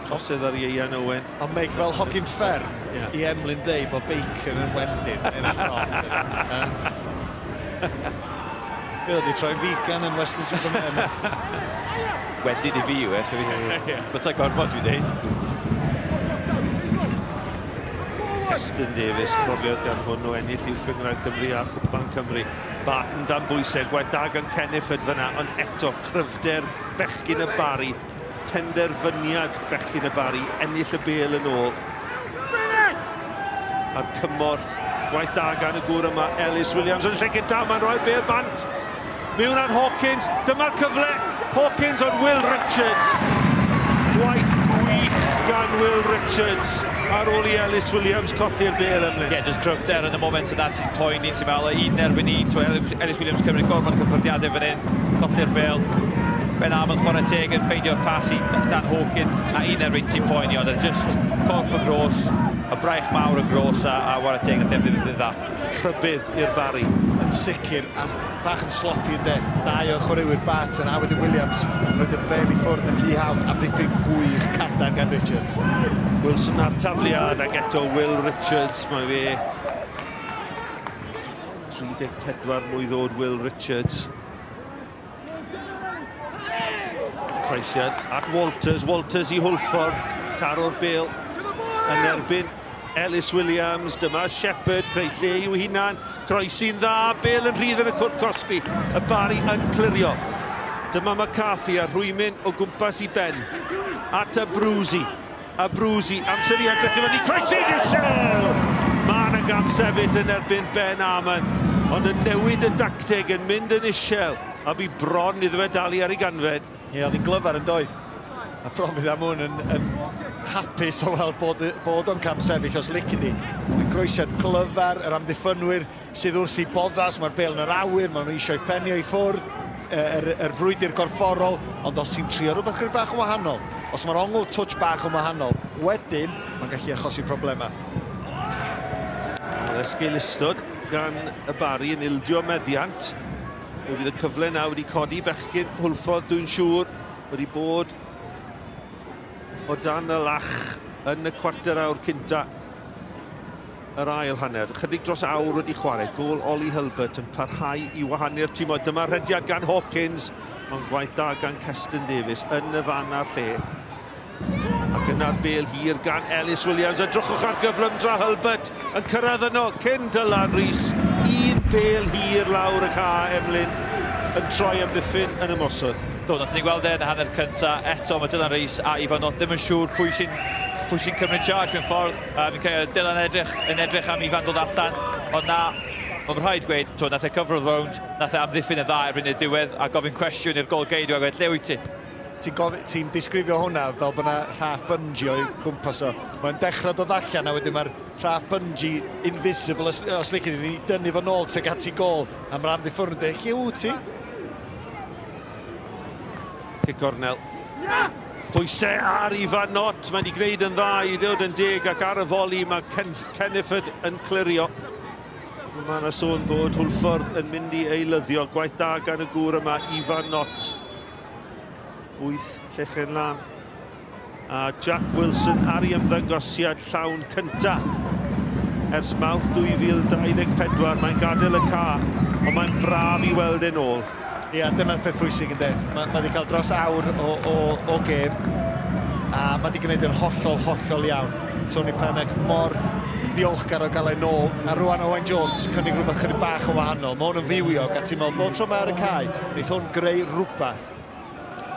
Trosedd ar Ieuan Owen. Ond Meic, fel hogyn fferm, yeah. i Emlyn ddeud bod Bacon yn wendid. Be oedd i troi'n vegan yn Western Superman? Wendid i fi yw e, so fi... Mae'n tai gorfod dwi'n dweud. Preston Davies, profiad gan hwn o ennill Uwch Gynghrair Cymru a Chwpan Cymru. Barton dan bwysau, gwaith da gan Kenneford fyna, ond eto cryfder bechgyn y Barri, penderfyniad bechgyn y Barri, ennill y bêl yn ôl. A'r cymorth, gwaith da gan y gŵr yma, Ellis Williams, yn lle gyda, mae'n rhoi'r bêl bant. Mewn ar Hawkins, dyma'r cyfle, Hawkins ond Will Richards. Gwaith gwych gan Will Richards ar ôl i Ellis Williams colli'r bêl ymlaen. Ie, yeah, just cryfder yn y moment yna ti'n poeni, ti'n meddwl, un erbyn un, Ellis Williams cymryd gormod cyffyrddiadau fan hyn, colli'r bêl. Ben Armand chwarae teg yn ffeindio'r pas i Dan Hawkins, a un erbyn ti'n poeni, ond just corff y gros, y braich mawr y gros a, a chwarae teg yn defnydd dda. Rhybudd i'r Barri. Yn sicr, a bach yn sloppy ynde. Dau o chwaraewyr Barton a wedyn Williams yn rhoi y bel i ffwrdd yn rhy hawdd. Amddiffyn gwych cadarn gan Richards. Wilson ar tafliad ac eto Will Richards. Mae fe 34 mlwydd oed Will Richards. Croesiad at Walters, Walters i Hwlffordd, taro'r bel yn erbyn Ellis Williams, dyma Shepherd, creu lle i'w hunan, croesi'n dda, bel yn rhydd yn y cwrt cosbi, y Barri yn clirio. Dyma McCarthy a rhwymyn o gwmpas i ben, at Abruzzi, Abruzzi, amser i edrych i fyny, croesi'n uchel! Mae yna gam sefyll yn erbyn Ben Armand, ond yn newid y dacteg yn mynd yn uchel, a bu bron iddo fe dalu ar ei ganfed. Ie, oedd hi'n glyfar yn doedd. A bron fydd am hwn yn, yn hapus o weld bod, bod o'n cam sefyll os lici di. Y groesiad clyfar, yr amddiffynwyr sydd wrth i boddas, mae'r bel yn yr awyr, maen nhw eisiau penio i ffwrdd, yr, yr frwydr gorfforol, ond os ti'n trio rhywbeth chydig bach yn wahanol, os mae'r ongl touch bach yn wahanol, wedyn mae'n gallu achosi problemau. Mae'r esgeulustod gan y Barri yn ildio meddiant. Fe fydd y cyfle nawr wedi codi bechgyn Hwlffordd, dwi'n siŵr, wedi bod o dan y lach yn y cwarter awr cynta yr ail hanner. Chydig dros awr wedi chwarae. Gôl Ollie Hulbert yn parhau i wahanu'r tîm. Dyma rhediad gan Hawkins, ond gwaith da gan Keston Davies yn y fan a'r lle. Ac yna'r bel hir gan Ellis Williams. Edrychwch ar gyflymdra Hulbert yn cyrraedd yno cyn Dylan Rees. Un bel hir lawr y ca, Emlyn, yn troi amddiffyn yn ymosod. Do, nath ni gweld e yn y hanner cynta. Eto mae Dylan Rees a Ifan Nott ddim yn siŵr pwy sy'n pwy sy'n cymryd charge mewn ffordd. Fi'n credu Dylan edrych, yn edrych am Ifan dod allan, ond na, mae'n rhaid gweud, to, nath e cyfrodd rownd, nath e amddiffyn y dda erbyn y diwedd a gofyn cwestiwn i'r golgeidw a gweud, lle wyt ti? Ti'n ti disgrifio hwnna fel bod yna rhaff bungee o'i gwmpas o. Mae'n dechrau dod allan a wedyn mae'r rhaff bungee invisible os, os lici di, dynnu fo nôl tuag at i gôl. A mae'r amddiffynwr yn dweud, lle wyt ti? Cic gornel. Pwysau ar Ifan Nott, mae wedi gwneud yn dda i ddod yn deg ac ar y foli mae Ken Kenneford yn clirio. Mae yna sôn bod Hwlffordd yn mynd i eilyddio. Gwaith da gan y gŵr yma, Ifan Nott. 8 Llechen Lan. A Jack Wilson ar ei ymddangosiad llawn cynta ers Mawrth 2024. Mae'n gadael y ca, ond mae'n braf i weld e'n ôl. Ie, dyna'r peth pwysig ynde. Mae ma wedi cael dros awr o, o, o gêm a mae wedi gwneud yn hollol, hollol iawn. Tony Pennock mor ddiolchgar o gael ei nôl. A rwan Owain Jones cynnig rhywbeth chydig bach yn wahanol. Mae hwn yn fywiog a ti'n meddwl bob tro mae ar y cae, wneith hwn greu rhywbeth.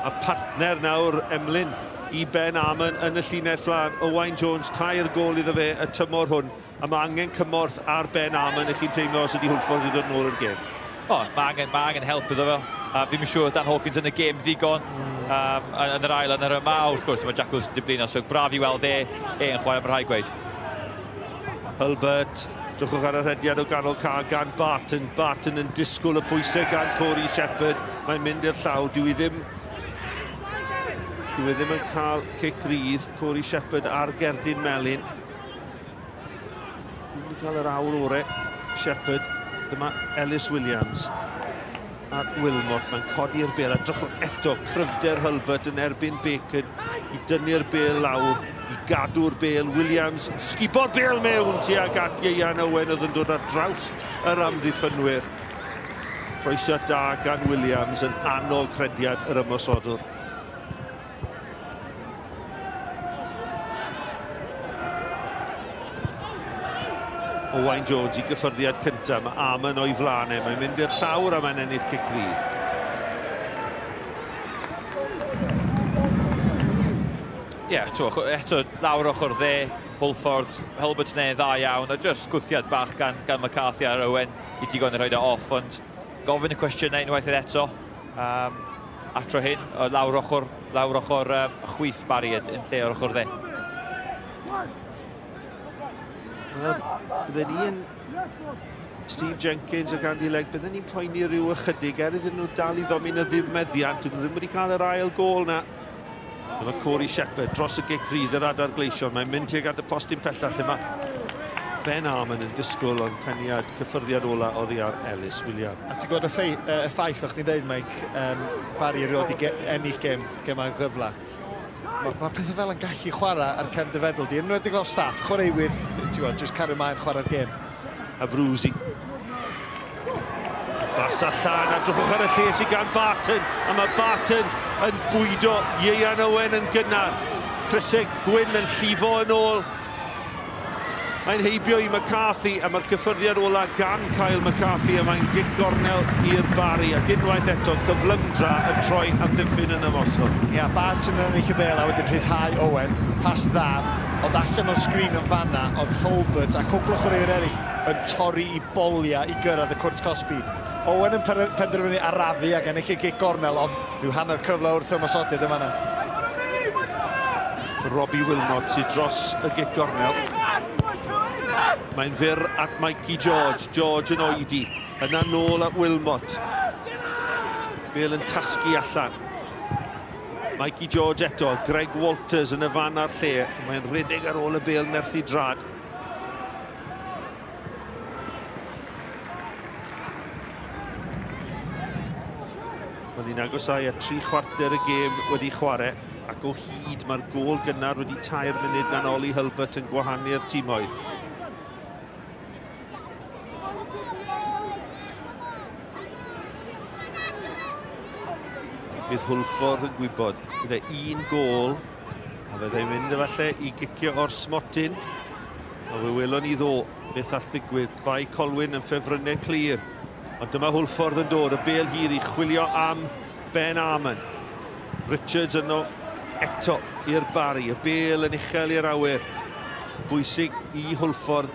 A partner nawr Emlyn i Ben Amon yn y llinell flaen. Owain Jones, tair gôl iddo fe y tymor hwn. A mae angen cymorth ar Ben Amon i chi'n teimlo os ydy Hwlffordd i dod nôl i'r gêm. O, mae angen, mae angen help iddo fe. A fi'n siŵr Dan Hawkins yn y gêm ddigon yn yr ail yn yr yma. Wrth gwrs, mae Jack Wilson diflino, so braf i weld e, e yn chwarae, mae'n rhaid gweud. Hulbert, drychwch ar y rhediad o ganol ca gan Barton. Barton yn disgwyl y pwysau gan Corey Shepherd. Mae'n mynd i'r llaw. Dyw i ddim Dyw e ddim yn cael cic rydd. Corey Shepherd ar gerdyn melyn. Ddim wedi cael yr awr ore. Shepherd. Dyma Ellis Williams at Wilmot. Mae'n codi'r bel a drychwch eto cryfder Hulbert yn erbyn Bacon i dynnu'r bel lawr, i gadw'r bel. Williams yn sgubo'r bel mewn tuag at Ieuan Owen oedd yn dod ar draws yr amddiffynwyr. Croesiad da gan Williams yn annog rhediad yr ymosodwr. Owain Jones i gyffyrddiad cyntaf. Mae Amon o'i flaen e. Mae'n mynd i'r llawr a mae'n ennill cic rydd. Ie, yeah, eto lawr ochr dde, Hwlffordd, Hulbert neu dda iawn, a just gwthiad bach gan, gan McCarthy ar Owen i digon i rhoi o off, ond gofyn y cwestiynau unwaith eto. Um, a tro hyn, lawr ochr, lawr ochr um, chwith Barry yn, yn lle o'r ochr dde. Wel, bydden ni yn Steve Jenkins ac Andy Legg, bydden ni'n poeni rhyw ychydig er iddyn nhw dal i ddominyddu'r meddiant, dyn nhw ddim wedi cael yr ail gol na. Dyma Corey Shepherd dros y gic rydd yr adar gleision. Mae'n mynd tuag at y postyn pellach lle mae Ben Armon yn disgwyl ond peniad cyffyrddiad ola oddi ar Ellis Williams. A ti'n gweld y, ffei, y ffaith o'ch ti'n dweud, Mike, um, Barry erioed i ennill gêm, gêm ail gyfle. Mae ma pethau fel yn gallu chwarae ar cefn dy feddwl di. Enwedig fel staff, chwaraewyr, ti'n gweld, just cario mlaen chwarae'r gêm. A Frwsi. Bas allan, a drychwch ar y lle sydd gan Barton, a mae Barton yn bwydo Ieuan Owen yn gynnar. Crysau gwyn yn llifo yn ôl. Mae'n heibio i McCarthy, a mae'r cyffyrddiad ola gan Kyle McCarthy, a mae'n gic gornel i'r Barry, ac unwaith eto cyflymdra yn troi amddiffyn yn ymosod. Ia, Barton yn ennill y bel a wedyn rhyddhau Owen, pas dda, ond allan o'r sgrin yn fanna, oedd Hulbert a cwpl o chwaraewyr eraill yn torri i boliau i gyrraedd y cwrt cosbi. Owen yn penderfynu arafu ac ennill y gic gornel, ond rhyw hanner cyfle wrth ymosodiad yma yna. Robbie Wilmot sydd dros y gic gornel. Mae'n fyr at Mikey George. George yn oedi. Yna nôl at Wilmot. Bel yn tasgu allan. Mikey George eto. Greg Walters yn y fan a'r lle. Mae'n rhedeg ar ôl y bel nerthu drad. Mae'n ni'n agosau at 3/4 y gêm wedi chwarae, ac o hyd mae'r gôl gynnar wedi 3 munud gan Ollie Hulbert yn gwahanu'r timoedd. Bydd Hwlffordd yn gwybod gyda un gôl, a fyddai'n mynd efallai i gicio o'r smotyn. A fe welon ni ddo beth all ddigwydd. Bae Colwyn yn ffefrynnau clir. Ond dyma Hwlffordd yn dod, y bel hir i chwilio am Ben Armon. Richards yno eto i'r Barry, y bel yn uchel i'r awyr. Bwysig i Hwlffordd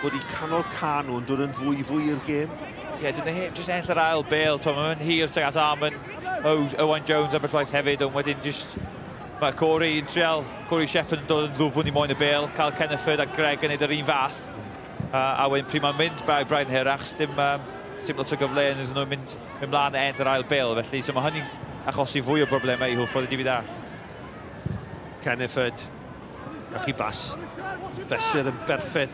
bod i canol ca nhw yn dod yn fwy fwy i'r gêm. Ie, yeah, dyn nhw jyst ennill yr ail bel, mae'n hir tuag at Armon, Owain Jones ambell waith hefyd, ond wedyn jyst mae Corey yn trial, Corey Shepherd yn dod yn ddwfwn i moyn y bel, cael Kenneford a Greg yn neud yr un fath. A wedyn pryd mae'n mynd Brian Hirach, dim, dim lot o gyfle yn nhw'n mynd, mynd mlaen a ennill yr ail bel, felly so mae hynny'n achosi fwy o broblemau i Hwlffordd i dim arall. Kenneford, a chi bas, fesur yn berffaith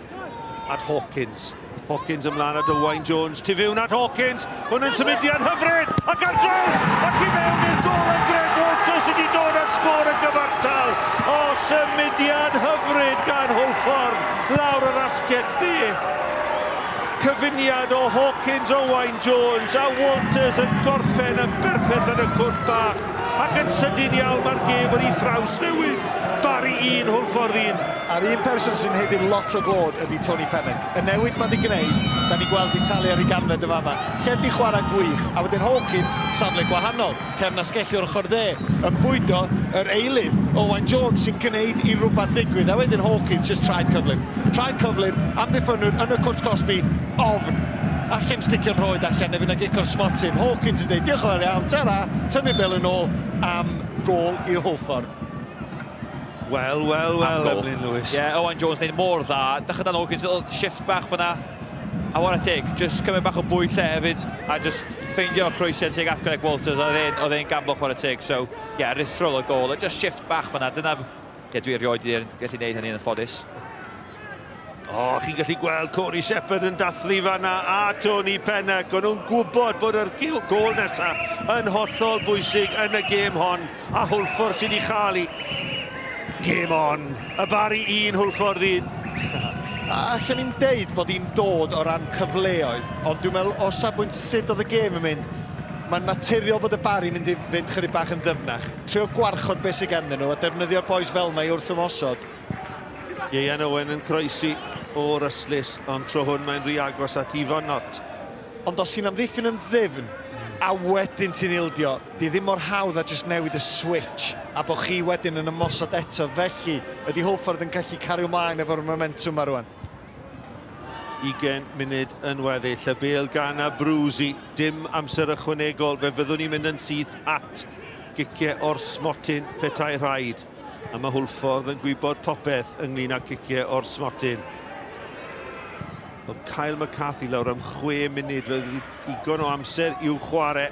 at Hawkins. Hawkins ymlaen at Owain Jones, tu fewn at Hawkins, hwn yn symudiad hyfryd, ac ar draws, ac i mewn i'r gol yn Greg Walters sydd wedi dod at sgôr y gyfartal. O, symudiad hyfryd gan Hwlffordd, lawr yr asgell dde. Cyfuniad o Hawkins, Owain Jones a Walters yn gorffen yn berffaith yn y cwrt bach, ac yn sydyn iawn mae'r gêm wedi thrawsnewid. Barry 1, Hwlffordd 1. A'r un person sy'n haeddu lot o glod ydy Tony Pennock. Y newid mae wedi gwneud, da ni'n gweld Italia ar ei ganfed yn fama. Lle di chwarae gwych, a wedyn Hawkins, safle gwahanol. Cefn asgellwr ochr dde, yn bwydo yr eilydd, Owain Jones, sy'n gwneud i rhywbeth ddigwydd. A wedyn Hawkins, just traed cyflym. Traed cyflym, amddiffynwr yn y cwrt cosbi, ofn. Allan sticio'n rhoed allan, neu fydd na gic o'r smotyn. Hawkins yn dweud, diolch yn fawr iawn, tara, tynnu bel yn ôl am gôl i'r Hwlffordd. Wel, wel, wel, Emlyn Lewis. Ie, yeah, Owain Jones wneud mor dda. Dechrau Dan Hawkins, little shift bach fyna. A whare teg, just cymryd bach o bwyll lle hefyd, a just ffeindio croesiad tuag at Greg Walters, oedd e'n gamblo chwarae teg. So, ie, yeah, ruthrol o gol, a just shift bach fan'na, dyna, ie, yeah, dwi erioed wedi gallu gwneud hynny yn ffodus. O, oh, chi'n gallu gweld Corey Shepherd yn dathlu fanna a Tony Pennock. O'n nhw'n gwybod bod yr gôl nesaf yn hollol bwysig yn y gêm hon. A Hwlffordd sydd wedi chael i. Game on. Y Barri 1, Hwlffordd 1. A allan ni'n deud bod hi'n dod o ran cyfleoedd, ond dwi'n meddwl o safbwynt sut oedd y gêm yn mynd, mae'n naturiol bod y Barri mynd i fynd chydig bach yn ddyfnach. Trio gwarchod beth sydd ganddyn nhw a defnyddio'r boys fel yma i wrth ymosod. Ieuan Owen yn croesi o'r ystlys, ond tro hwn mae'n rhy agos at Ifan Nott. Ond os ti'n amddiffyn yn ddyfn, a wedyn ti'n ildio, di ddim mor hawdd a jyst newid y switch, a bod chi wedyn yn ymosod eto. Felly, ydy Hwlffordd yn gallu cario mlaen efo'r momentum yma rwan? 20 munud yn weddill. Y bêl gan Abruzzi. Dim amser ychwanegol. Fe fyddwn ni'n mynd yn syth at giciau o'r smotyn petai rhaid. A mae Hwlffordd yn gwybod popeth ynglyn â ciciau o'r smotyn. Wel, Kyle McCarthy lawr am 6 munud. Fe fydd digon o amser i'w chwarae.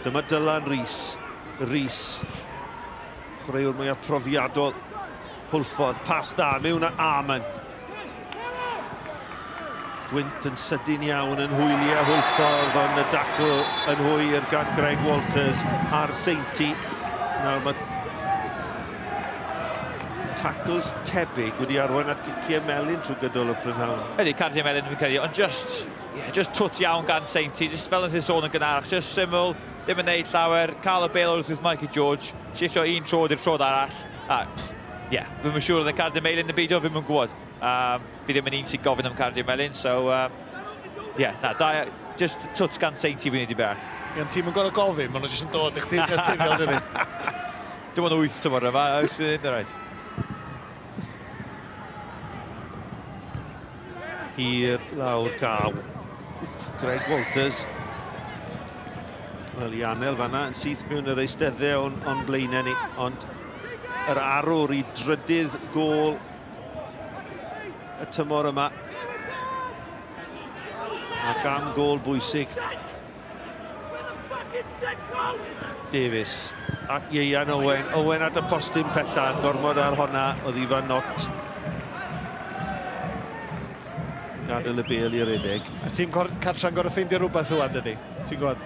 Dyma Dylan Rees. Rees. Chwaraewr mwyaf profiadol Hwlffordd. Pas da mewn a Armon. Gwynt yn sydyn iawn yn hwyliau Hwlffordd, ond y dacl yn hwyr gan Greg Walters a'r Seinti. Nawr mae tackles tebyg wedi arwain at giciau melyn trwy gydol y prynhawn. Ydy, cardiau melyn dwi'n credu, ond just, yeah, just twt iawn gan Seinti, just fel nes i sôn yn gynharach, just syml, ddim yn neud llawer, cael y bêl wrth Mikey George, shiftio un troed i'r troed arall, a, ie, yeah, fi'n siŵr oedd y cardiau melyn yn beidio, fi'n gwybod. Fi ddim yn un sy'n gofyn am cardiau melyn, so, yeah, na, da, just twt gan Seinti fi'n wedi berach. Ie, ond ti'n gorfod gofyn, maen nhw jyst yn dod i chdi naturiol, dydy. Dim ond 8 tymor yma, oes yn rhaid. Hir lawr gaw. Greg Walters. Wel, i anel fanna yn syth mewn yr eisteddau o'n blaenau ni, ond yr arwr i drydydd gôl y tymor yma. Ac am gôl bwysig. Davies at Ieuan Owen. Owen at y postyn pella, gormod ar honna oedd Ifan Nott. Gadael y bêl i redeg. A tîm cartra'n gorfod ffeindio rhywbeth rwan, dydy? Ti'n gwybod?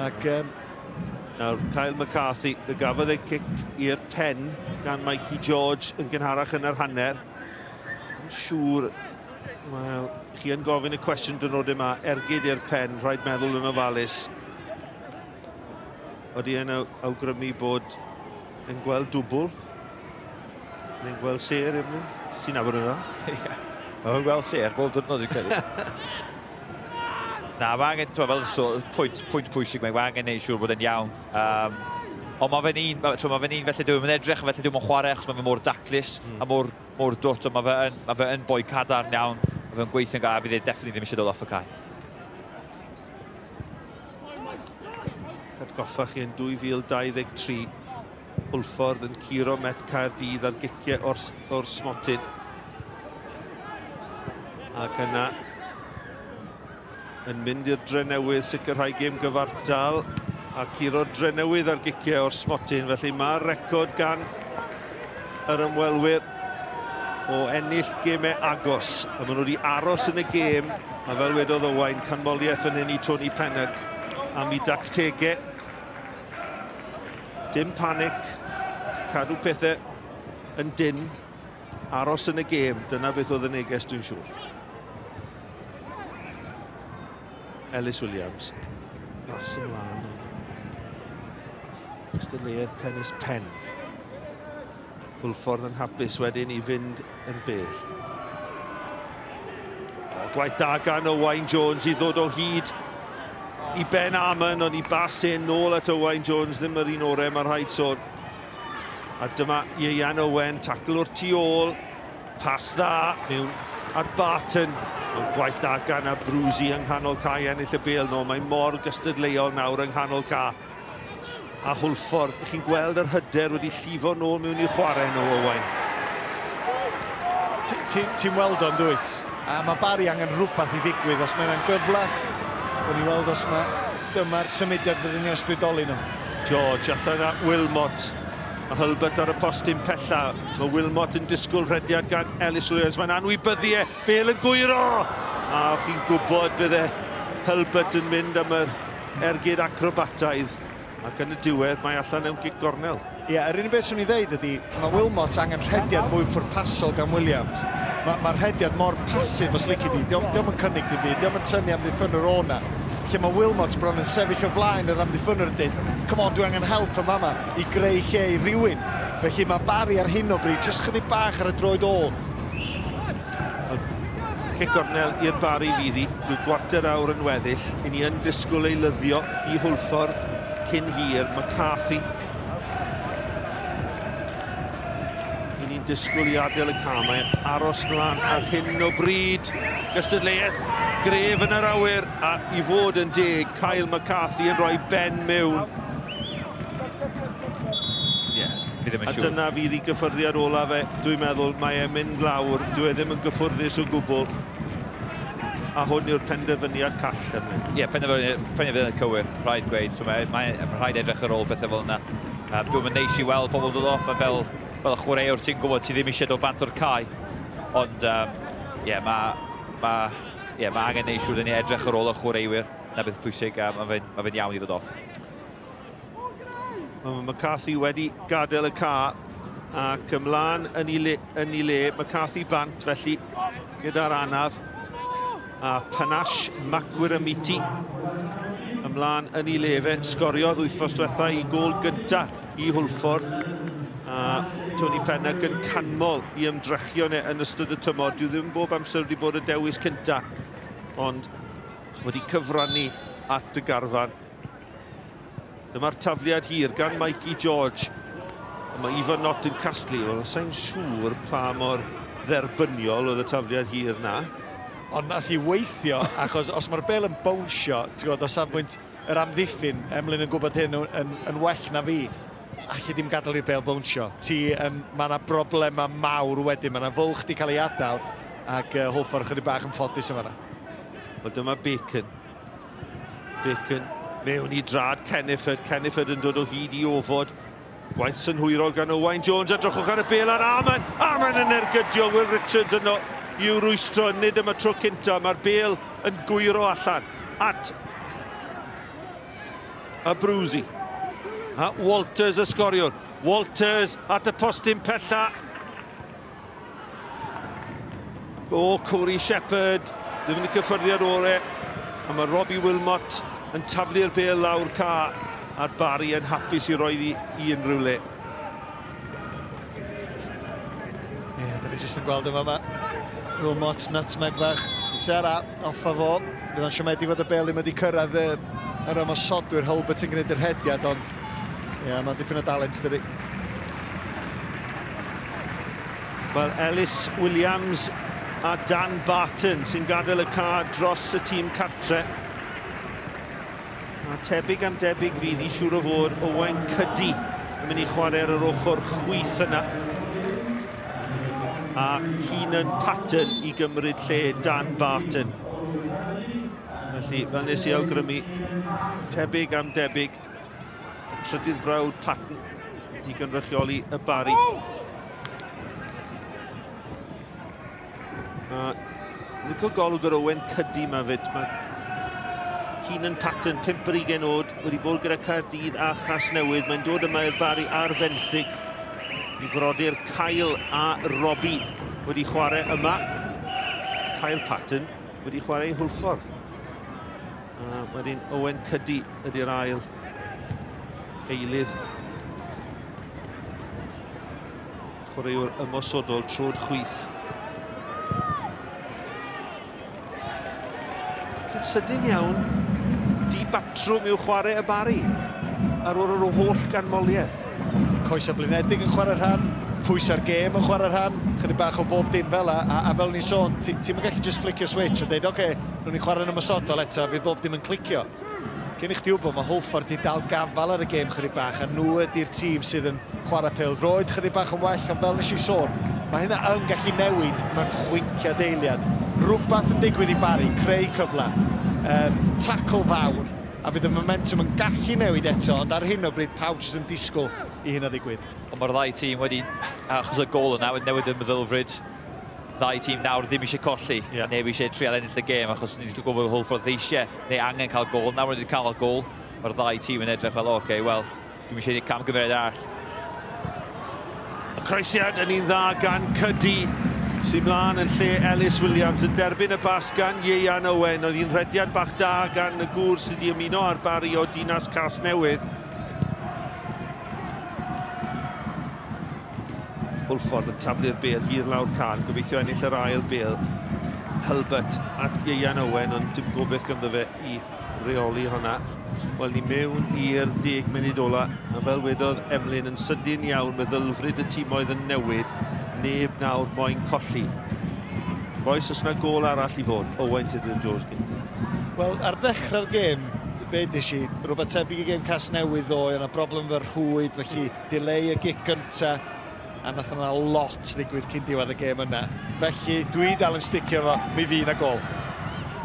Ac, Nawr, Kyle McCarthy, fe gafodd ei cic i'r pen gan Mikey George yn gynharach yn yr hanner. Yn siŵr, wel, chi yn gofyn y cwestiwn dynod yma, ergyd i'r pen, rhaid meddwl yn ofalus. Oeddi e'n awgrymu bod yn gweld dwbl, neu'n gweld sêr, Emlyn? Ti'n nabod yna? Ie, mae'n gweld sêr, bob diwrnod dwi'n credu. Na, mae angen, ti'n fel so, pwynt pwysig, mae angen neud siŵr bod e'n iawn. Ond mae fe'n un, ma fe'n un felly dwi'n edrych, felly dwi'n chwarae, achos mae fe mor daclus a mor dwt, ond mae fe yn boi cadarn iawn, mae fe'n gweithio'n gael, a fydd e definitely ddim eisiau dod off y cae. Atgoffa chi yn 2023, Hwlffordd yn curo Met Caerdydd ar giciau o'r smotyn. Ac yna yn mynd i'r Drenewydd sicrhau gêm gyfartal a curo'r Drenewydd ar giciau o'r smotyn. Felly mae'r record gan yr ymwelwyr o ennill gemau agos. A maen nhw wedi aros yn y gêm, a fel wedodd Owain, canmoliaeth fan hyn i Tony Pennock am ei dactegau. Dim panic, cadw pethau yn dynn, aros yn y gêm. Dyna beth oedd y neges, dwi'n siŵr. Ellis Williams, mas ymlaen. Cystadleuaeth tennis pen. Hwlffordd yn hapus wedyn i fynd yn bell. O, gwaith da gan Owain Jones i ddod o hyd i Ben Amon, ond i bas e nôl at Owain Jones, ddim yr un orau, mae rhaid sôn. A dyma Ieuan Owen, tacl o'r tu ôl, pas dda mewn at Barton. Ond gwaith da gan Abruzzi yng nghanol cae ennill y bêl nôl. Mae mor gystadleuol nawr yng nghanol cae. A Hwlffordd, chi'n gweld yr hyder wedi llifo nôl mewn i'w chwarae nhw, Owain. Ti'n weld o'n dwyt? A mae Barry angen rhywbeth i ddigwydd. Os mae yna'n gyfle, gawn ni weld os mae dyma'r symudiad fydd yn ysbrydoli nhw. George allan at Wilmot. A Hulbert ar y postyn pella. Mae Wilmot yn disgwyl rhediad gan Ellis Williams. Mae'n anwybyddu e. Bale yn gwyro! A chi'n gwybod fydde Hulbert yn mynd am yr ergyd acrobataidd. Ac yn y diwedd mae allan mewn gic gornel. Ie, yr unig beth swn i'n ddeud ydy, mae Wilmot angen rhediad mwy pwrpasol gan Williams. Mae'r ma rhediad mor pasif os lici di, dio'm, dio'm yn cynnig dim byd, dio'm yn tynnu amddiffynwr o na. Lle mae Wilmot bron yn sefyll o flaen yr amddiffynwr yn dweud, come on, dwi angen help yma yma i greu lle i rywun. Felly mae Barry ar hyn o bryd jyst chydig bach ar y droed ôl. Cic gornel i'r Barry fydd hi, rhyw gwarter awr yn weddill. I ni yn disgwyl ei lyddio i Hwlffordd cyn hir. McCarthy. I ni'n disgwyl i adael y cam. Mae'n aros mlaen ar hyn o bryd. Gystadleuaeth gref yn yr awyr a i fod yn deg, Kyle McCarthy yn rhoi ben mewn. Fi ddim yn A siŵr. dyna fydd ei gyffyrddiad olaf e, dwi'n meddwl, mae e'n mynd lawr, dyw e ddim yn gyffwrddus o gwbl. A hwn yw'r penderfyniad call yma. Ie, yeah, penderfyniad, penderfyniad cywir, rhaid gweud. So mae, mae, mae rhaid edrych ar ôl pethau fel yna. Dwi'n mynd neis i weld pobl dod off, a fel, fel y chwaraewr ti'n gwybod ti ddim eisiau dod bant o'r cae. Ond, ie, yeah, mae ma, yeah, ma angen neud siŵr ni edrych ar ôl y chwaraewyr. Na beth pwysig, a mae fe'n ma fe iawn i ddod off. Mae McCarthy wedi gadael y ca ac ymlaen yn ei le, yn ei le. McCarthy bant felly gyda'r anaf a Panache Makwiramiti ymlaen yn ei le fe. Sgoriodd wythnos diwetha i gôl gynta i Hwlffordd a Tony Pennock yn canmol i ymdrechion e yn ystod y tymor. Dyw ddim bob amser wedi bod y dewis cynta, ond wedi cyfrannu at y garfan. Dyma'r tafliad hir gan Mikey George. A mae Ivan Knott yn casglu. Wel, sa'n siŵr pa mor dderbyniol oedd y tafliad hir na. Ond nath i weithio, achos os mae'r bel yn bownsio, ti'n gwybod, o safbwynt yr amddiffyn, Emlyn yn gwybod hyn yn, yn, yn well na fi, allu dim gadael i'r bel bownsio. Ti, yn, mae yna broblemau mawr wedyn, mae yna fwlch di cael ei adael, ac Hwlffordd chydig bach yn ffodus yma. Wel, dyma Bacon. Bacon mewn i drad Kenneford. Kenneford yn dod o hyd i ofod. Gwaith synhwyrol gan Owain Jones. Edrychwch ar y bel ar Aman. Aman yn ergydio. Will Richards yno i'w rwystro. Nid am y tro cynta. Mae'r bel yn gwyro allan at Abruzzi. A Walters y sgoriwr. Walters at y postyn pella. O, Corey Shepherd, ddim yn y cyffyrddiad ore. A mae Robbie Wilmot yn taflu'r bel lawr ca, a'r Barry yn hapus i roi i, i unrhyw le. Ie, yeah, da fi jyst yn gweld yma, mae Wilmot, nutmeg fach, Sarah, off a fo. Bydd o'n siomedig fod y bel ddim wedi cyrraedd y, yr ymosodwyr. Hulbert yn gwneud yr hediad, ond ie, yeah, mae'n dipyn o dalent, dydy. Wel, Ellis Williams a Dan Barton sy'n gadael y car dros y tîm cartre. A tebyg am debyg fydd i siŵr o fod Owain Cydi yn mynd i chwarae ar yr ochr chwith yna. A Keenan Patton i gymryd lle Dan Barton. Felly, fel nes i awgrymu, tebyg am debyg, y trydydd brawd Patton i gynrychioli y Barry. A licio golwg ar Owen Cuddy ma fyd. Mae Keenan Patton, 5 ar 20 oed, wedi bod gyda Caerdydd a Chasnewydd. Mae'n dod yma i'r Barry ar fenthyg i frodyr Kyle a Robbie wedi chwarae yma. Kyle Patton wedi chwarae i Hwlffordd. A wedyn Owen Cuddy ydy'r ail eilydd. Chwaraewr ymosodol trod chwith. Ac yn sydyn iawn, di batrwm yw chwarae y Barry ar ôl yr holl ganmoliaeth. Coesau blinedig yn chwarae rhan, pwysau'r gêm yn chwarae rhan, chydig bach o bob dim fel la, a, a fel ni'n sôn, ti'n ti gallu just flicio switch a dweud, oce, okay, nhw'n ni chwarae'n ymosodol eto, fydd bob dim yn clicio. Cyn i chdi wybod, mae Hwlffordd di dal gafal ar y gêm chydig bach, a nhw ydy'r tîm sydd yn chwarae pêl-droed chydig bach yn well, ond fel nes i sôn, mae hynna yn gallu newid mewn chwinciad eiliad. Rhywbeth yn digwydd i Barry, creu cyfle. Um, tackle fawr, a fydd y momentum yn gallu newid eto, ond ar hyn o bryd pawb jyst yn disgwyl i hynna ddigwydd. Ond mae'r ddau tîm wedi, achos y gol yna, wedi newid y meddylfryd. Ddau tîm nawr ddim eisiau colli, yeah. neb eisiau trial ennill y gêm, achos ni wedi gwybod Hwlffordd eisiau, neu angen cael gol. Nawr wedi cael gol, mae'r ddau tîm yn edrych fel, oce, okay, wel, dwi'n eisiau gwneud camgymeriad arall. Y croesiad yn un dda gan Cydi, sy'n mlaen yn lle Ellis Williams yn derbyn y bas gan Ieuan Owen. Oedd hi'n rhediad bach da gan y gŵr sydd wedi ymuno ar Barry o Dinas Casnewydd. Hwlffordd yn taflu'r bêl hir lawr can, gobeithio ennill yr ail bêl. Hulbert at Ieuan Owen, ond dim gobeith ganddo fe i reoli honna. Wel, ni mewn i'r 10 munud ola, a fel wedodd Emlyn yn sydyn iawn, meddylfryd y timoedd yn newid, neb nawr moyn colli. Bois, os yna gol arall i fod, Owain Tudur Jones gynta. Wel, ar ddechrau'r gêm, be des i, rhywbeth tebyg i gêm Casnewydd ddoe, yna broblem efo'r rhwyd, felly delay y gic gynta, a nath yna lot ddigwydd cyn diwedd y gêm yna. Felly, dwi dal yn sticio fo, mi fi na gol.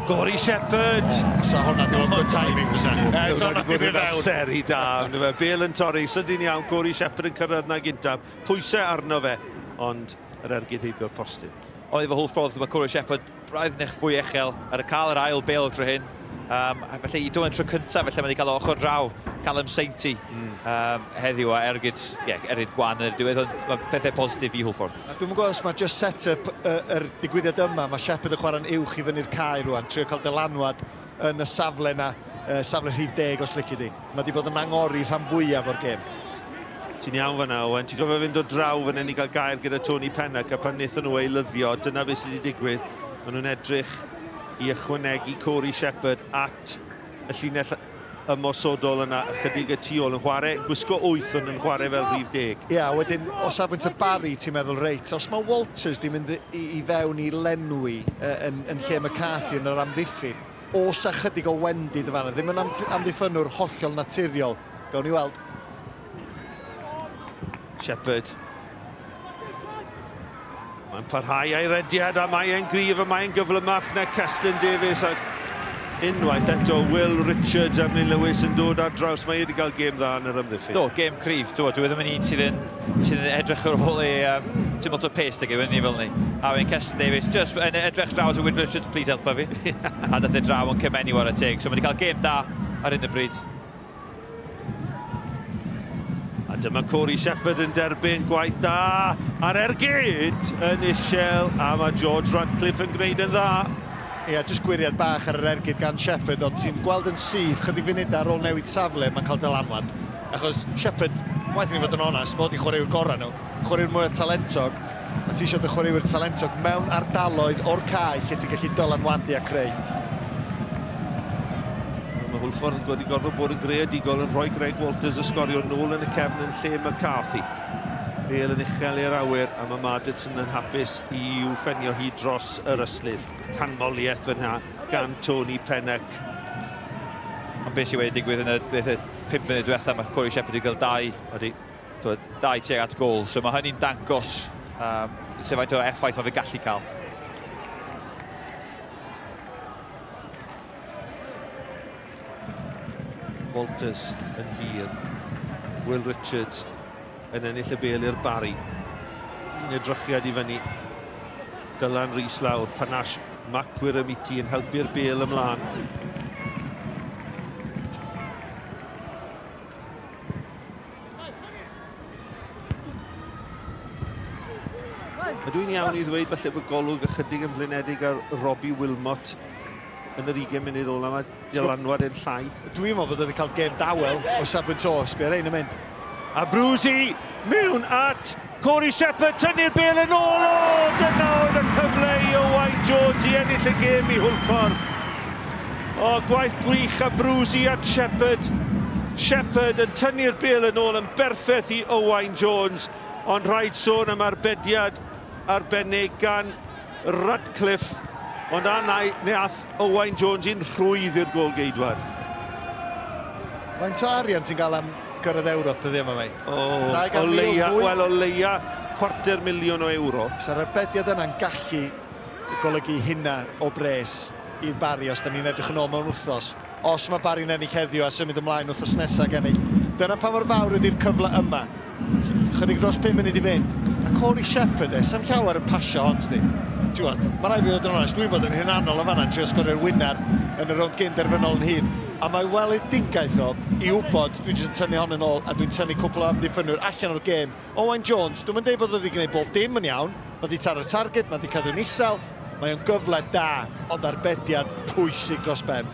Gori Shepherd! Oh, sa hwnna di bod good timing, fysa. Sa hwnna di bod yn amser i da. Bale yn torri, sydyn iawn, Gori Shepherd yn cyrraedd na gyntaf. Pwysau arno fe, ond yr ergyd heibio'r postyn. Oedd efo Hwlffordd, mae Corey Shepherd braidd yn eich fwy uchel ar y cael yr ail bêl tro hyn. Um, a felly i dod yn tro cyntaf, felly mae wedi cael ochr draw Callum Sainty mm. um, heddiw a ergyd, yeah, ergyd gwan yn y diwedd, ond mae pethau positif i Hwlffordd. Dwi'n gwybod os mae just set-up yr digwyddiad yma, mae Shepherd yn chwarae'n uwch i fyny'r cae rwan, trio cael dylanwad yn y safle yna, uh, safle rhif deg os lici di. Mae wedi bod yn angori rhan fwyaf o'r gêm. Ti'n iawn fan'na, Owen. Ti'n cofio fynd o draw fan hyn i gael gair gyda Tony Pennock, a pan wnaethon nhw ei lyddio, dyna beth sydd wedi digwydd. Maen nhw'n edrych i ychwanegu Corey Shepherd at y llinell ymosodol yna ychydig y tu ôl yn chwarae, gwisgo 8 ond yn chwarae fel rhif deg. Ia, yeah, wedyn o safbwynt y Barry, ti'n meddwl, reit, os mae Walters di mynd i, i fewn i lenwi yn, yn lle McCarthy yn yr amddiffyn, os a chydig o wendid yn fanna, ddim yn amddiffynnwr hollol naturiol, gawn ni weld. Shepherd. Mae'n parhau a'i rediad a mae e'n gryf a mae'n gyflymach na Keston Davies ac unwaith eto Will Richards, Emlyn Lewis yn dod ar draws. Mae wedi cael gêm dda yn yr ymddiffyn. Do, gêm cryf. Dwi, dwi ddim yn un sydd yn, sydd yn edrych ar ôl ei um, ti'n lot o pace ag yw ni fel ni. A wedyn Keston Davies just yn edrych draw at Will Richards, please helpa fi. a dath e draw yn cymenu ar y teg. So mae wedi cael gêm da ar hyn o bryd. A dyma Corey Shepherd yn derbyn gwaith da ar ergyd yn isel a mae George Radcliffe yn gwneud yn dda. Ie, yeah, jyst gwiriad bach ar yr ergyd gan Shepherd, ond ti'n gweld yn syth, chydig funud ar ôl newid safle, mae'n cael dylanwad. Achos Shepherd, waeth i ni fod yn onest, fod i chwaraewyr gorau nhw, chwaraewyr mwyaf talentog, a ti eisiau dy chwaraewyr talentog mewn ardaloedd o'r cae lle ti'n gallu dylanwadu a creu. Mae Hwlffordd yn wedi gorfod bod yn greadigol yn rhoi Greg Walters y sgoriwr nôl yn y cefn yn lle McCarthy. Bale yn uchel i'r awyr a mae Maddison yn hapus i'w ffenio hi dros yr yslydd. Canmoliaeth fyna gan Tony Pennock. Ond beth sydd wedi digwydd yn y, beth y 5 munud diwethaf, mae Corey Shepherd wedi cael dau, Odi. Twyd, dau tuag at gol, so mae hynny'n dangos um, sef faint o effaith mae fe gallu cael. Walters yn hir. Will Richards yn ennill y bel i'r Barry. Un edrychiad i fyny. Dylan Rees lawr. Tanash Makwiramiti yn helpu'r bel ymlaen. Ydw i'n iawn i ddweud falle bod golwg ychydig yn flinedig ar Robbie Wilmot yn yr 20 munud ola yma, dylanwad yn llai. Dwi'n meddwl bod wedi cael gêm dawel o safbwynt o, sbio rein yn mynd. A Brwsi mewn at Corey Shepherd, tynnu'r bel yn ôl, o, dyna oedd y cyfle i Owain Jones i ennill y gêm i Hwlffordd. O, gwaith gwych a Brwsi at Shepherd. Shepherd yn tynnu'r bel yn ôl yn berffaith i Owain Jones, ond rhaid sôn am arbediad arbennig gan Radcliffe, ond anau neu ath Owain Jones un rhwydd i'r gôl-geidwad. Faint o arian ti'n gael am gyrraedd Ewrop dyddiau yma, mate? O, o leia, wel o leia cwarter miliwn o euro. Sa'r arbediad yna'n gallu golygu hynna o bres i'r Barri os da ni'n edrych yn ôl mewn wythnos. Os mae Barri'n ennill heddiw a symud ymlaen wythnos nesaf ac ennill. Dyna pa mor fawr ydy'r cyfle yma. Chydig dros 5 munud i fynd. A Corey Shepherd e, sam llawer yn pasio hon, sdi. Ti'n gwybod, mae rhaid fi fod yn onest, dwi'n bod yn hunanol yn fanna, yn trio sgorio'r winner yn y rownd gyn derfynol yn hun. A mae weledigaeth o i wybod, dwi'n jyst yn tynnu hon yn ôl a dwi'n tynnu cwpl o amddiffynwyr allan o'r gêm. Owain Jones, dwi'm yn deud bod o wedi gwneud bob dim yn iawn, mae wedi taro'r targed, mae wedi cadw'n isel, mae o'n gyfle da, ond arbediad pwysig dros ben.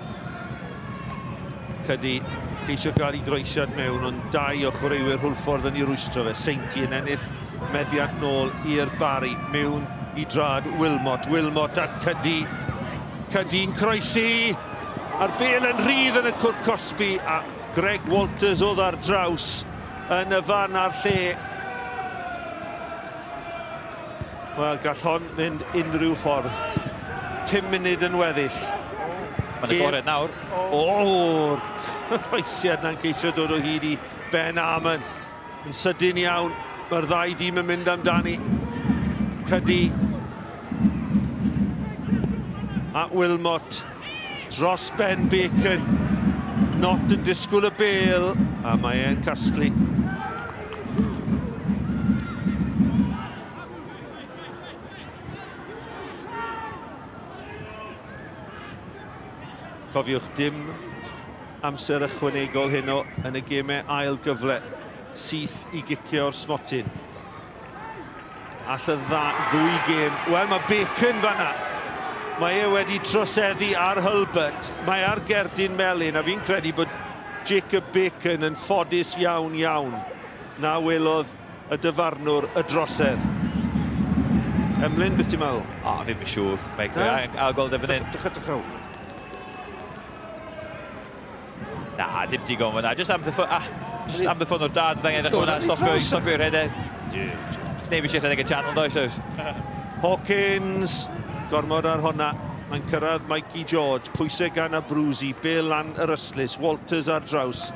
Cydi, ceisio gael ei groesiad mewn, ond dau o chwaraewyr Hwlffordd yn ei rwystro fe. Seinti yn ennill meddiant nôl i'r Barri, mewn i drad Wilmot. Wilmot at Cydi. Cydi'n croesi! A'r bêl yn rhydd yn y cwrt cosbi, a Greg Walters oedd ar draws yn y fan a'r lle. Wel, gall hon fynd unrhyw ffordd. 5 munud yn weddill. Mae'n agored nawr. O'r croesiad na'n ceisio dod o hyd i Ben Armon. Yn sydyn iawn, mae'r ddau dîm yn mynd amdani. Cydi a Wilmot dros Ben Bacon. Not yn disgwyl y bêl, a mae e'n casglu. Cofiwch, dim amser ychwanegol heno yn y gemau ail gyfle. Syth i gicio'r smotyn. All y dda, ddwy gêm. Wel, mae Bacon fanna. Mae e wedi troseddu ar Hulbert. Mae ar gerdyn melyn, a fi'n credu bod Jacob Bacon yn ffodus iawn iawn na welodd y dyfarnwr y drosedd. Emlyn, beth ti'n meddwl? O, oh, fi'n siŵr. Mae'n ail gweld e fan hyn. Dechrau, dechrau. Na, dim digon fyna. Just amddiffyn, ah, just amddiffyn o'r dad, fe'n edrych hwnna, stopio, stopio rhedeg. Sneb eisiau rhedeg y channel, does oes? Hawkins, gormod ar hwnna. Mae'n cyrraedd Mikey George, pwysau gan Abruzzi, Bill lan yr ystlys, Walters ar draws.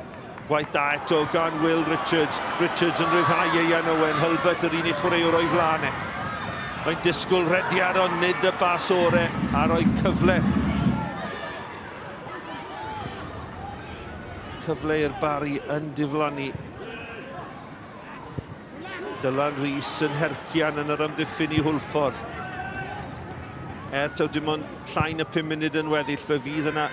Gwaith da eto gan Will Richards. Richards yn rhyddhau Ieuan Owen, Hulbert yr unig chwaraewr o'i flaen e. Mae'n disgwyl rediad ond nid y bas ore a rhoi cyfle Cyfle i'r Barri yn diflannu. Dylan Rees yn hercian yn yr amddiffyn i Hwlffordd. Er taw dim ond llai na 5 munud yn weddill, fe fydd yna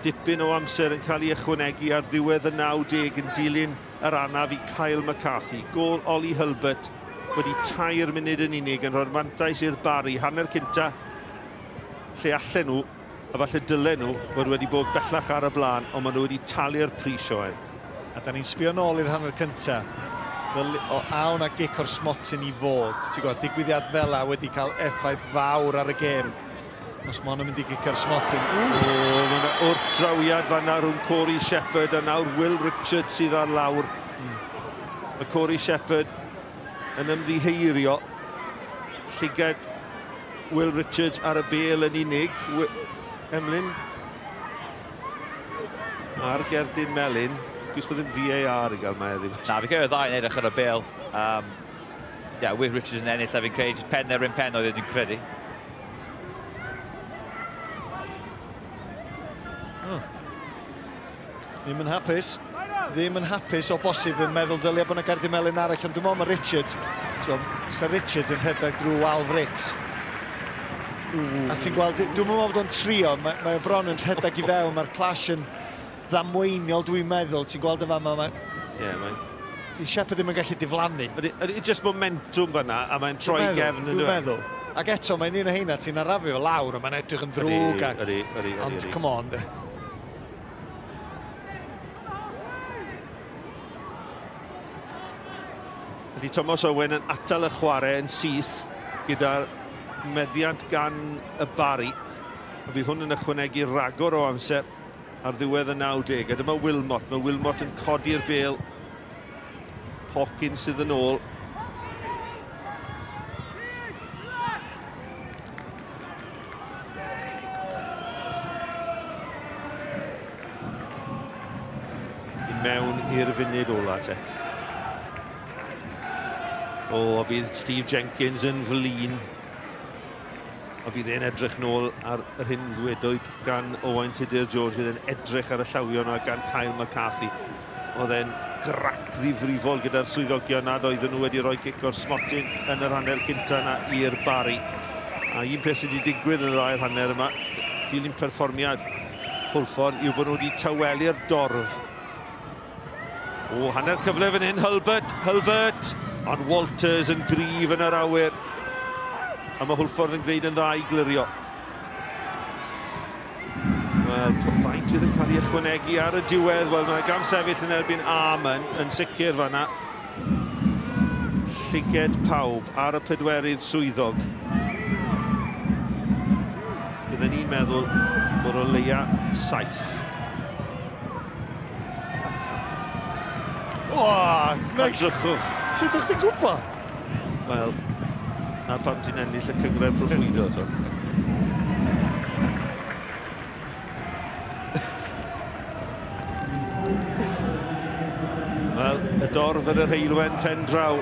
dipyn o amser yn cael ei ychwanegu ar ddiwedd y 90 yn dilyn yr anaf i Kyle McCarthy. Gôl Ollie Hulbert wedi tair munud yn unig yn rhoi'r mantais i'r Barri. Hanner cynta lle allen nhw a falle dylen nhw fod wedi bod bellach ar y blaen, ond maen nhw wedi talu'r pris, Owen. A da ni'n sbio nôl i'r hanner cynta, fel o awn a gic o'r smotyn i fod. Ti'n gwybod, digwyddiad fel la wedi cael effaith fawr ar y gêm. Os mae nhw'n mynd i gic o'r smotyn. O, mae yna wrthdrawiad fanna rhwng Corey Shepherd a nawr Will Richards sydd ar lawr. Mae Corey Shepherd yn ymddiheirio. Llygad Will Richards ar y bêl yn unig. Emlyn ar gerdyn melyn. Gwrs bod ddim VAR i gael mae heddiw. Na, fi'n credu ddau yn edrych ar y bêl. Yeah, Will Richards yn ennill a fi'n credu pen erbyn pen oedd e'n credu. Oh. Ddim yn hapus. Ddim yn hapus o bosib yn meddwl ddylia bod yna gerdyn melyn arall, ond dwi'n meddwl mae Richards, sa Richards yn rhedeg drwy wal frics. A ti'n gweld, dwi'n meddwl bod o'n trio, mae, mae o bron yn rhedeg i fewn, mae'r clash yn ddamweiniol dwi'n meddwl, ti'n gweld yn fama, mae... Ie, yeah, mae'n... Di Shepherd ddim yn gallu diflannu. Ydy, ydy just momentum fanna, a mae'n troi gefn yn Dwi'n meddwl. Ac eto, mae'n un o heina, ti'n arafu o lawr, a mae'n edrych yn ddrwg. Ydy, ydy, ydy. Ond, come on, de. Felly Tomos Owen yn atal y chwarae yn syth gyda'r meddiant gan y Barri. A bydd hwn yn ychwanegu ragor o amser ar ddiwedd y 90. A dyma Wilmot. Mae Wilmot yn codi'r bêl. Hawkins sydd yn ôl. I mewn i'r funud ola te. O, a bydd Steve Jenkins yn flin. Ond bydd e'n edrych nôl ar yr hyn ddwedwyd gan Owain Tudur Jones, bydd e'n edrych ar y llawio yna gan Kyle McCarthy. Oedd e'n grac ddifrifol gyda'r swyddogion nad oedden nhw wedi rhoi cic o'r smotyn yn yr hanner cynta yna i'r Barri. A un peth sydd wedi digwydd yn yr ail hanner yma, dilyn perfformiad Hwlffordd, yw bod nhw wedi tawelu'r dorf. O, hanner cyfle fan hyn, Hulbert, Hulbert! Ond Walters yn gryf yn yr awyr. A mae Hwlffordd yn gwneud yn dda i glirio. Wel, faint fydd yn cael ei ychwanegu ar y diwedd? Wel, mae gam sefyll yn erbyn Arman yn sicr fanna. Llyged pawb ar y pedwerydd swyddog. Bydden ni'n meddwl bod o leia saith. O, nice. Edrychwch. Sut ydych chi'n gwybod? Wel, na pam ti'n ennill y cynghrair proffwydo, to. Wel, y dorf yn yr heulwen pen draw.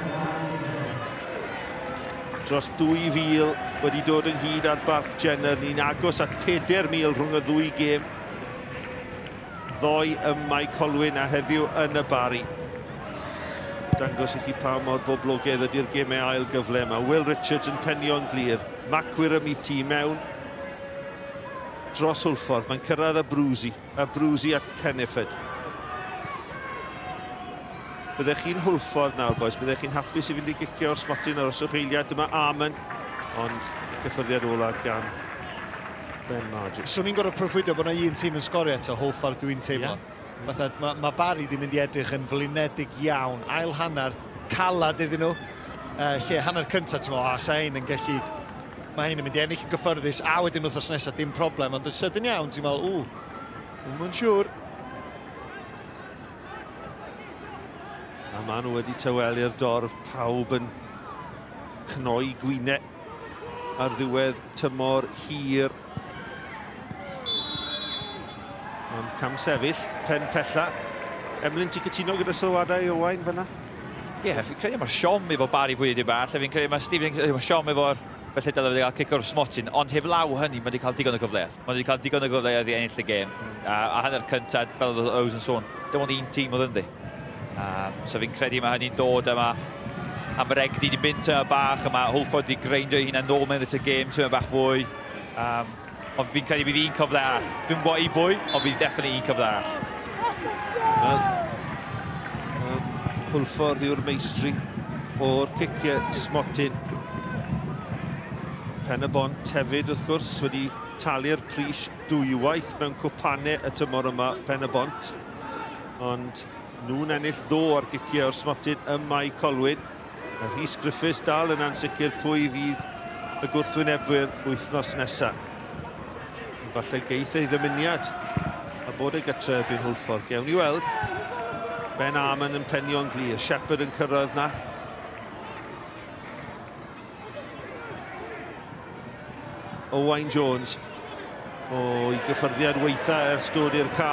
Dros 2,000 wedi dod ynghyd ar Barc Jenner. Ni'n agos at 4,000 rhwng y ddwy gêm. Ddoe ym Mae Colwyn a heddiw yn y Barri. Dangos i chi pa mor boblogaidd ydy'r gemau ail gyfle yma. Will Richards yn penio'n glir. Mac Wiramiti mewn dros Hwlffordd. Mae'n cyrraedd Abruzzi. Abruzzi at Kenneford. Byddech chi'n Hwlffordd nawr, boys. Byddech chi'n hapus i fynd i gicio o'r smotyn ar oswch eiliad. Dyma Arman, ond cyffyrddiad ola gan Ben Margin. Swn i'n gorfod proffwydo bod yna un tîm yn sgorio eto, Hwlffordd dwi'n teimlo. Yeah. Fatha, mae ma Barry di mynd i edrych yn flinedig iawn. Ail hanner, calad iddyn nhw. Lle hanner cyntaf, ti'n meddwl, a sa ein yn gallu... Mae hyn yn mynd i ennill yn gyffyrddus, a wedyn wythnos nesaf dim problem, ond yn sydyn iawn, ti'n meddwl, ww, dwi'm yn siŵr. A maen nhw wedi tawelu'r dorf, pawb yn cnoi gwynau ar ddiwedd tymor hir. Ond cam sefyll, pen pella. Emlyn, ti'n cytuno gyda sylwadau Owain fyna? Ie, yeah, fi'n credu mae'r siom efo Barry fwy ydy bach, fi'n credu mae Stephen mae siom efo'r felly dylai wedi cael cic o'r smotyn, ond heb law hynny, mae wedi cael digon o gyfleoedd. Mae wedi cael digon o gyfleoedd i ennill y gêm. A, a hanner cyntaf, fel oedd Ows yn sôn, dim ond un tîm oedd ynddi. So fi'n credu mae hynny'n dod yma am yr egni di mynd tyma bach, a mae Hwlffordd di greindio ei hunan nôl mewn at y gêm tyma bach fwy. Ond fi'n credu bydd un cyfle arall. Dwi'n gwybod i bwy, ond bydd definitely un cyfle arall. Wel, Hwlffordd yw'r meistri o'r ciciau smotyn. Pen y Bont hefyd, wrth gwrs, wedi talu'r pris dwywaith mewn cwpanau y tymor yma, Pen y Bont. Ond nhw'n ennill ddo ar giciau o'r smotyn ym Mae Colwyn. A Rhys Griffiths dal yn ansicr pwy fydd y gwrthwynebwyr wythnos nesaf. Falle geith ei ddymuniad a bod ei gytre erbyn Hwlffordd. Gewn ni weld. Ben Arman yn penio'n glir. Shepherd yn cyrraedd na. Owain Jones. O'i gyffyrddiad weitha ers dod i'r ca.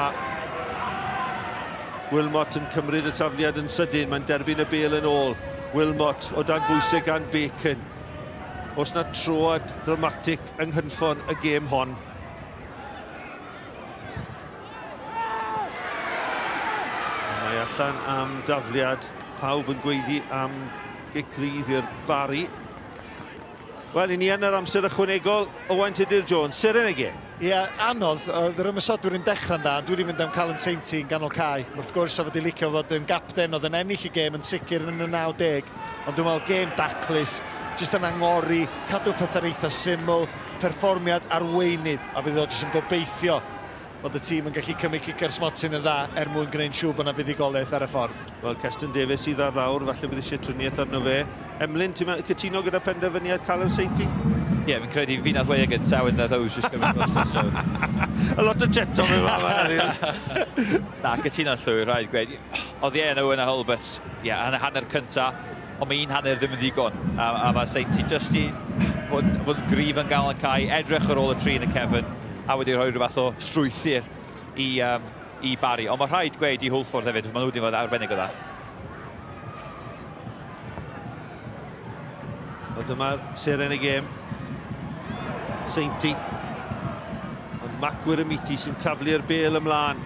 Wilmot yn cymryd y tafliad yn sydyn. Mae'n derbyn y bel yn ôl. Wilmot o dan bwysau gan Bacon. Oes na troad dramatig yng nghynffon y gêm hon? Mae allan am dafliad. Pawb yn gweiddi am gic rydd i'r Barri. Wel, i ni yn yr amser ychwanegol, Owain Tudur Jones, seren y gêm. Ie, yeah, anodd. Oedd yr ymosodwyr yn dechrau'n dda, ond dwi wedi mynd am Callum Sainty yn ganol cae. Wrth gwrs, a fod i licio fod yn gapten, oedd yn ennill y gêm yn sicr yn y 90, ond dwi'n meddwl gêm daclus, jyst yn angori, cadw pethau'n eitha syml, perfformiad arweinydd, a fydd o jyst yn gobeithio bod y tîm yn gallu cymryd cic ar smotyn yn dda er mwyn gwneud siŵr bod yna fuddugoliaeth ar y ffordd. Wel, Keston Davies sydd ar lawr, falle bydd eisiau triniaeth arno fe. Emlyn, ti'n cytuno gyda penderfyniad Callum Sainty? Ie, yeah, fi'n credu fi nath weud e gyntaf, wedyn nath Ows just gymryd drosto, so... A lot o cheto fe fa Na, cytuno'n llwyr, rhaid gweud. Oedd ie, yn Owen a Hulbert, ie, yeah, hanner cynta, ond mae un hanner ddim yn ddigon. A, a mae Sainty just i fod, fod yn gryf yn gael y cae, edrych ar ôl y tri yn y cefn, a wedi rhoi rhyw fath o strwythur i, um, i Barry. Ond mae rhaid gweud i Hwlffordd hefyd, maen nhw wedi bod arbennig o dda. Wel, dyma'r seren y gêm. Seinti. Ond Mac Wiramiti sy'n taflu'r bel ymlaen.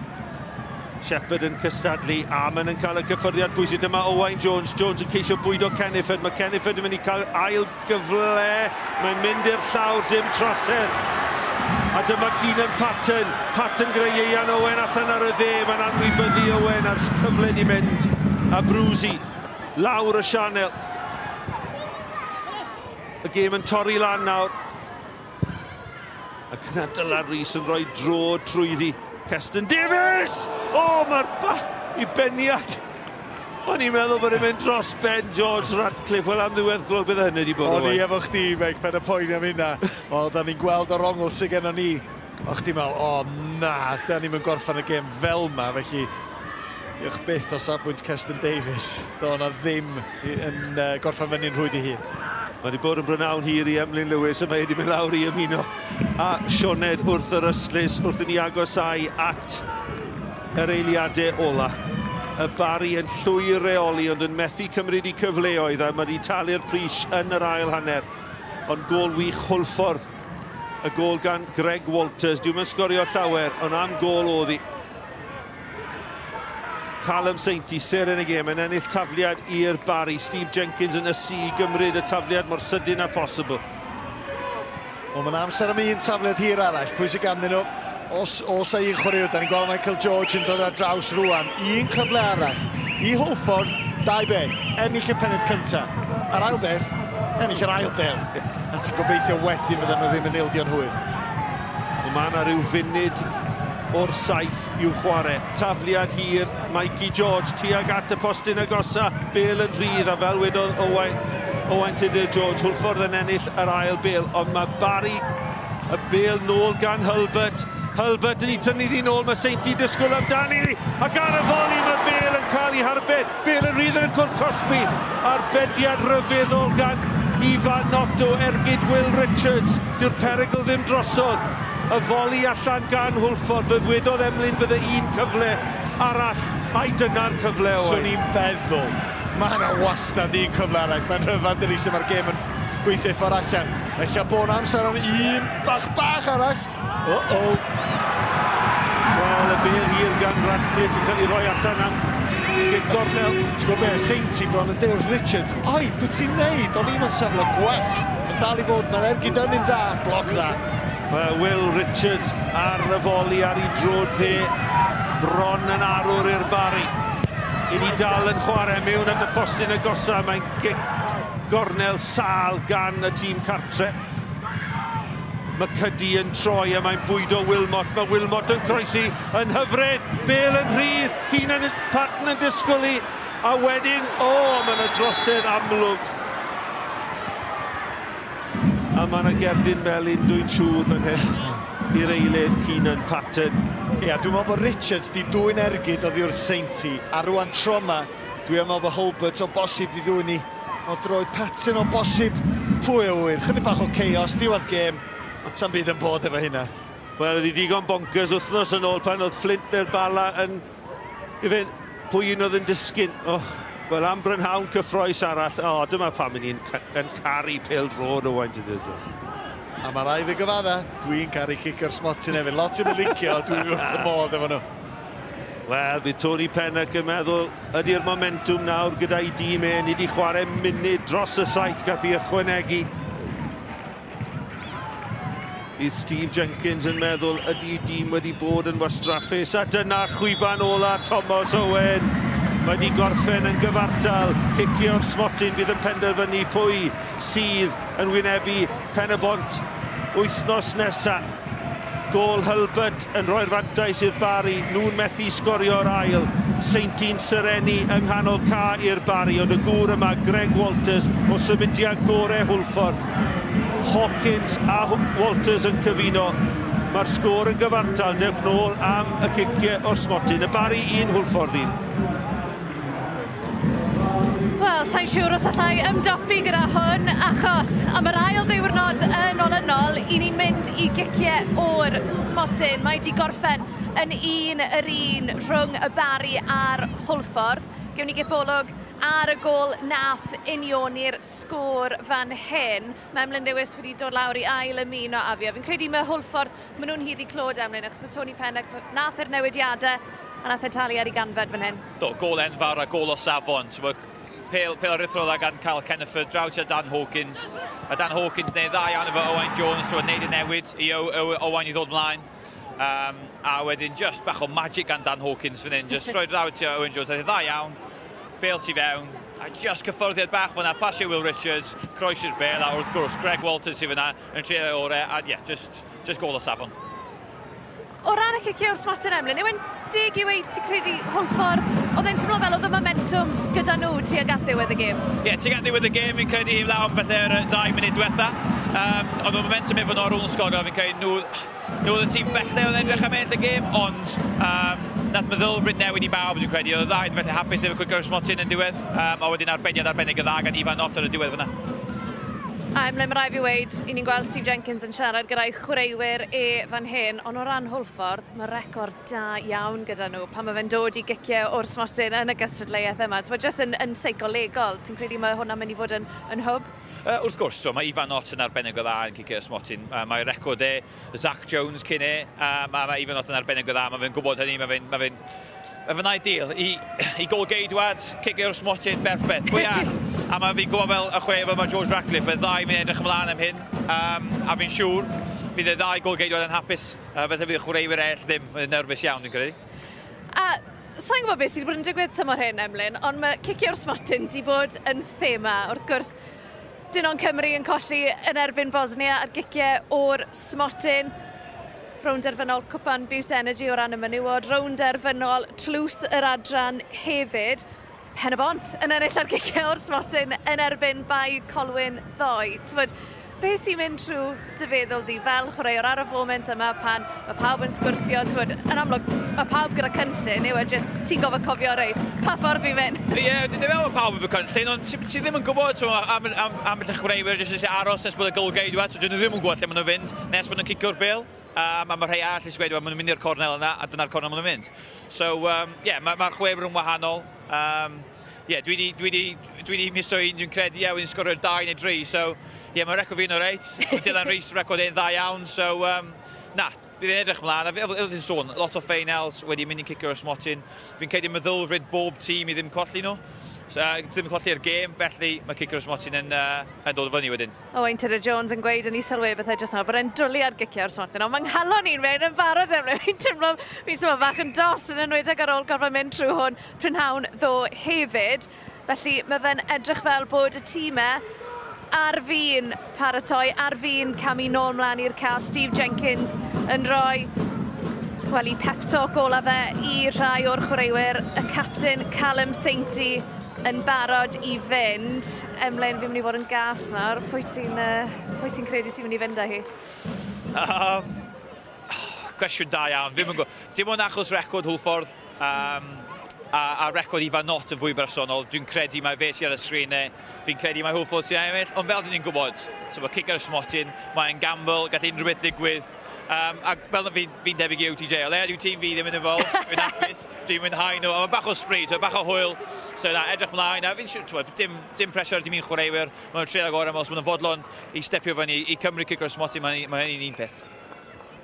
Shepherd yn cystadlu, Amon yn cael y cyffyrddiad pwysig. Dyma Owain Jones. Jones yn ceisio bwydo Kenneford. Mae Kenneford yn mynd i cael ail gyfle. Mae'n mynd i'r llawr, dim trosedd. A dyma Keenan Patton. Patton gyda Ieuan Owen allan ar y dde. Mae'n anwybyddu Owen a'r cyfle di mynd. A Brewsy lawr y sianel. Y gêm yn torri lan nawr. Ac yna Dylan Rees yn rhoi dro trwyddi. Keston Davies! O, oh, mae'r ba i beniad. O'n i'n meddwl bod e'n mynd dros ben George Radcliffe. Wel, am ddiwedd glo bydd hynny wedi bod. O'n i efo chdi, Meic, pen y poeni am hynna. Wel, da ni'n gweld o'r ongl sydd gennym ni. O chdi'n meddwl, o na, da ni'n mynd gorffen y gêm fel ma, felly diolch byth o safbwynt Keston Davies. Do na ddim yn uh, gorffen fyny'n rhwyd ei hun. Mae wedi bod yn brynawn hir i Emlyn Lewis a mae wedi mynd lawr i ymuno a Sioned wrth yr ystlys wrth i ni agosau at yr eiliadau ola. Y Barri yn llwyr reoli ond yn methu cymryd i cyfleoedd a mae wedi talu'r pris yn yr ail hanner. Ond gôl wych Hwlffordd. Y gôl gan Greg Walters. Dwi'n mynd sgorio llawer, ond am gôl oedd hi. Callum Sainty, seren y gêm, yn ennill tafliad i'r Barri. Steve Jenkins yn ysu i gymryd y tafliad mor sydyn â phosibl. Wel, mae'n amser am un tafliad hir arall. Pwy sydd ganddyn nhw? Os, os a un chwaraewr, da ni'n gweld Michael George yn dod ar draws rwan. Un cyfle arall. I Hwlffordd, dau beth. Ennill y penod cyntaf. A'r ail beth, ennill yr ail bel. A ti'n gobeithio wedyn fydden nhw ddim yn ildio'n hwyr. Wel, mae yna rhyw funud o'r saith i'w chwarae. Tafliad hir, Mikey George tuag at y postyn agosa, bel yn rhydd, a fel wedodd Owain, Owain Tudur George, Hwlffordd yn ennill yr ail bel, ond mae Barry y bel nôl gan Hulbert. Hulbert yn ei tynnu ddi nôl, mae Seinti disgwyl amdani, ac ar y foli mae bel yn cael ei harbed. Bel yn rhydd yn y cwrt cosbi, arbediad rhyfeddol gan Ifan Otto, ergyd Will Richards, dyw'r perygl ddim drosodd. Y foli allan gan Hwlffordd, fe ddwedodd Emlyn fydde un cyfle arall, ai dyna'r cyfle Owain? Swn i'n feddwl, mae yna wastad un cyfle arall, mae'n rhyfedd dydi sut mae'r gêm yn gweithio ei ffordd allan. Ella bod 'na amser am un bach bach arall. O-o! Wel, y bêl hir gan Radcliffe yn cael ei rhoi allan am gic gornel. Ti'n gwybod be, Seinti bron yn deud wrth Richards, oi, beth ti'n neud? O'n i mewn safle gwell. Mae'n dal i fod, mae'r ergyd yn un dda, bloc dda. Mae Will Richards ar y foli ar ei drod dde, bron yn arwr i'r Barri. I ni dal yn chwarae mewn at y postyn agosa, mae'n gic gornel sal gan y tîm cartre. McCuddy yn troi a mae'n bwydo Wilmot. Mae Wilmot yn croesi yn hyfryd. Bale yn rhydd. Keenan Patton yn disgwyl i. A wedyn, o, oh, mae yna drosedd amlwg. A mae yna gerdyn melyn, dwi'n siŵr, fan hyn, i'r eilydd Keenan Patton. Ia, dwi'n meddwl bod Richards di dwyn ergyd oddi wrth Seinti, a rwan tro yma, dwi'n meddwl bod Hulbert o bosib di ddwyn i o droed Patton o bosib, pwy a ŵyr, chydig bach o chaos, diwedd gêm, sa'm byd yn bod efo hynna. Wel, oedd hi digon bonkers wythnos yn ôl pan oedd Flint neu'r Bala yn... Ife, pwy un oedd yn disgyn? Oh, wel, am brynhawn cyffroes arall. O, oh, dyma pam ni'n yn caru pêl-droed Owain Tudur Jones. A mae rai fi gyfadda, dwi'n caru cicio'r smotyn hefyd. Lot i'm yn licio, dwi'n wrth y modd efo nhw. Wel, bydd Tony Pennock yn meddwl, ydy'r momentwm nawr gyda'i dîm e, ni wedi chwarae munud dros y saith gath ei ychwanegu. Bydd Steve Jenkins yn meddwl, ydy dîm wedi bod yn wastraffus, a dyna chwiban ola Thomas Owen. Mae wedi gorffen yn gyfartal, cicio'r smotyn bydd yn penderfynu pwy sydd yn wynebu Pen-y-bont wythnos nesaf. Gôl Hulbert yn rhoi'r fantais i'r Barri, nhw'n methu sgorio'r ail. Seinti'n serennu yng nghanol ca i'r Barri, ond y gŵr yma, Greg Walters, o symudiad gore Hwlffordd. Hawkins a Walters yn cyfuno. Mae'r sgôr yn gyfartal, dewch nôl am y ciciau o'r smotyn. Y Barri un, Hwlffordd un. Wel, sa'n siŵr os allai ymdopi gyda hwn, achos am yr ail ddiwrnod yn olynol, i ni'n mynd i giciau o'r smotyn. Mae wedi gorffen yn un yr un rhwng y Barri a'r Hwlffordd. Gewn ni gipolwg ar y gôl nath unioni'r sgôr fan hyn. Mae Emlyn Lewis wedi dod lawr i ail ymuno â fi, a fi'n credu mae Hwlffordd, maen nhw'n haeddu clod Emlyn, achos mae Tony Pennock, nath e'r newidiadau, a nath e talu ar ei ganfed fan hyn. Do, gôl enfawr a gôl o safon. Pêl, pêl aruthrol dda gan Kyle Kenneford, draw tua Dan Hawkins. A Dan Hawkins neu dda iawn efo Owain Jones, so wneud y newid i o, o, Owain i ddod mlaen. Um, a wedyn just bach o magic gan Dan Hawkins fan hyn, just rhoi draw tua Owain Jones, dda iawn, bêl tu fewn, a just cyffyrddiad bach fyna, pasio Will Richards, croesi'r bêl, a wrth gwrs Greg Walters sydd fyna yn trio ei orau, a yeah, just, just gôl o safon. O ran y cicio o'r smotyn Emlyn, yw e'n deg i weud ti'n credu Hwlffordd, oedd e'n teimlo fel oedd y momentum gyda nhw tuag at ddiwedd y gêm? Ie, yeah, tuag at ddiwedd y gêm, fi'n credu heblaw am felly'r 2 munud diwetha. Um, oedd y momentum efo nhw ar ôl yn sgorio, fi'n credu nhw, nhw oedd y tîm felly oedd edrych am ennill y gêm, ond um, nath meddylfryd newid i bawb, dwi'n credu. Oedd y ddau felly hapus efo cwicio'r smotyn yn diwedd, um, a wedyn arbediad arbennig y dda gan Ifan Nott ar y diwedd fyna. A Emlyn, mae rhaid fi weud, i ni'n gweld Steve Jenkins yn siarad gyda'i chwaraewyr e fan hyn, ond o ran Hwlffordd, mae record da iawn gyda nhw pan mae fe'n dod i giciau o'r smotyn yn y gystadleuaeth yma. So mae jyst yn, yn seicolegol. Ti'n credu mae hwnna'n mynd i fod yn, yn hwb? Uh, wrth gwrs, so, mae Ifan Nott yn arbennig o dda yn cicio smotyn. Uh, mae record e, Zach Jones cyn e, uh, mae, mae Ifan Nott yn arbennig o dda, mae fe'n gwybod hynny, mae fe'n mae fe Mae fe'n ideal i, i golgeidwad, cicio'r smotyn, berffaith. Pwy all? A mae fi'n gwybod fel y chwarae fel mae George Ratcliffe, mae ddau mynd edrych ymlaen am hyn. Um, a fi'n siŵr bydd y ddau golgeidwad yn hapus. Uh, felly fydd y chwaraewyr eraill ddim yn nerfus iawn, dwi'n credu. A sa'n gwybod beth sydd wedi bod yn digwydd tymor hyn, Emlyn, ond mae cicio'r smotyn di bod yn thema. Wrth gwrs, Dynon Cymru yn colli yn erbyn Bosnia ar giciau o'r smotyn. Rownd derfynol Cwpan Bute Energy o ran y menywod, rownd derfynol Tlws yr adran hefyd. Pen y Bont yn ennill ar giciau o'r smotyn yn erbyn Bae Colwyn ddoe. T'mod, Be sy'n mynd trwy dy feddwl di fel chwaraewr ar y foment yma pan mae pawb yn sgwrsio, t'mod, yn amlwg mae pawb gyda cynllun, yw e jyst ti'n gofod cofio reit, pa ffordd fi'n mynd? Ie, yeah, dwi'n meddwl bod pawb efo cynllun, ond ti, ti ddim yn gwybod, so, am, am, am y chwaraewyr jyst eisiau aros nes bod y golgeidwad, so dyn nhw ddim yn gwybod lle maen nhw'n fynd, nes bod nhw'n cicio'r bêl. Um, a mae rhai arall eisiau gweud, maen nhw'n mynd i'r cornel yna, a dyna'r cornel maen nhw'n mynd. So, um, yeah, mae'r ma chwaraewyr yn wahanol. Um, yeah, dwi di, dwi di, dwi di miso un, dwi'n credu, ie, yeah, wedyn sgorio dau neu dri, so, ie, yeah, mae record fi'n oreit. Mae Dylan Rees record e'n dda iawn, so, um, na, bydd e'n edrych ymlaen, a fel ti'n sôn, lot o ffeinals wedi mynd i cicio'r smotyn. Fi'n credu meddylfryd bob tîm i ddim colli nhw. So, uh, ddim colli'r gêm, felly mae cicio'r smotyn yn, uh, yn dod fyny wedyn. Owain Tudur Jones yn gweud yn ei sylwebethau jyst nawr bod e'n dwlu ar gicio'r smotyn, ond mae nghalon i'n mynd yn barod Emlyn, fi'n teimlo, fi'n teimlo bach yn dost yn enwedig ar ôl gorfod mynd trwy hwn prynhawn ddo hefyd. Felly mae fe'n edrych fel bod y tîmau ar fin paratoi, ar fin camu nôl mlaen i'r cael. Steve Jenkins yn rhoi wel, i pep talk ola fe i rhai o'r chwaraewyr, y captain Callum Sainty yn barod i fynd. Emlyn, fi'n mynd i fod yn gas nawr. Pwy ti'n uh, pwy ti'n credu sy'n mynd i fynd â hi? Um, cwestiwn da iawn. Ddim yn gwybod. Dim ond achos record Hwlffordd um, a, a record Ifan Nott yn fwy bersonol. Dwi'n credu mae fe sydd ar y sgrin e. Fi'n credu mae Hwlffordd sy'n ennill. Ond fel dyn ni'n gwybod, so mae cic ar y smotyn, mae'n gamble, gall unrhyw beth ddigwydd. Um, ac fel fi'n fi debyg i OTJ, o leia dyw tîm fi ddim yn involved, fi'n hapus, dwi'n mwynhau nhw, a mae bach o sbri, so bach o hwyl, so na, edrych mlaen, a fi'n siŵr, dim, dim pressure ar dim un chwaraewyr, maen nhw'n treial gorau, os maen nhw'n fodlon i stepio fyny i Cymru cico'r smotyn, mae, mae hynny'n un peth.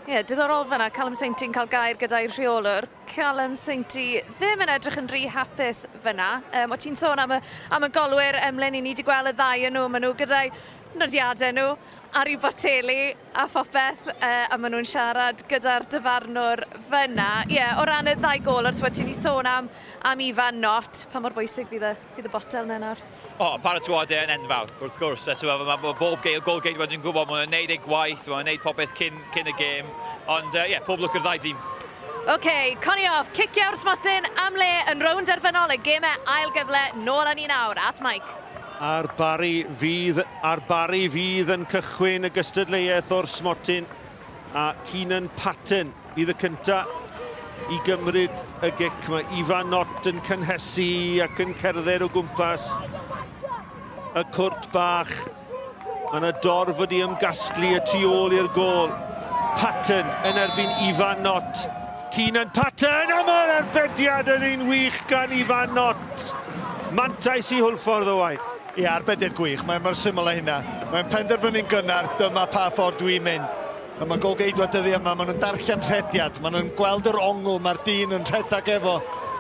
Ie, yeah, diddorol fyna, Callum Sainty'n cael gair gyda'i rheolwr. Callum Sainty ddim yn edrych yn rhy hapus fyna. Um, o ti'n sôn am y, am y golwyr, Emlyn, i ni wedi gweld y ddau yn nhw, maen nhw gyda'i nodiadau nhw ar eu boteli a phopeth, uh, a maen nhw'n siarad gyda'r dyfarnwr fyna. Ie, yeah, o ran y ddau gol, o'r ti wedi sôn am, am Ifan Not, pa mor bwysig fydd y, fydd y botel yna nawr? O, oh, paratoadau yn enfawr, wrth gwrs. A, mae, mae, mae bob gol geidwad yn gwybod, maen nhw'n neud eu gwaith, maen nhw'n neud popeth cyn, cyn y gêm. Ond ie, uh, yeah, pob lwc i'r ddau dîm. OK, okay, Connie off, cicio'r smotyn am le yn rownd derfynol y gemau ail gyfle, nôl â ni nawr at Mike. A'r Barri fydd, a'r Barri fydd yn cychwyn y gystadleuaeth o'r smotyn a Keenan Patton fydd y cynta i gymryd y gic. Mae Ifan Nott yn cynhesu ac yn cerdded o gwmpas y cwrt bach. Mae yna dorf wedi ymgasglu y tu ôl i'r gôl. Patton yn erbyn Ifan Nott. Keenan Patton, a mae'r arbediad yn un wych gan Ifan Nott. Mantais i Hwlffordd Owain. Ie, arbediad gwych. Mae'n mor syml â hynna. Mae'n penderfynu'n gynnar, dyma pa ffordd dwi'n mynd. A mae golgeidwad dyddiau yma, maen nhw'n darllen rhediad, maen nhw'n gweld yr ongl mae'r dyn yn rhedeg efo,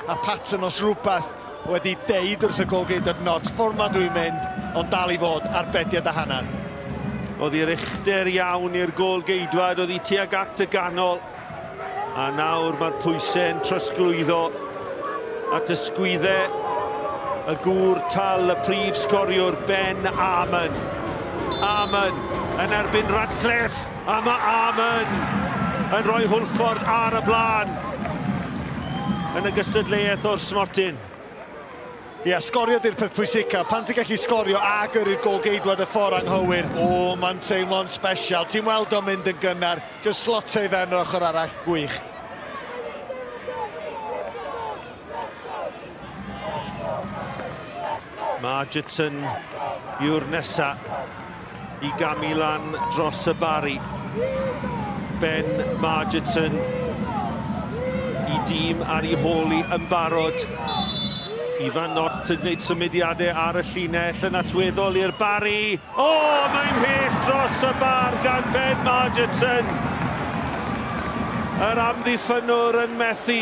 a pattern os rhywbeth wedi deud wrth y golgeidwad not, ffordd ma dwi'n mynd, ond dal i fod arbediad a hanner. Oedd i'r uchder iawn i'r golgeidwad, oedd hi tuag at y ganol. A nawr mae'r pwysau'n trosglwyddo at ysgwyddau y gŵr tal, y prif sgoriwr Ben Armon. Armon yn erbyn Radcliffe, a mae Armon yn rhoi Hwlffordd ar y blaen yn y gystadleuaeth o'r smotyn. Ia, sgorio di'r peth pwysica. Pan ti'n gallu sgorio a gyrru'r golgeidwad y ffordd anghywir, o, mae'n teimlo'n special. Ti'n weld o'n mynd yn gynnar, jyst slotio i fewn yr ochr arall, gwych. Margetson yw'r nesa i gamu lan dros y Bari. Ben Margetson i dîm ar ei hôl i yn barod. Ifan Nott yn gwneud symudiadau ar y llinell yn allweddol i'r Bari. O, mae'n mhell dros y bar gan Ben Margetson. Yr amddiffynnwr yn methu,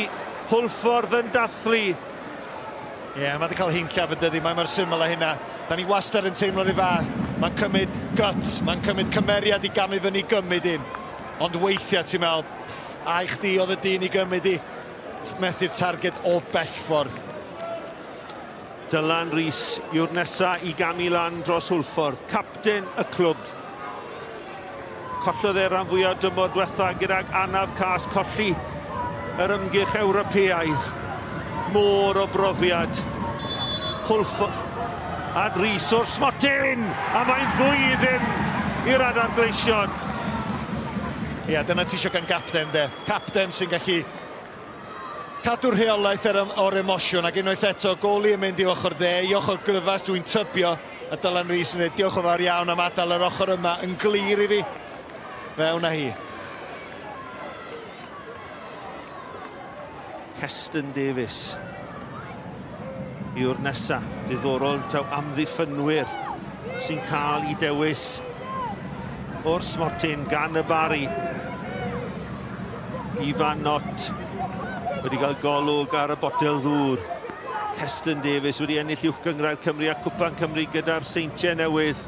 Hwlffordd yn dathlu. Ie, yeah, mae wedi cael hincaf yn dydi, mae mor syml â hynna. Da ni wastad yn teimlo rhyw fath. Mae'n cymryd guts, mae'n cymryd cymeriad i gamu fyny gymryd un. Ond weithiau ti'n meddwl, a i chdi oedd y dyn i gymryd i. Methu'r targed o bell ffordd. Dylan Rees yw'r nesa i gamu lan dros Hwlffordd, capten y clwb. Collodd e ran fwyaf dymor diwetha gydag anaf cas colli yr ymgyrch Ewropeaidd. Môr o brofiad. Hwlffordd a Rees o'r smotyn! A mae'n ddwy i ddim i'r Adar Gleision. Ia, dyna ti eisiau gan gapten de. Capten sy'n gallu cadw'r rheolaeth ar, o'r emosiwn ac unwaith eto goli yn mynd i ochr dde, i ochr gryfas dwi'n tybio a Dylan Rees yn dweud diolch yn fawr iawn am adael yr ochr yma yn glir i fi. Fewn â hi. Keston Davies yw'r nesa. Diddorol taw amddiffynwyr sy'n cael ei dewis o'r smotyn gan y Bari. Ifan Nott wedi cael golwg ar y botel ddŵr. Keston Davies wedi ennill Uwch Gynghrair Cymru a Cwpan Cymru gyda'r Seintiau Newydd.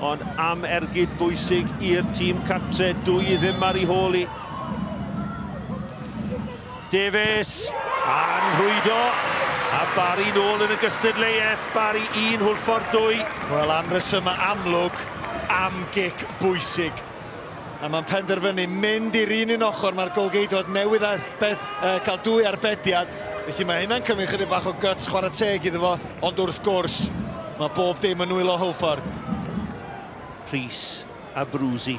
Ond am ergyd bwysig i'r tîm cartre, 2-0 ar ei hôl i. Davies, a'n rhwydo, a Barry nôl yn y gystadleuaeth, Barry 1, Hwlffordd 2. Wel, am resymau amlwg, am gic bwysig. A mae'n penderfynu mynd i'r un un ochr, mae'r golgeidwad newydd arbed, cael dwy arbediad. Felly mae hynna'n cymryd chydig bach o guts chwarae teg iddo fo, ond wrth gwrs, mae bob dim yn nwylo Hwlffordd. Rhys a Brwsi.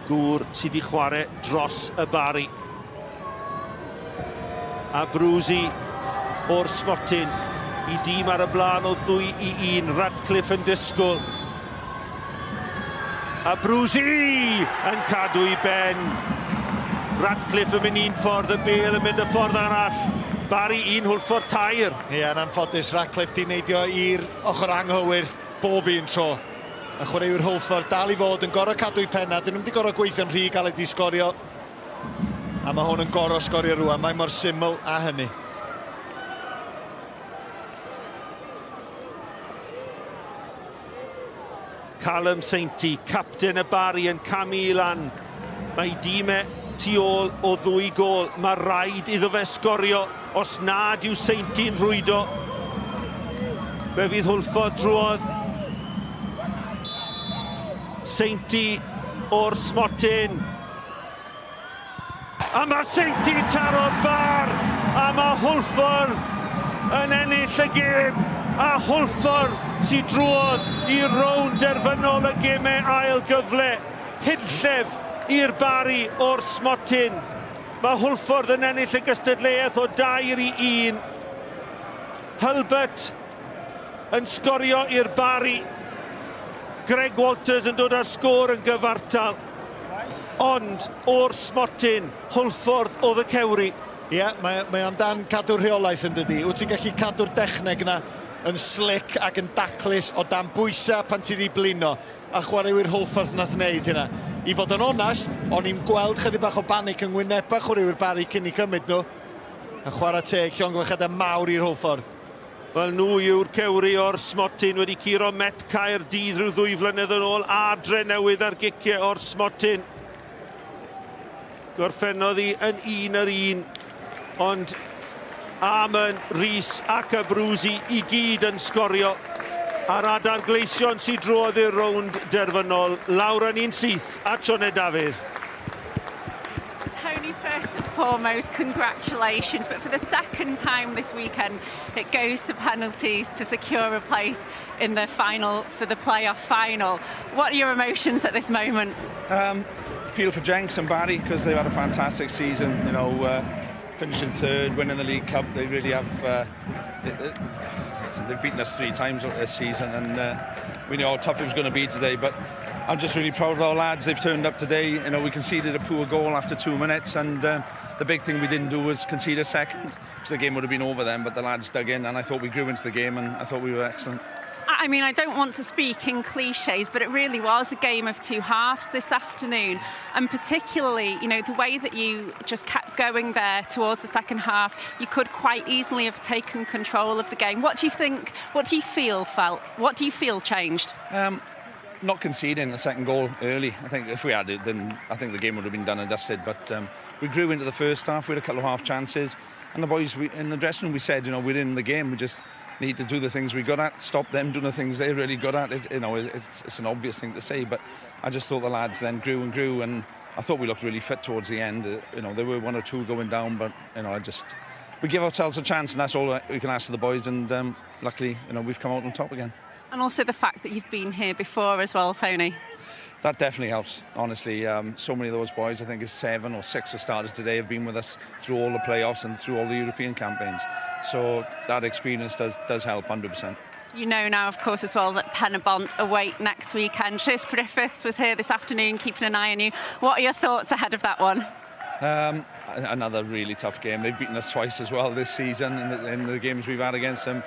Gŵr sydd wedi chwarae dros y Bari. A Brwsi o'r smotyn i dîm ar y blaen o 2-1. Radcliffe yn disgwyl. A Brwsi yn cadw i ben. Radcliffe yn mynd un ffordd, y bel yn mynd y ffordd arall. Barry 1, Hwlffordd 3. Ie, yn anffodus, Radcliffe di neidio i'r ochr anghywir bob un tro. Y chwaraewyr Hwlffordd dal i fod yn gorau cadw'i penna. Dyn nhw'n wedi gorau gweithio'n rhy galed i sgorio. A mae hwn yn gorau sgorio rwan. Mae mor syml â hynny. Callum Sainty, capten y Bari yn camu i lan. Mae dîm e tu ôl o ddwy gôl. Mae rhaid iddo fe sgorio os nad yw Sainty'n rhwydo. Fe fydd Hwlffordd drwodd. Sainty o'r smotyn. A mae Seinti'n taro'r bar, a mae Hwlffordd yn ennill y gêm, a Hwlffordd sydd drwodd i rownd derfynol y gemau ail gyfle. Hunllef i'r Bari o'r smotyn. Mae Hwlffordd yn ennill y gystadleuaeth o 3-1. Hulbert yn sgorio i'r Bari. Greg Walters yn dod â'r sgôr yn gyfartal. Ond o'r smotyn, Hwlffordd oedd y cewri. Ie, yeah, mae, mae amdan cadw'r rheolaeth yn dydi. Wyt ti'n gallu cadw'r dechneg yna yn slick ac yn daclus o dan bwysau pan ti wedi blino. A chwaraewyr Hwlffordd nath wneud hynna. I fod yn onast, o'n i'n gweld chydig bach o banic yng ngwynebau chwaraewyr Barry cyn i cymryd nhw. A chwarae teg, llongyfarchiadau mawr i'r Hwlffordd. Wel, nhw yw'r cewri o'r smotyn wedi curo Met Caerdydd rhyw ddwy flynedd yn ôl a Drenewydd ar giciau o'r smotyn. Gorffennodd hi yn un yr un, ond Amon, Rhys ac Abruzzi i gyd yn sgorio. A'r adar gleision sydd drwodd i'r rownd derfynol. Lawr â ni'n syth at Sioned Dafydd. Tony, first and foremost, congratulations. But for the second time this weekend, it goes to penalties to secure a place in the final for the playoff final. What are your emotions at this moment? Feel for Jenks and Barry because they've had a fantastic season. Finishing third, winning the League Cup. They really have. They've beaten us three times this season, and we knew how tough it was going to be today. But I'm just really proud of our lads. They've turned up today. We conceded a poor goal after 2 minutes, and the big thing we didn't do was concede a second because the game would have been over then. But the lads dug in, and I thought we grew into the game, and I thought we were excellent. I mean, I don't want to speak in cliches, but it really was a game of two halves this afternoon. And particularly, the way that you just kept going there towards the second half, you could quite easily have taken control of the game. What do you think, what do you feel felt, what do you feel changed? Not conceding the second goal early. I think if we had it, then I think the game would have been done and dusted. But we grew into the first half. We had a couple of half chances. And the boys in the dressing room, we said, we're in the game. We just need to do the things we're good at, stop them doing the things they're really good at. It, you know, it's, it's an obvious thing to say, but I just thought the lads then grew and grew, and I thought we looked really fit towards the end. There were one or two going down, but we give ourselves a chance, and that's all we can ask of the boys. And luckily, we've come out on top again. And also the fact that you've been here before as well, Tony. That definitely helps, honestly. So many of those boys, I think it's seven or six who started today, have been with us through all the playoffs and through all the European campaigns. So that experience does help 100%. You know now, of course, as well, that Penybont await next weekend. Rhys Griffiths was here this afternoon keeping an eye on you. What are your thoughts ahead of that one? Another really tough game. They've beaten us twice as well this season in the games we've had against them.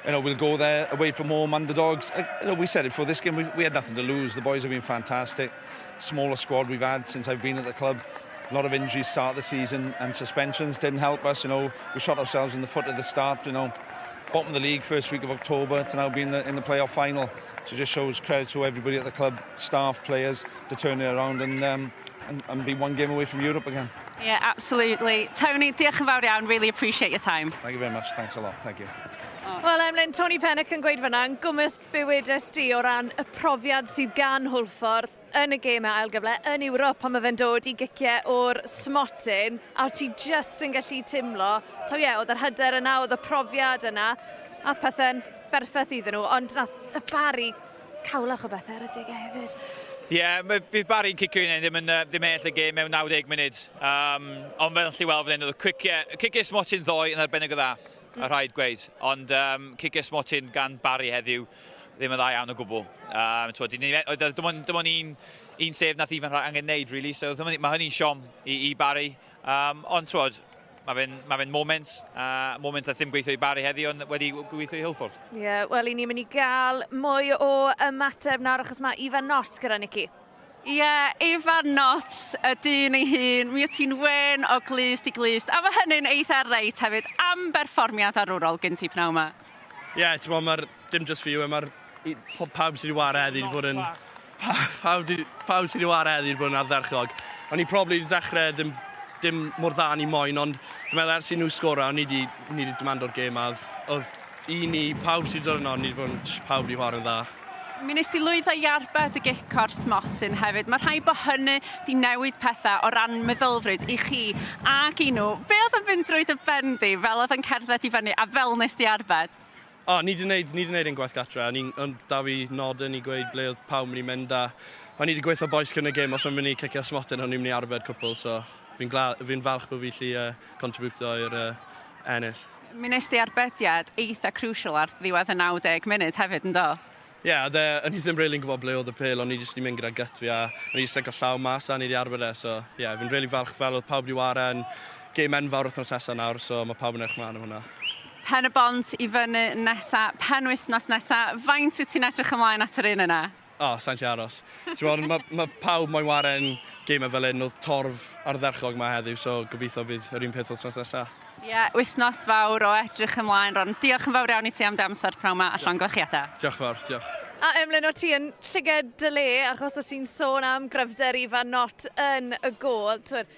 We'll go there away from home, underdogs. We said it before this game, we had nothing to lose. The boys have been fantastic. Smaller squad we've had since I've been at the club. A lot of injuries start the season and suspensions didn't help us. We shot ourselves in the foot at the start. Bottom of the league first week of October to now be in the playoff final. So it just shows credit to everybody at the club, staff, players, to turn it around and be one game away from Europe again. Yeah, absolutely. Tony, diolch yn fawr iawn. Really appreciate your time. Thank you very much. Thanks a lot. Thank you. Wel, Emlyn, Tony Pennock yn gweud fyna, yn gwmws be wedes di o ran y profiad sydd gan Hwlffordd yn y gemau ail gyfle yn Ewrop pan mae fe'n dod i giciau o'r smotyn, a ti just yn gallu timlo, taw ie, oedd yr hyder yna, oedd y profiad yna, ath pethau'n berffaith iddyn nhw, ond nath y Barry cawlach o bethau ar y degau hefyd. Ie, yeah, bydd Barry'n cicio un ddim yn ddim ennill y gêm mewn 90 munud. Ond fel chi weld fan hyn, oedd y cicio smotyn ddoe yn arbennig o dda, a rhaid gweud. Ond cicio smotyn gan Barry heddiw ddim yn dda iawn o gwbl. Dim ond un save nath Ifan angen neud, really, so mae hynny'n siom i Barry. Ond twod, mae fe'n moment, moment a ddim gweithio i Barry heddi, ond wedi gweithio i Hwlffordd. Ie, yeah, wel, i ni'n mynd i gael mwy o ymateb nawr, achos mae Ifan Knott gyda Nicky. Ie, yeah, Ifan Knott, y dyn ei hun, mi wyt ti'n wen o glust i glust, a mae hynny'n eitha reit hefyd am berfformiad arwrol gen ti pnawn yma. Ie, yeah, ti'n bod, mae'r, dim just fi, mae'r pawb sydd wedi ware heddi wedi bod yn... Pawb sydd wedi ware heddi wedi bod yn ardderchog. O'n i probably wedi ddechrau ddim mor dda ni moyn, ond dwi'n meddwl ers i nhw sgora, o'n i wedi demando'r gêm a oedd i ni, pawb sydd wedi dod yno, ni wedi bod yn, pawb wedi chwarae'n dda. Mi nes di lwyddo i arbed y gic o'r smotyn hefyd. Mae rhaid bod hynny di newid pethau o ran meddylfryd i chi ac i nhw. Be oedd yn fynd drwy dy ben di fel oedd yn cerdded i fyny a fel nes di arbed? O, ni wedi gwneud ein gwaith gatre, a ni'n da fi nodyn i gweud ble oedd pawb mynd i mynd a o'n i wedi gweithio boys cyn y gêm os o'n mynd i cicio smotyn, o'n i'n mynd i arbed cwpl, so fi'n falch bod fi 'llu contributo i'r ennill. Mi nes di arbediad eitha crucial ar ddiwedd y 90 munud hefyd, yn do? Ie, yeah, oedd e, o'n i ddim really'n gwybod ble oedd y pêl, o'n i jyst 'di mynd gyda gut fi a o'n i jyst like llaw mas a ni 'di arbed e, so ie, yeah, fi'n really falch fel oedd pawb 'di ware yn gêm enfawr wythnos nesaf nawr, so mae pawb yn edrych mlaen am hwnna. Pen y Bont i fyny nesa, penwythnos nesa, faint wyt ti'n edrych ymlaen at yr un yna? O, oh, sa'n lle aros. Ti'n mae ma pawb moyn ware'n gemau fel un, oedd torf ardderchog yma heddiw, so gobeithio bydd yr un peth wythnos nesaf. Ie, yeah, wythnos fawr o edrych ymlaen, Ron. Diolch yn fawr iawn i ti am dy amser pnawn 'ma a llongyfarchiadau. Diolch yn fawr, diolch. A Emlyn, o ti yn llyged dy le, achos o ti'n sôn am gryfder Ifan Knott yn y gôl. Twyd,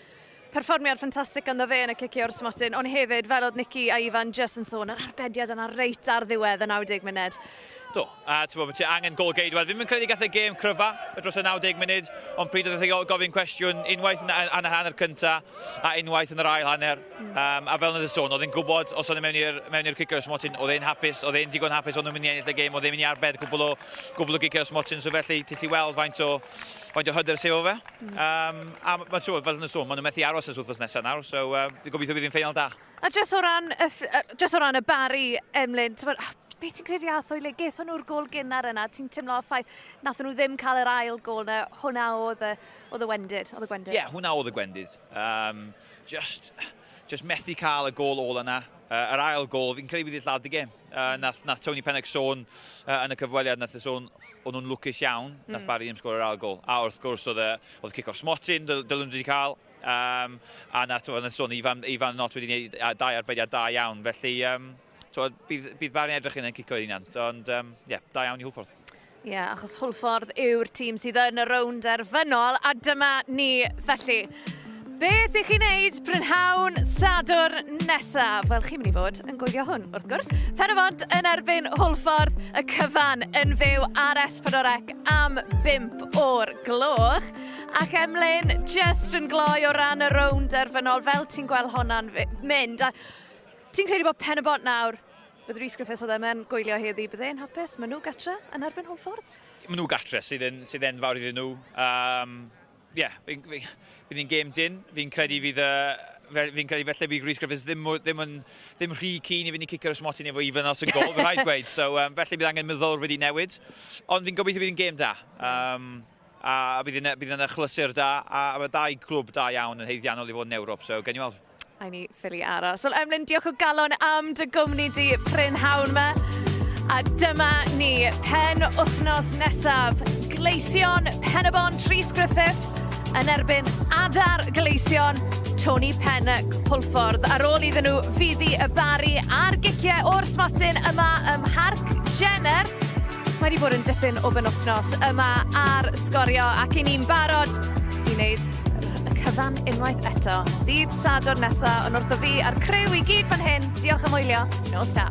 perfformiad ffantastig ganddo fe yn y cicio o'r smotyn, ond hefyd, fel oedd Nicky a Ifan jyst yn sôn, yr arbediad yna reit ar ddiwedd y 90 munud. Do, a ti'n bod, ti angen gol geidwad. Fi'n credu gath e gêm cryfa dros y 90 munud, ond pryd oedd e gofyn cwestiwn unwaith yn y hanner cynta a unwaith yn yr ail hanner. Um, a fel nad y sôn, oedd e'n gwybod os oedd e mewn i'r mewn i'r cicio smotyn, oedd e'n hapus, oedd e'n digon hapus, oedd nhw'n mynd i ennill y gêm, oedd e'n mynd i arbed cwbl o, cwbl o gicio smotyn, so felly ti'n gallu weld faint o, faint o hyder sydd o fe. Um, a mae ti'n fel yn y sôn, maen nhw'n methu aros ers wythnos nesaf nawr, so fi'n gobeithio bydd hi'n ffeinal da. A jyst o ran, jyst o ran y Barry, Emlyn, ti'n bod, beth ti'n credu ath o'i le? Gethon nhw'r gol gynnar yna, ti'n teimlo y ffaith nath nhw ddim cael yr ail gol yna, hwnna oedd y, oedd y wendid, oedd y gwendid. Ie, yeah, hwnna oedd y gwendid. Um, just, just methu cael y gol ôl yna. Uh, yr ail gol, fi'n credu bydd i'n lladd y gêm. Uh, nath, nath Tony Pennock sôn uh, yn y cyfweliad, nath e sôn o'n nhw'n lwcus iawn, mm. nath Barry ddim sgor yr ail gol. A wrth gwrs oedd, oedd cic o'r smotyn, dylwn nhw wedi cael. Um, a nath, oedd sôn Ifan, Ifan Not wedi gwneud dau arbediad da iawn. Felly, um, to, bydd, bydd Barry'n edrych yn cico ei hunan. Ond, um, yeah, da iawn i Hwlffordd. Ie, yeah, achos Hwlffordd yw'r tîm sydd yn y rownd derfynol, a dyma ni felly. Beth i chi wneud prynhawn Sadwrn nesaf? Wel, chi'n mynd i fod yn gwylio hwn, wrth gwrs. Pen-y-bont yn erbyn Hwlffordd, y cyfan yn fyw ar S4C am 5 o'r gloch. Ac Emlyn, just yn gloi o ran y rownd derfynol, fel ti'n gweld honna'n mynd. A ti'n credu bod Pen-y-bont nawr Bydd Rhys Griffiths oedd yma'n gwylio heddi, bydd e'n hapus? Maen nhw gatre yn erbyn Hwlffordd? Maen nhw gatre sydd yn, sydd enfawr iddyn nhw. Um, yeah, fi, fi, bydd hi'n gêm dyn. Fi'n credu fydd y... Fi'n credu felly bydd Rhys Griffiths ddim, ddim, yn, ddim rhy keen i fynd i cicio'r smotyn efo Ifan Knott yn gol, fy rhaid gweud. So, um, felly bydd angen meddwl wedi newid. Ond fi'n gobeithio bydd hi'n gêm da. Um, a bydd hi'n bydd achlysur da, a mae dau clwb da iawn yn haeddiannol i fod yn Ewrop, so gen i weld. A ni ffili aros. Wel, Emlyn, diolch o galon am dy gwmni di prynhawn yma. A dyma ni, pen wythnos nesaf, Gleision Pen-y-bont Rhys Griffiths yn erbyn Adar Gleision Tony Pennock Hwlffordd. Ar ôl iddyn nhw fuddu y Barri a'r giciau o'r smotyn yma ym Mharc Jenner. Mae wedi bod yn dipyn o benwythnos yma ar Sgorio ac i ni'n barod i wneud y cyfan unwaith eto. Ddydd Sadwrn nesa, ond wrtho fi a'r criw i gyd fan hyn, diolch am wylio, nos da.